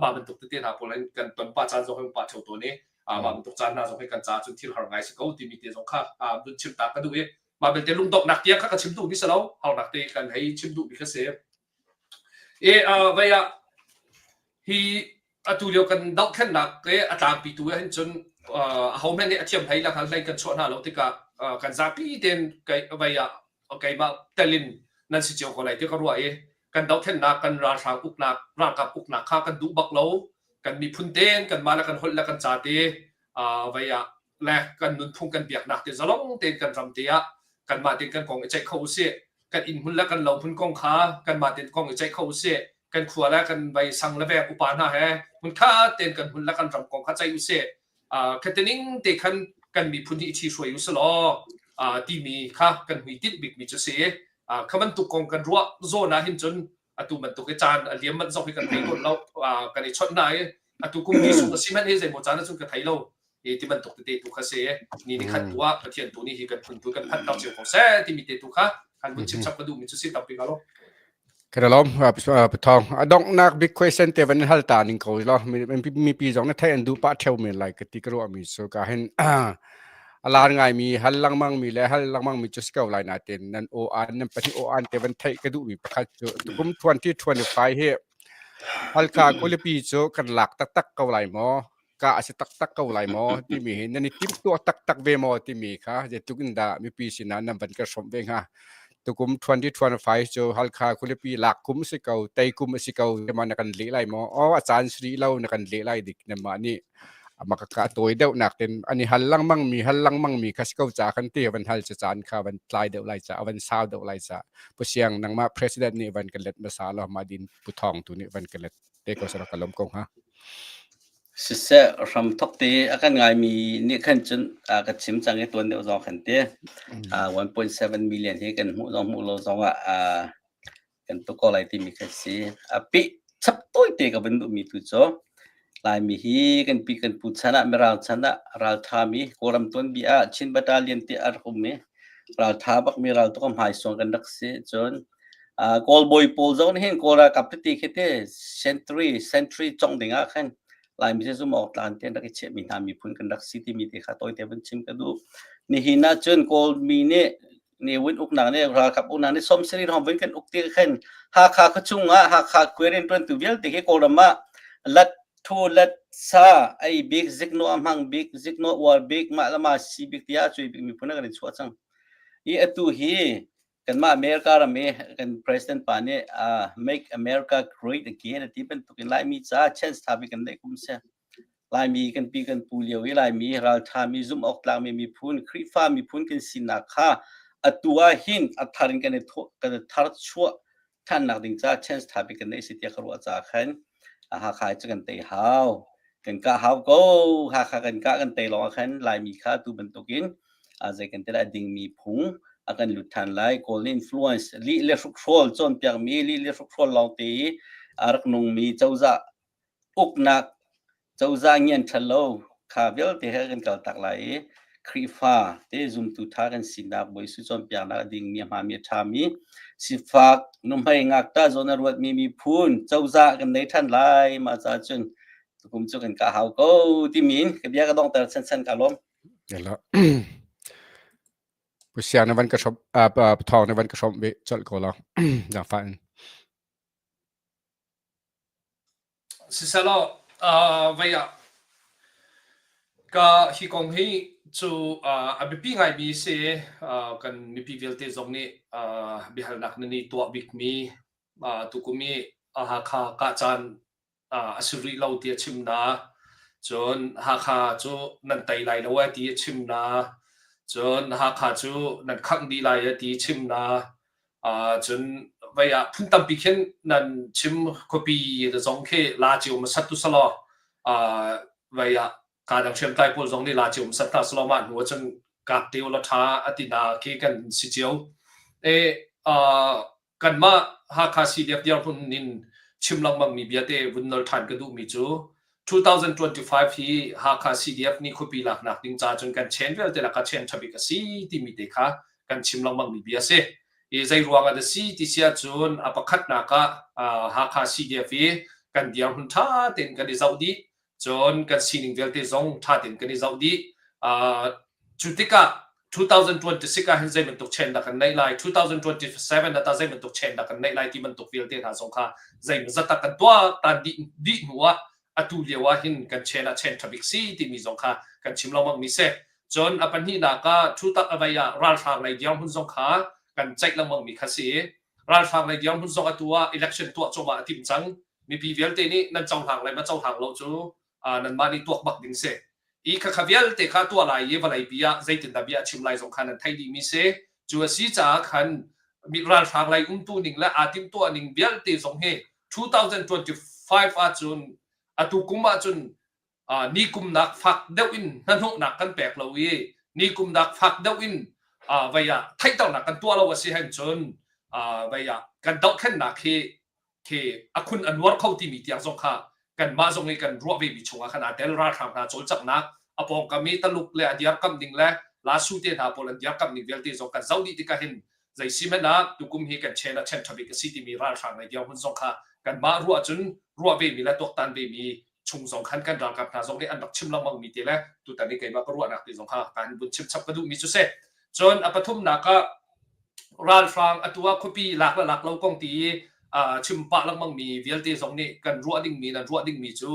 mah bantuk tete hna pawl in kan ton pah caan zong hi pah theo tawn i mah bantuk caan hna zong hi kan caah cun thil har ngai si ko timi te zong kha vun chim ta ka duh i mah belte lungdongnak tiang kha ka chim duhmi si lo harnak te kan hei chim duhmi kha si e vai ah hi atu lio kan dohthlennak ke a tlangpi tu hin cun aho hmanh nih a thiam hlei la hngal hlei kan chuah hna lo tikah kan zapi tein kai vai ah keimah telin nan si cio ko lai ti ka ruah i kan dohthlennak kan ralhrang uknak ralkap uknak kha kan duh bak lo kan miphun tein kanmah le kan holh le kan ca te vai ah. le kan nunphung kan biaknak te zalong tein kan ram te ah kanmah tein kan kong i ceih kho usih. Kan inn hmun le kan lo hmun kong kha kanmah tein kong i ceih kho usih. Kan khua le kan vai sang le veng upa hna he hmunkhat tein kan hmun le kan ram kong kha ceih usih. Khatining te khan kan miphun hi i ṭhihruai usih law timi kha kan hmuitinh bikmi cu si. Kha bantuk kong kan ruah zawn ah hin cun atu bantuk i caan a liam manh zong hi kan thei tawn lo. Kan i chawnh hna i atu kum ni sung a si hmanh hi zeimaw caan ahcun ka thei lo. I ti bantuk tete tu kha si. Ni ni khat tu ah Pathian tu nih hi kan phun tu kan phanh ter cio ko seh timi te tu kha kan vun chim chap ka duhmi cu si tampi ka lo. Ka lawm Pathawng. A donghnak big question te van hal ta ning ko lo. Mipi zong na thei an duh pah theo men lai ka ti ka ruah mi so ka hin a lar ngai mi hal lengmang mi le hal lengmang mi cu si ko lai nain nan o an nan pahnih o an te van theih ka duh mi pakhat cu tukum 2025 hi Halkha khualipi cu kan lak taktak ko lai maw? Ka a si taktak ko lai maw? Timi hi nan i timhtuah taktak ve maw timi kha zeitluk in dah mipi sinah nan van ka hrawmh ve hnga? Tukum 2025 cu Halkha khualipi lak kum a si ko, tei kum a si ko, ma na kan leh lai maw? Aw a caan si rih lo na kan leh lai dik nanmah nih ama ka ka tawi deuh nak ten ani hal lengmang mi hal lengmang mi kha si ko ca kan ti van hal ca caan kha van tlai deuh lai ca van sau deuh lai ca pusiang nangmah president nih van ka let hmasa lo ma din pu thong tu nih van ka let te ko sara ka lom ko ha. Siseh, hramthok te a kan ngaimi nih khan cun a ka chim cang i tuan deuh zong khan te 1.7 million hi kan hmuh zong hmuh lo zong ah kan tuk ko lai timi kha si. A peh chap tawite ka van duhmi tu cu Laimi hi kan pi kan pu chan ah Mirang chan ah ralṭha mi Kawlram tuanbia ah Chin Battalion ti a rak um i ralṭha bakmi raltuk a hmaisuang kan rak si. Cun Kawl bawi pawl zong nih hin Kawl ralkap tete khi te century century cong ding ah khan Laimi cu zumh awk tlan te an rak i chiahmi hna miphun kan rak si timi te kha tawite vun chim ka duh. Nihin ah cun Kawlmi nih Ne Win uknak nih ralkap uknak nih 70 hrawng vun kan uk ti khan Hakha khuachung ah Hakha khua rianṭuantu vialte khi Kawlram ah lat thu lat sa ei bik ziknawh a hmang bik ziknawh uar bik mah le mah si bik tiah a cuai bik miphun ah kan i chuah cang. I atu hi kanmah America ram i kan president pa nih make America great again a ti bantukin Laimi caah chance tha bik kan neih kum si. Laimi kan pi kan pu lio i Laimi ralṭhami zumh awk tlakmi miphun Khrihfa miphun kan sinak kha atu ah hin a thar in kan i kan i thar chuah ṭhannak ding caah chance ṭha bik kan neih si tiah ka ruah caah khan Hakha cu kan tei hau. Kan kah hau ko. Hakha kan kah kan tei lawng ah khan Laimi kha atu bantukin zei kan ti lai dingmi phung a kan lut ṭhan lai. Kawl influence lih le hrukhrawl cawnpiakmi lih le hrukhrawl lawngte i a rak nungmi cozah uknak cozah ngian ṭhat lo kha vialte he kan kaltak lai i Khrihfa te zumtu ṭha kan sinak Bawi Jesuh cawnpiaknak a dingmi a hmaami a ṭhami sifak nuhmei ngakṭah zawn a ruatmi miphun cozah kan nei ṭhan lai mah caah cun tukum cu kan kah hau ko timi in ka bia ka donghter chanchan ka lawm. Pusiang na van ka hrawm thawng na van ka hrawm ve colh ko lo zaangfah in. Siselaw vei ah ka hi kong hi cu a biapi ngaimi a si. Kan mipi vialte zong nih biahalnak nan i tuah bikmi tukum i Hakha kah caan a si rih lo ti a chim na. Cun Hakha cu nan tei lai lo ai ti a chim na. Cun Hakha cu nan khangh dih lai ai ti a chim na. Cun vei ah phun tampi khin nan chim khuapi zong khi la cio hmasat tu selaw vei ah kaa dang hriamtlai pawl zong nih la cio hmasat hna selaw mah hnu ahcun kap te ulaw ṭha a ti na khi kan si cio. E kanmah Hakha CDF dirhmun in chim lengmang mi bia te vun nol ṭhan ka duhmi cu 2025 hi Hakha CDF nih khuapi laknak ding ca cun kan chen vialte lakah chen ṭha bik a si timi te kha kan chim lengmang mi bia a si. I zei ruang ah dah si ti si ahcun a pakhatnak ah Hakha CDF i kan dirhmun ṭha tein kan i zoh dih. Cun kan sining vialte zong ṭha tein kan i zoh dih. Cu tikah 2026 ah hin zei bantuk chen dah kan neih lai, 2027 ah tah zei bantuk chen dah kan neih lai ti bantuk vialte hna zong kha zeimawzat ah kan tuah tan dih, dih hnu ah atu lio ah hin kan chen ah chen ṭha bik si timi zong kha kan chim lengmang mi si. Cun a pahnihnak ah thutak a vei ah ralhrang lei dirhmun zong kha kan ceih lengmang mi kha si. Ralhrang lei dirhmun zong atu ah election tuah cuahmah a timh cang. Mipi vialte nih nan cohlang le ma cohlang lo cu nanmah nih tuak bak ding si. I khakha vialte kha tuah lai i vawleipi ah zeitindah bia a chim lai zong kha nan theih dihmi si. Cu a si caah khan ralhrang lei umtu ning le aa timhtuah ning vialte zong hi 2025 ahcun atu kum ahcun ni kumnak fak deuh in hnahnawhnak kan pek lo i ni kumnak fak deuh in vei ah theihternak kan tuah lo a si hen cun vei ah kan dohthlennak hi khi a khun a nuar kho timi tiang zong kha kanmah zong i kan ruah vemi chungah khan aa tel. Ralhrang hna cawlcanghnak a pawngkam i Taluk le a diarkamh ning le Lasu te hna pawl an diarkamh ning vialte zong kan zoh dih tikah hin zei si hmanh ah tukum hi kan chen ah chen ṭha bik a si timi ralhrang lei dirhmun zong kha kanmah ruah cun ruah vemi le tuaktan vemi chung zong khan kan ralkap hna zong nih an rak chim lengmang mi te le tutan i keimah ka ruahnak te zong kha kan vun chim chap ka duhmi cu si. Cun a pathumnak ah ralhrang atu ah khuapi lak le lak lo kong ti i chim pah lengmang mi vialte zong nih kan ruah dingmi nan ruah dingmi cu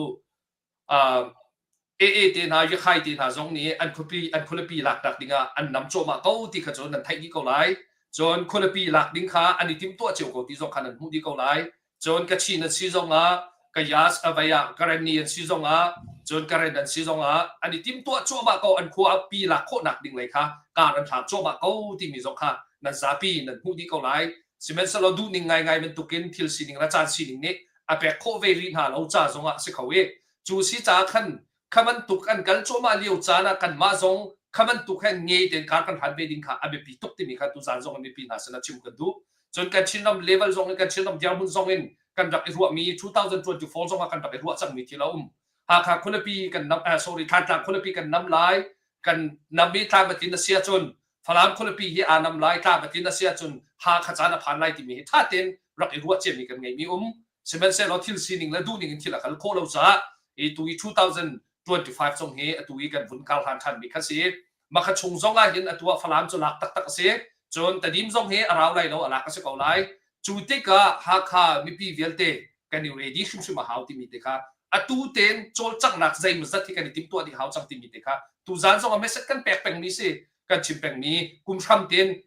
AA te hna Yakhai te hna zong nih an khuapi an khualipi laknak dingah an nam cuahmah ko ti kha cu nan theih dih ko lai. Cun khualipi lak ding kha an i timhtuah cio ko ti zong kha nan hmuh dih ko lai. Cun Kachin an si zongah, Kayas avei ah Karenni an si zongah, cun Karen an si zongah an i timtuah cuahmah ko, an khua pi lak khawhnak ding lei kha kar an hlang cuahmah ko timi zong kha nan zapi nan hmuh dih ko lai. Sihmanhsehlaw duhning ngaingai bantukin thil sining le caan sining nih a pek khawh ve rih hna lo ca zongah a si kho i cu si caah khan kha bantuk an kal cuahmah lio caan ah kanmah zong kha bantuk he nge tein kar kan hlan ve ding kha a biapi tuk timi kha tuzaan zong in mipi hna sinah chim kan duh. Cun kan Chinram level zong in kan Chinram dirhmun zong in kan rak i ruahmi 2024 zong ah kan rak i ruah cangmi thil a um. Hakha khualipi kan nam eh, sorry Thantlang khualipi kan nam lai kan nam i tlang a tlin a si ahcun Falam khualipi hi aa nam lai tlang a tlin a si ahcun Hakha caan a phan lai timi hi ṭha tein rak i ruah ciami kan ngeihmi um. Sihmanhsehlaw thil sining le duhning in thil a kal khawh lo caah hi tu i 2025 zong hi atu i kan vun kar hlan ṭhanmi kha si. Makha chung zong ah hin atu ah Falam cu lak taktak a si. Cun Tedim zong hi a rau lai lo, a lak a si ko lai. Cu tikah Hakha mipi vialte kan i ready hrimhrim a hau timi te kha atu tein cawlcanghnak zeimawzat hi kan i timhtuah dih hau cang timi te kha tuzaan zong ah message kan pek pengmi si kan chim pengmi kum hram tein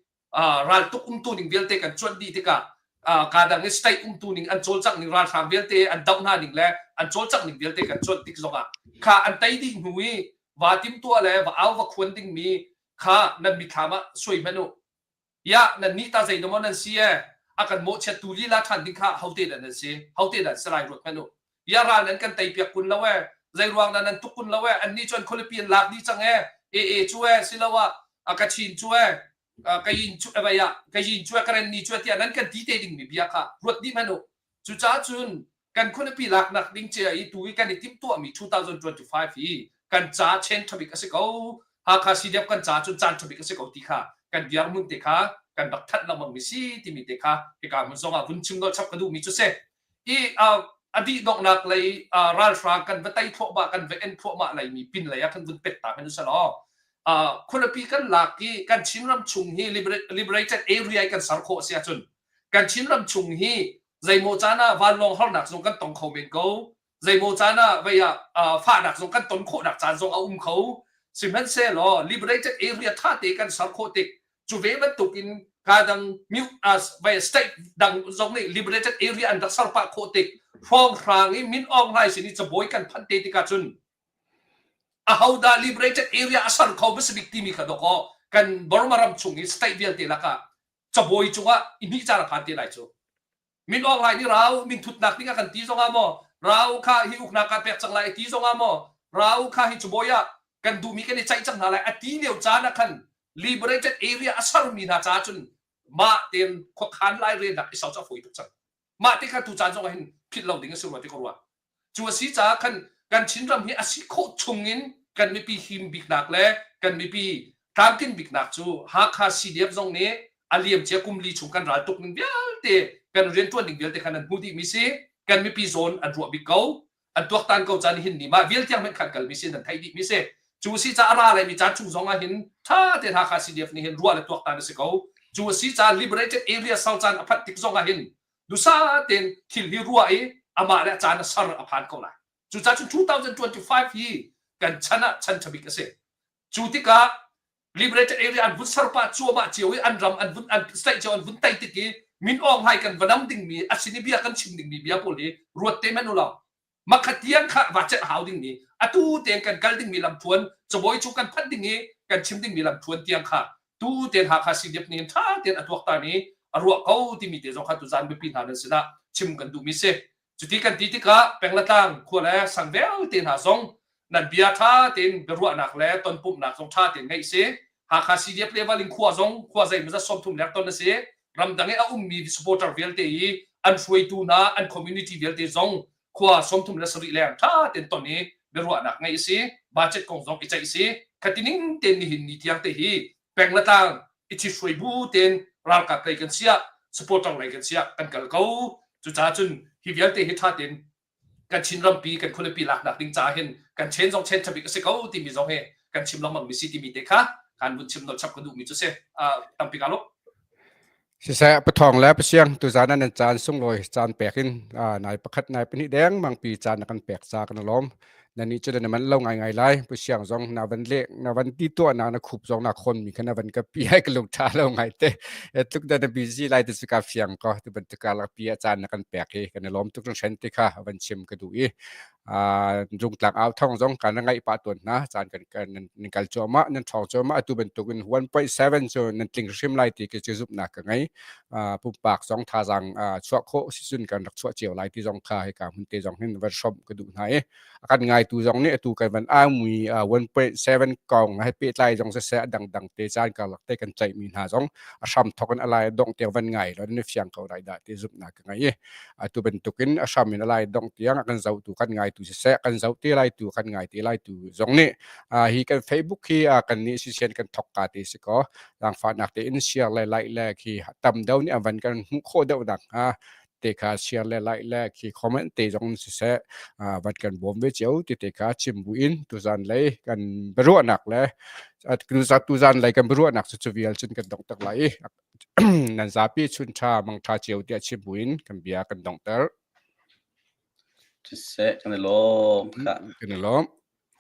raltuk umtu ning vialte kan cuanh dih tikah ka dang i state umtu ning an cawlcangh ning ralhrang vialte an doh hna ning le an cawlcangh ning vialte kan cuanh tik zongah kha an tei dih hnu i va timtuah le va au va khuan dingmi kha nan mithlam ah suai hmanh u ya nan nih ta zei maw nan si e a kan mawhchiat tu lila ṭhan ding kha hote dah nan si hote dah si lai ruat hmanh u ya ral nan kan tei piak kun lo e zei ruang dah nan tuk kun lo e an nih cun khualipi an lak dih cang e e e cu e siloah a Kachin cu e kayin cu avai ah kayin cu karen ni cu tiah nan kan ti te ding mi bia kha ruat dih hmanh u. Cucaah cun kan khualipi laknak ding cia i tu i kan i timhtuah mi 2025 hi kan ca chen thabik a si ko. Hakha CDF kan ca cun caan thabik a si ko ti kha kan dirhmun te kha kan rak thanh lengmang mi si timi te kha hika hmun zong ah vun chim nolh chap ka duh mi cu si. I a dih donghnak lei ralhrang kan va tei thluahmah kan va en thluahmah lei mi pin lei ah kan vun pet ta hmanh usalaw khualipi kan lak i kan Chinram chung hi liberated area kan ser khawh si ahcun kan Chinram chung hi zeimaw caan ah vanlawng harnak zong kan tong kho men ko zeimaw caan ah vei ah fahnak zong kan ton khawhnak caan zong a um kho sihmanhsehlaw liberated area tha te kan ser khawh tik cu ve bantuk in ka dang vai state dang zong nih liberated area an rak ser pah khawh tik hrawnghrang i Min Aung Hlaing sin i cabawi kan phanh te tikah cun ahodah liberated area a ser kho hmasa timi kha dawkaw kan Burma ram chung i state vialte lakah cabawi cungah i hnih caan a phan te lai cu. Min Aung Hlaing nih rau min thutnak ding a kan ti zongah maw rau kha hi uknak ka pek cang lai ti zongah maw rau kha hi cabawi ah kan duhmi kan i ceih cang hna lai a ti lio caan ah khan liberated area a sermi hna caah cun mah tein khuakhan lai relnak i sau cu a fawi tuk cang. Mah te kha tu caan zongah hin philh lo ding a si rua ti ka ruah. Cu a si caah khan kan Chinram hi a si khawh chung in kan mipi him biknak le kan mipi tlamtlin biknak cu Hakha CDF zong nih a liamcia kum li chung kan ral tuk ning vialte kan rianṭuan ning vialte khan an hmuh dihmi si kan mipi zawn an ruah bik ko an tuaktan ko caan hin ni mah vial tiang hmanh khan kalmi si nan theih dihmi si cu si caah a ra laimi caan chung zong ah hin ṭha tein Hakha CDF nih hin ruah le tuaktan a si ko cu a si caah liberated area sal caan a phanh tik zong ah hin dusa tein thil hi ruah i amah le a caan a ser a phan ko lai. Cucaah cun 2025 hi kan chan ah chan ṭhabik a si. Cu tikah liberated area an vun ser pah cuahmah cio i an ram an vun an state cio an vun tei tik i Min Aung Hlaing kan va nam dingmi a sin i bia kan chim dingmi bia pawl hi ruat te hmanh u law. Makhat tiang kha va celh hau dingmi atu tein kan kal dingmi lamthuan cabawi chung kan phanh ding i kan chim dingmi lamthuan tiang kha tu tein Hakha CDF nih ṭha tein a tuaktan i a ruah ko timi te zong kha tuzan biapi hna nan sinah chim kan duhmi si. Cuti kan ti tikah peng le tlang khua le sang vialte hna zong nan bia ṭha tein biaruahnak le tonpumhnak zong ṭha tein ngeih si. Hakha CDF level in khua zong khua zeimawzat 30 leng ton a si. Ramdang i a ummi supporter vialte i an hruaitu hna an community vialte zong khua 37 leng ṭha tein ton i biaruahnak ngeih a si. Budget kong zong i ceih a si. Khati ning tein nihin ni tiang te hi peng le tlang i ṭhithruai bu tein ralkap lei kan siah supporter lei kan siah kan kal ko. Cucaah cun hi vialte hi ṭha tein kan Chin rampi kan khualipi laknak ding caah hin kan chen zong chen ṭhabik a si ko timi zong hi kan chim lengmang mi si timi te kha kan vun chim nolh chap ka duhmi cu si. Tampi ka lawm. Siseh pathawng le pasiang tuzan ah nan caan sunglawi caan pek in nai pakhat nai pahnih deng mangpi caan na kan pek ca kan lawm. Na nih cu na man lo ngai ngai lai. Pasiang zong na van le na van ti tuah na na khup zong na khon mi kha na van ka pi ai ka lung tha lo ngai te. Tluk da na busy lai te cu ka fiang ko. Tu bantuk ka lak pi a caan na kan pek hi kan i lawm tuk hringhran ti kha van chim ka duh i rungtlang au thong zong kan ngaih pah tawn hna caan kan kan nan kal cuahmah nan ṭhawng cuahmah atu bantukin 1.7 cu nan tling hrim lai ti khi cu zumhnak ka ngei pumpak zong thazaang chuah khawh si cun kan rak chuah cio lai ti zong kha hika hmun te zong hin van hrawmh ka duh hna i a kan ngaitu zong nih atu kan van aumi 1.7 kong he pehtlai zong siseh a dangdang te caan karlak te kan ceihmi hna zong a hram thok in a lai dongh tiang van ngai lo nan fiang ko lai dah ti zumhnak ka ngei i atu bantukin a hram in a lai dongh tiang a kan zohtu kan ngaitu siseh kan zoh te lai tu kan ngai te lai tu zong nih hi kan Facebook hi kan nih sisian kan thok ka te si ko langfahnak te in share le like le khi tam deuh nih an van kan hmuh khawh deuh nak hnga te kha share le like le khi comment te zong siseh van kan bawm ve cio ti te kha chim bu in tuzan lei kan biaruahnak le tuzan lei kan biaruahnak cu cu vial cun kan dong tak lai i nan zapi chun ṭha mang ṭha cio tiah chim buin kan bia kan donghter. Siseh, kan i lawm. Kan i lawm.